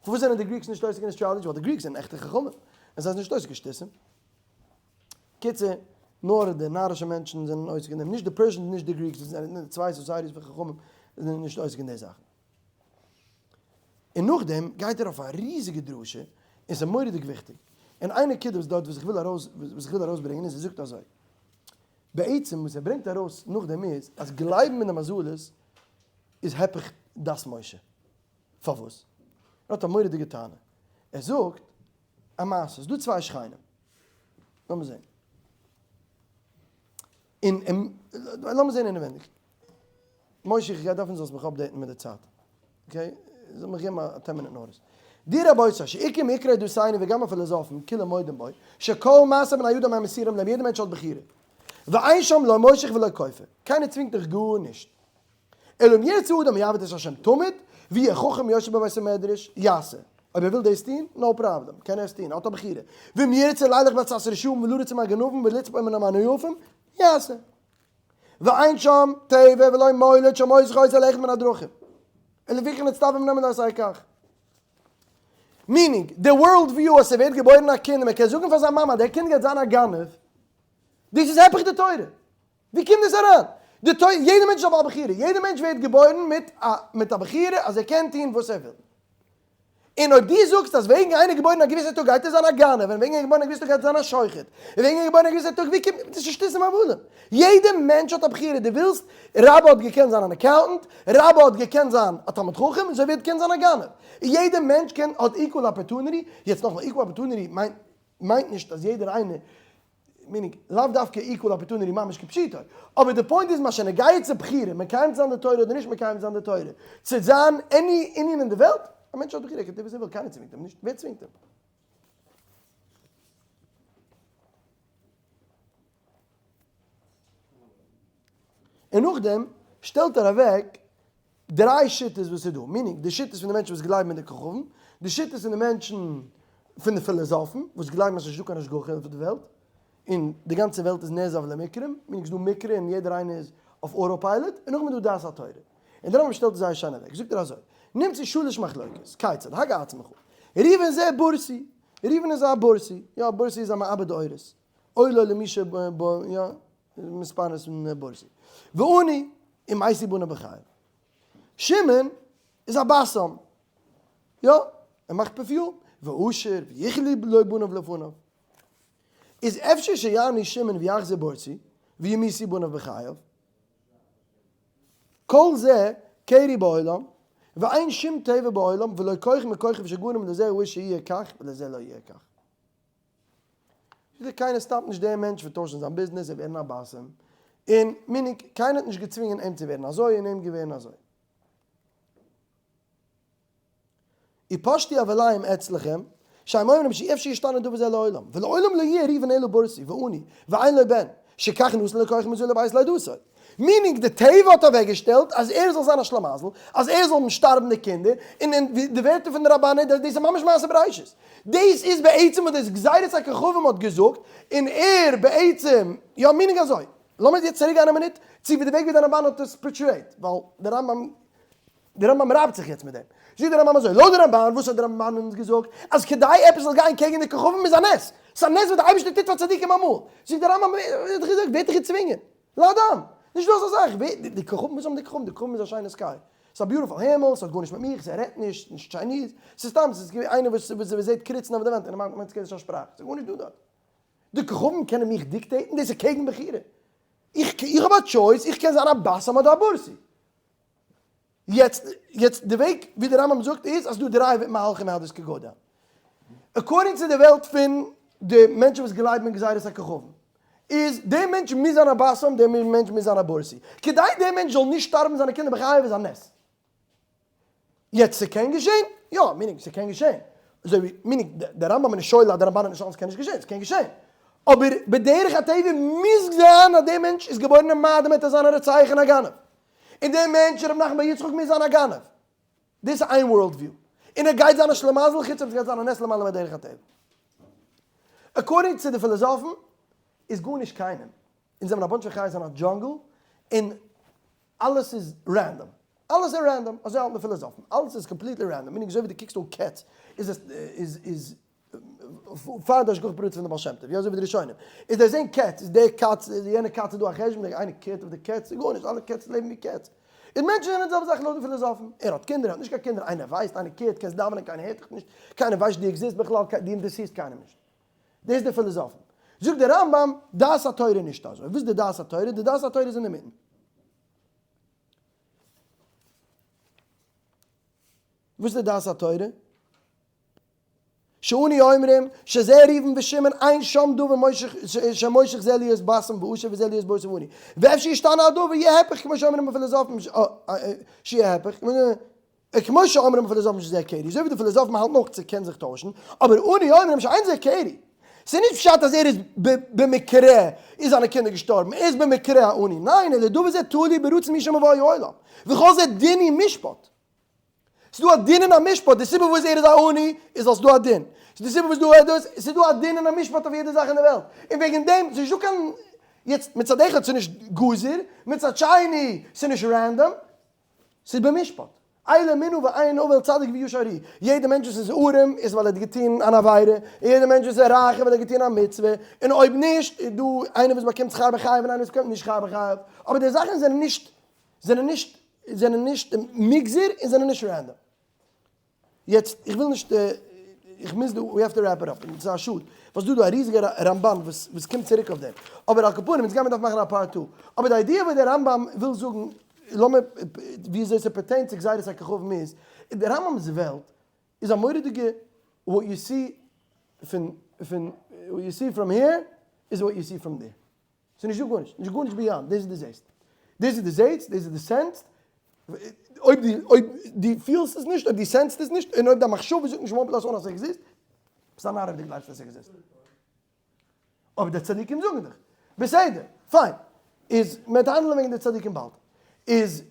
פארוואס זענען די Greeks נישט עוסק אין astrology? ווייל די Greeks זענען עכטע חכמים. און זיי זענען נישט עוסק אין שטותים. קיצור, נאר די נארישע מענטשן זענען עוסק אין דעם. נישט די Persians נישט די Greeks, דאס זענען צוויי societies פון חכמים זענען נישט עוסק אין די זאכן. און נאכדעם גייט ער אויף א ריזיגע דרשה, און ס'איז מורא'דיג וויכטיג. און איין נקודה וואס דארט וואס איך וויל ארויס וואס איך וויל ארויסברענגען איז, ער זאגט אזוי, בעצם וואס ער ברענגט ארויס נאכדעם איז, אז גלייבן אין די מזלות איז הפך דת משה. פארוואס? ער האט א מורא'דיגע טענה. ער זאגט א מעשה, ס'איז דא צוויי שכנים. לאמיר זען. און לאמיר זען אינעווענדיג. משה איך גיי דארפן זאלסט מיך update ן מיט די צייט. Okay? זאל מיך געבן א 10 מינוט notice. די רבותי שעיקר מעיקרא דתינו וגם הפילאזאפן כולם מודים בו שכל מעשה בני אדם הם מסורים להם יעדער מענטש האט בחירה ואין שם לא מושך ולא כופה קיינער צווינגט דיך גארנישט אלא אם ירצה אדם יעבוד את השם תמיד ויהיה חכם יושב בבית המדרש יעשה אויב ער וויל דאס טון no problem קען ער עס טון ער האט א בחירה ואם ירצה לילך בעצת רשעים ולרוץ עם הגנבים ולצפות מן המניאופים יעשה ואין שם טבע ולא מולד שמושך אותו ללכת מן הדרכים ולפיכך נצטווה מן לעשות כך. Meaning, די world view אז ס'ווערט געבוירן א קינד און מ'קען זאגן פאר זיין מאמע אז דער קינד גייט זיין א גנב, דאס איז הפך די תורה. ווי קומט דאס אריין? די תורה, יעדער מענטש איז א בעל בחירה, יעדער מענטש ווערט געבוירן מיט א מיט א בחירה אז ער קען טון וואס ער וויל. און אויב דו זאגסט אז וועגן איינער געבוירן א געוויסע טאג גייט ער זיין א גנב, און וועגן איינער געבוירן א געוויסע טאג גייט ער זיין א שוחט, און וועגן איינער געבוירן א געוויסע טאג, ווי קומט, דאס איז שטותים הבלים. יעדער מענטש האט א בחירה, דו ווילסט, רבא האט געקענט זיין אן accountant, רבא האט געקענט זיין א תלמיד חכם, און אזוי ווי ער האט געקענט זיין א גנב. יעדער מענטש קען, האט equal opportunity, יעצט נאכאמאל, equal opportunity מיינט מיינט נישט אז יעדער איינער, meaning, לאו דווקא equal opportunity ממש כפשוטו, אבער די point איז מה שנוגע צו בחירה, מקיים זיין די תורה אדער נישט מקיים זיין די תורה, צו זיין any ענין אין די וועלט, א מענטש האט בחירה, ער קען טון וואס ער וויל, קיינער צווינגט אים נישט, ווער צווינגט אים? און נאכדעם שטעלט ער אוועק דריי שיטות וואס איז דא, meaning די שיטות פון די מענטשן וואס גלייבן אין די כוכבים, די שיטות פון די מענטשן פון די פילאזאפן וואס גלייבן אז ס'איז נישטא קיין השגחה אויף די וועלט, און די גאנצע וועלט איז נעזב למקרים, meaning ס'איז דא מקרה און יעדער איינער איז אויף auto-pilot, און נאכדעם איז דא דעת התורה. און דער רמב ם שטעלט עס זייער שיין אוועק, זאגט ער אזוי, נמצא שלש מחלוקת, כיצד, הגע עצמך, ראובן זה בורסי, ראובן איז א בורסי, יא בורסי איז א מעבד עורות, אוי לו למי ש ב יא, מתפרנס פון בורסי. ועני, ומתו בניו בחייו. שמעון איז א בשם. יא, ער מאכט perfume. ועשיר, ויכלו לו בניו לפניו. איז אפשר שיעני שמעון ויחזיר בורסי, וימותו בניו בחייו? כל זה קרי בעולם, ואין שום טבע בעולם ולא כח מכוחו שגרם לזה הוא שיהיה כך ולזה לא יהיה כך. וויאזוי קיינער stop ט נישט דעם מענטש פון טוישן זיין ביזנעס און ווערן א בשם, און meaning קיינער האט נישט געצווינגען אים צו ווערן אזוי און אים געווערן אזוי. ופשטו הבלים אצלכם, שהם אומרים שאי אפשר ישתנה דבר זה לעולם, ולעולם לא יהיה ראובן אלא בורסי ועני, ואין לו בן, שכך נתן לו כח מזו לבית לידתו. Meaning די טבע האט אוועקגעשטעלט אז ער זאל זיין א שלמזל, אז ער זאל שטארבן די קינדער, און אין די ווערטער פון די רמבן דאס איז ממש מעשה בראשית. דאס איז בעצם וואס דאס גזירת הכוכבים האט געזאגט, און ער בעצם, יא meaning אזוי, לאמיר יעצט צוריק גיין א מינוט צו ווי די וועג ווי די רמבן האט עס portrayed, ווייל די רמב ם די רמב ם רייבט זיך יעצט מיט דעם. זאגט די רמב ם אזוי, לויט די רמבן, וואס האט די רמבן אונז געזאגט? אז כדי עפעס זאל גיין קעגן די כוכבים איז א נס! ס'איז א נס וואס די אייבערשטער טוט פאר צדיקים אמאל. זאגט די רמב ם, ווער האט דיך געזאגט? ווער האט דיך געצווינגען? לאדם! נישט דא אזא זאך! ווער, די כוכבים, וואס האבן די כוכבים? די כוכבים איז א שיינע sky. ס'איז א beautiful הימל, ס'האט גארנישט מיט מיך, ס'רעדט נישט, נישט Chinese, ס'איז סתם, ס'איז איינער וואס זעט קריצן אויף די ווענט און ער מיינט ס'איז א שפראך. ס'איז גארנישט דא דארט. די כוכבים קענען מיך dictate ן? דאס איז קעגן בחירה. איך האב א choice, איך קען זיין א בשם אדער א בורסי. יעצט, יעצט די וועג ווי די רמב ם זאגט איז אז ס'דא דריי מהלכים how this could go down. According צו די וועלט פון די מענטשן וואס גלייבן אין גזירת הכוכבים, איז דער מענטש מוז זיין א בשם, דער מענטש מוז זיין א בורסי. כדי דער מענטש זאל נישט שטארבן זיינע קינדער בחייו איז א נס. יעצט ס'קען געשען? יא, meaning ס'קען געשען. אזוי ווי, meaning דער רמב ם איז נישט שולל אז דער רמבן האט נישט אלעס קען נישט געשען, ס'קען געשען. אבער בדרך הטבע מוז זיין אז דער מענטש איז געבוירן אין מאדים וועט ער זיין א רוצח און א גנב. און דער מענטש ר' נחמן בר יצחק מוז זיין א גנב. דאס איז איין world view. און ער גייט זיין א שלימזל חוץ אויב ס'גייט זיין א נס למעלה מדרך הטבע. According צו די פילאזאפן איז גארנישט קיינעם. אונז זעמיר א bunch פון חיות אין א jungle און אלעס איז random. אלעס איז random. אזוי האלטן די פילאזאפן. אלעס איז completely random. Meaning אזוי ווי דו קוקסט אן קעץ איז עס איז איז פאר די השגחה פרטית פון די בעל שם טוב, יא אזוי ווי די ראשונים, איז דער זעהן קעץ, איז דער קאץ, איז יענע קאץ איז דא א חשבון, דער איינער care ט אויף די קעץ, איז גארנישט, אלע קעץ לעבן ווי קעץ. און מענטשן זענען די זעלבע זאך לויט די פילאזאפן, ער האט קינדער, ער האט נישט קיין קינדער, איינער ווייסט, איינער care ט, קענסט דאווענען, קיינער הערט דיך נישט, קיינער ווייסט דו exist בכלל, דו אינטערעסירסט קיינעם נישט. דאס איז די פילאזאפן. זאגט דער רמב ם, דעת התורה איז נישט אזוי. וואס איז די דעת התורה? די דעת התורה איז אינדערמיטן. וואס איז די דעת התורה? שאנו אומרים שזה ראובן ושמעון אין שם דבר מושך שמושך זה להיות בסם ועשיר וזה להיות בשר ועני ואפשר ישתנה הדבר יהיה הפך כמו שאומרים הפילאזאפן שיהיה הפך כמו שאומרים הפילאזאפן שזה קרי אזוי ווי די פילאזאפן האלטן אויך ס'קען זיך טוישן אבער אנו אומרים שאין זה קרי ס'איז נישט פשט אז ער איז במקרה איז זיינע קינדער געשטארבן ער איז במקרה א עני ניין אלא דבר זה תלוי ברצון מי שמביא העולם וכל זה דין ומשפט. ס'איז דא א דין און א משפט, די סיבה וואס ער איז א עני איז ווייל ס'איז דא א דין, די סיבה וואס דא איז דאס, ס'איז דא א דין און א משפט אויף יעדע זאך אין די וועלט, און וועגן דעם, ס'איז נישטא קיין, יעצט מצד אחד ס'איז נישט גזור, מצד שני ס'איז נישט random, ס'איז במשפט, אלה אמונה ואין עול צדיק וישר הוא, יעדע מענטש וואס איז ארעם איז ווייל ער האט געטון אן עבירה, און יעדע מענטש וואס איז רייך איז ווייל ער האט געטון א מצוה, און אויב נישט איז דא איינער וואס באקומט שכר בחייו און איינער וואס באקומט נישט שכר בחייו, אבער די זאכן זענען נישט זענען נישט זענען נישט מוגזר און זענען נישט random. יעצט איך וויל נישט איך מוז דא we have to wrap it up און ס'איז א שאד ווייל ס'דא דא א ריזיגע רמב"ן וואס וואס קומט צוריק אויף דעם אבער על כל פנים אונז גיימיר דארפן מאכן א part two אבער די idea וואס דער רמב"ם וויל זאגן לאמיר ווי אזוי ס' pertain ט צו גזירת הכוכבים איז אין די רמב"ם'ס וועלט איז א מורא'דיגע what you see פון פון what you see from here is what you see from there. ס'איז נישט דא גארנישט, נישט גארנישט beyond, דאס איז די זעסט. דאס איז די זעסט, דאס איז די sense ט, אויב די אויב די פילסט עס נישט, אויב די sense ט עס נישט, און אויב דיין מחשבה זאגט נישט one plus one אז ס'עקזיסט, ביסט א נאר אויב די גלייבסט אז ס'עקזיסט. אבער די צדיקים זאגן דיך. בסדר, פיין. איז מ'וועט האנדלען וועגן די צדיקים באלד. איז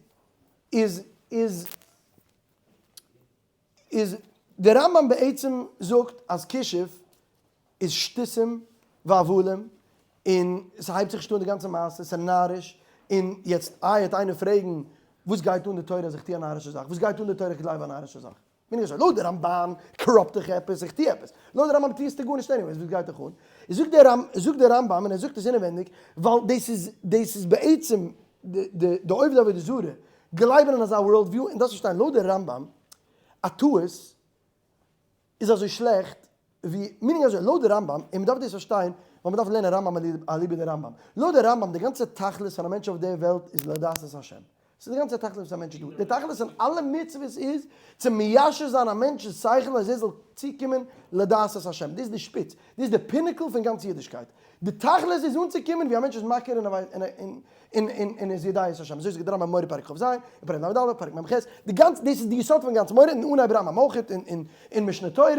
איז איז איז די רמב"ם בעצם זאגט אז כישוף איז שטותים והבלים און ס'הייבט זיך נישט אן די גאנצע מעשה, ס'איז נאריש, און יעצט איי וועט איינער פרעגן וואס גייט אן די תורה אז איך טו א נארישע זאך, וואס גייט אן די תורה איך גלייב א נארישע זאך, בין איך אזוי לויט די רמב"ן corrupt איך עפעס, איך טו עפעס, לויט די רמב"ם טוסטו גארנישט anyways וואס גייט דיך אן, זאגט די רמ זאגט די רמב"ם און ער זאגט עס אינעווענדיג ווייל דאס איז דאס איז בעצם די די די עובדי עבודה זרה גלייבן אין אזא world view און דארפסט פארשטיין לויט די רמב"ם א טעות איז אזוי שלעכט ווי meaning אזוי לויט די רמב"ם און מען דארף דאס פארשטיין ווייל מען דארף לערנען רמב"ם אליבא דרמב"ם לויט די רמב"ם די גאנצע תכלית פון א מענטש אויף די וועלט איז לדעת את השם ס'איז די גאנצע תכלית וואס א מענטש איז דא די תכלית פון אלע מצוות איז צו מיישב זיין א מענטש'ס שכל אז ער זאל צוקומען לדעת את השם דאס איז די שפיץ דאס איז די pinnacle פון גאנץ אידישקייט די תכלית איז אנצוקומען ווי א מענטש איז מכיר און און איז יודע את השם, אזוי זאגט די רמב"ם מורה פרק כ"ז, און פרק ל"א, פרק מ"ח, די גאנצע, דאס איז די יסוד פון גאנץ מורה, און אנהייב רמב"ם אויך, און אין משנה תורה,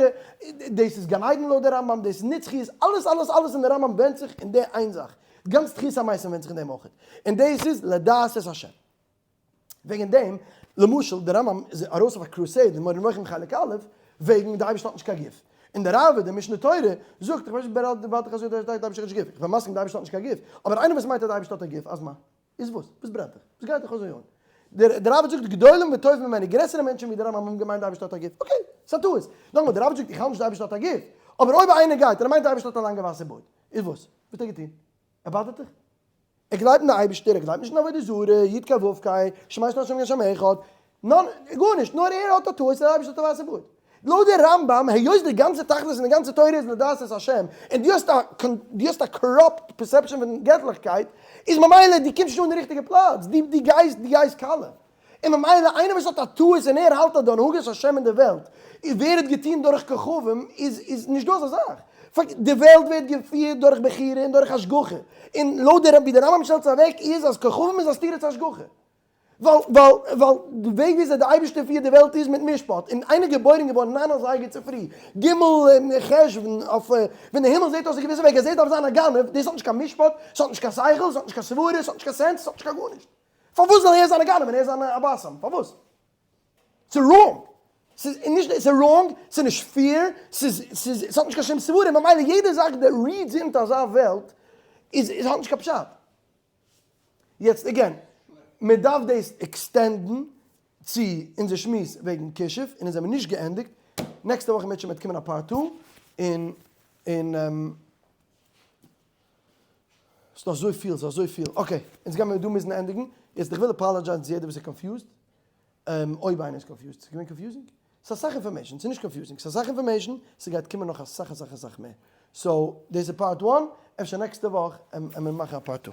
דאס איז גן עדן לויט די רמב"ם, דאס איז נצחיות, אלעס אלעס אלעס אין די רמב"ם ווענדט זיך אין די איין זאך, גאנץ תחיית המתים ווענדט זיך אין דעם אויך, און דאס איז לדעת את השם. וועגן דעם, למשל, דער רמב"ם איז ארויס אויף א crusade אין מורה נבוכים חלק א', וועגן די אייבערשטער האט נישט קיין גוף. און דער ראב"ד אין משנה תורה זאגט, איך ווייס נישט ווער האט דיך אזוי דער אייבערשטער האט נישט גוף. איך בין מסכים די אייבערשטער האט נישט קיין גוף, אבער איינער וואס מיינט אז די אייבערשטער האט א גוף, אז מה? איז וואס? וואס ברענט דיך? וואס גייט דיך אזוי אן? דער ראב"ד זאגט גדולים וטובים ממני, גרעסערע מענטשן ווי דער רמב"ם האבן געמיינט די אייבערשטער האט א גוף. okay, ס'איז א טעות. נאכאמאל, דער ראב"ד זאגט איך האלט נישט די אייבערשטער האט א גוף, אבער אויב איינער גייט און ער מיינט די אייבערשטער האט א לאנגע ווייסע בארד, איז וואס? וואס האט ער געטון? ער באדערט דיך? ער גלייבט אין די אייבישטער, ער גלייבט נישט אין עבודה זרה, יוד קיי וואו קיי, שמש נאר שם שם אחד, נאר גארנישט, נאר ער האט א טעות אז דער אייבישטער האט א ווייסע בארד. לויט די רמב"ם, היות די גאנצע תכלית פון די גאנצע תורה איז לדעת את השם, און דו האסט א דו האסט א corrupt perception פון געטליכקייט, איז ממילא דו קומסט נישט אן די ריכטיגע פלאץ, דו דו גייסט דו גייסט קאלע. און ממילא איינער וואס האט א טעות און ער האלט אז די הנהגת השם אין די וועלט ווערט געטון דורך כוכבים איז איז נישט דא אזא זאך. פאק די וועלט ווערט געפירט דורך בחירה און דורך השגחה. און לויט די ווי די רמב"ם שטעלט עס אוועק איז אז כוכבים איז א סתירה צו השגחה. ווייל ווייל ווייל די וועג וויאזוי די אייבערשטער פירט די וועלט איז מיט משפט. און איינער געבוירן געווארן ניין אזייגער צופרי ג' חשוון אויף ווען די הימל זעט אויס א געוויסע וועג אז ער דארף זיין א גנב דאס האט נישט קיין משפט, ס'האט נישט קיין שכל, ס'האט נישט קיין סברה, ס'האט נישט קיין sense, ס'האט נישט קיין גארנישט. פארוואס זאל ער זיין א גנב און ער זיין א בסם? פארוואס? ס'איז wrong! ס'איז נישט ס'איז wrong, ס'איז נישט fair, ס'איז ס'איז ס'האט נישט קיין שום סברה, ממילא יעדע זאך that reads into אזא וועלט איז איז האט נישט קיין פשט. יעצט again, מען דארף דאס extend ן צו אונזער שמועס וועגן כישוף, און אונז האבן נישט געענדיגט, נעקסטע וואך אם ירצה השם וועט קומען א part two, און און. ס'דא אזויפיל, ס'איז אזויפיל. okay, אונז גיימיר דא מוזן ענדיגן. יעצט איך וויל apologize ן צו יעדער וואס איז confused. אויב איינער איז confused. ס'איז געווען confusing? ס'איז אסאך information, ס'איז נישט confusing. ס'איז אסאך information, ס'גייט קומען נאך אסאך אסאך אסאך מער. so, דאס איז part one, אפשר נעקסטע וואך עמיר מאכן א part two.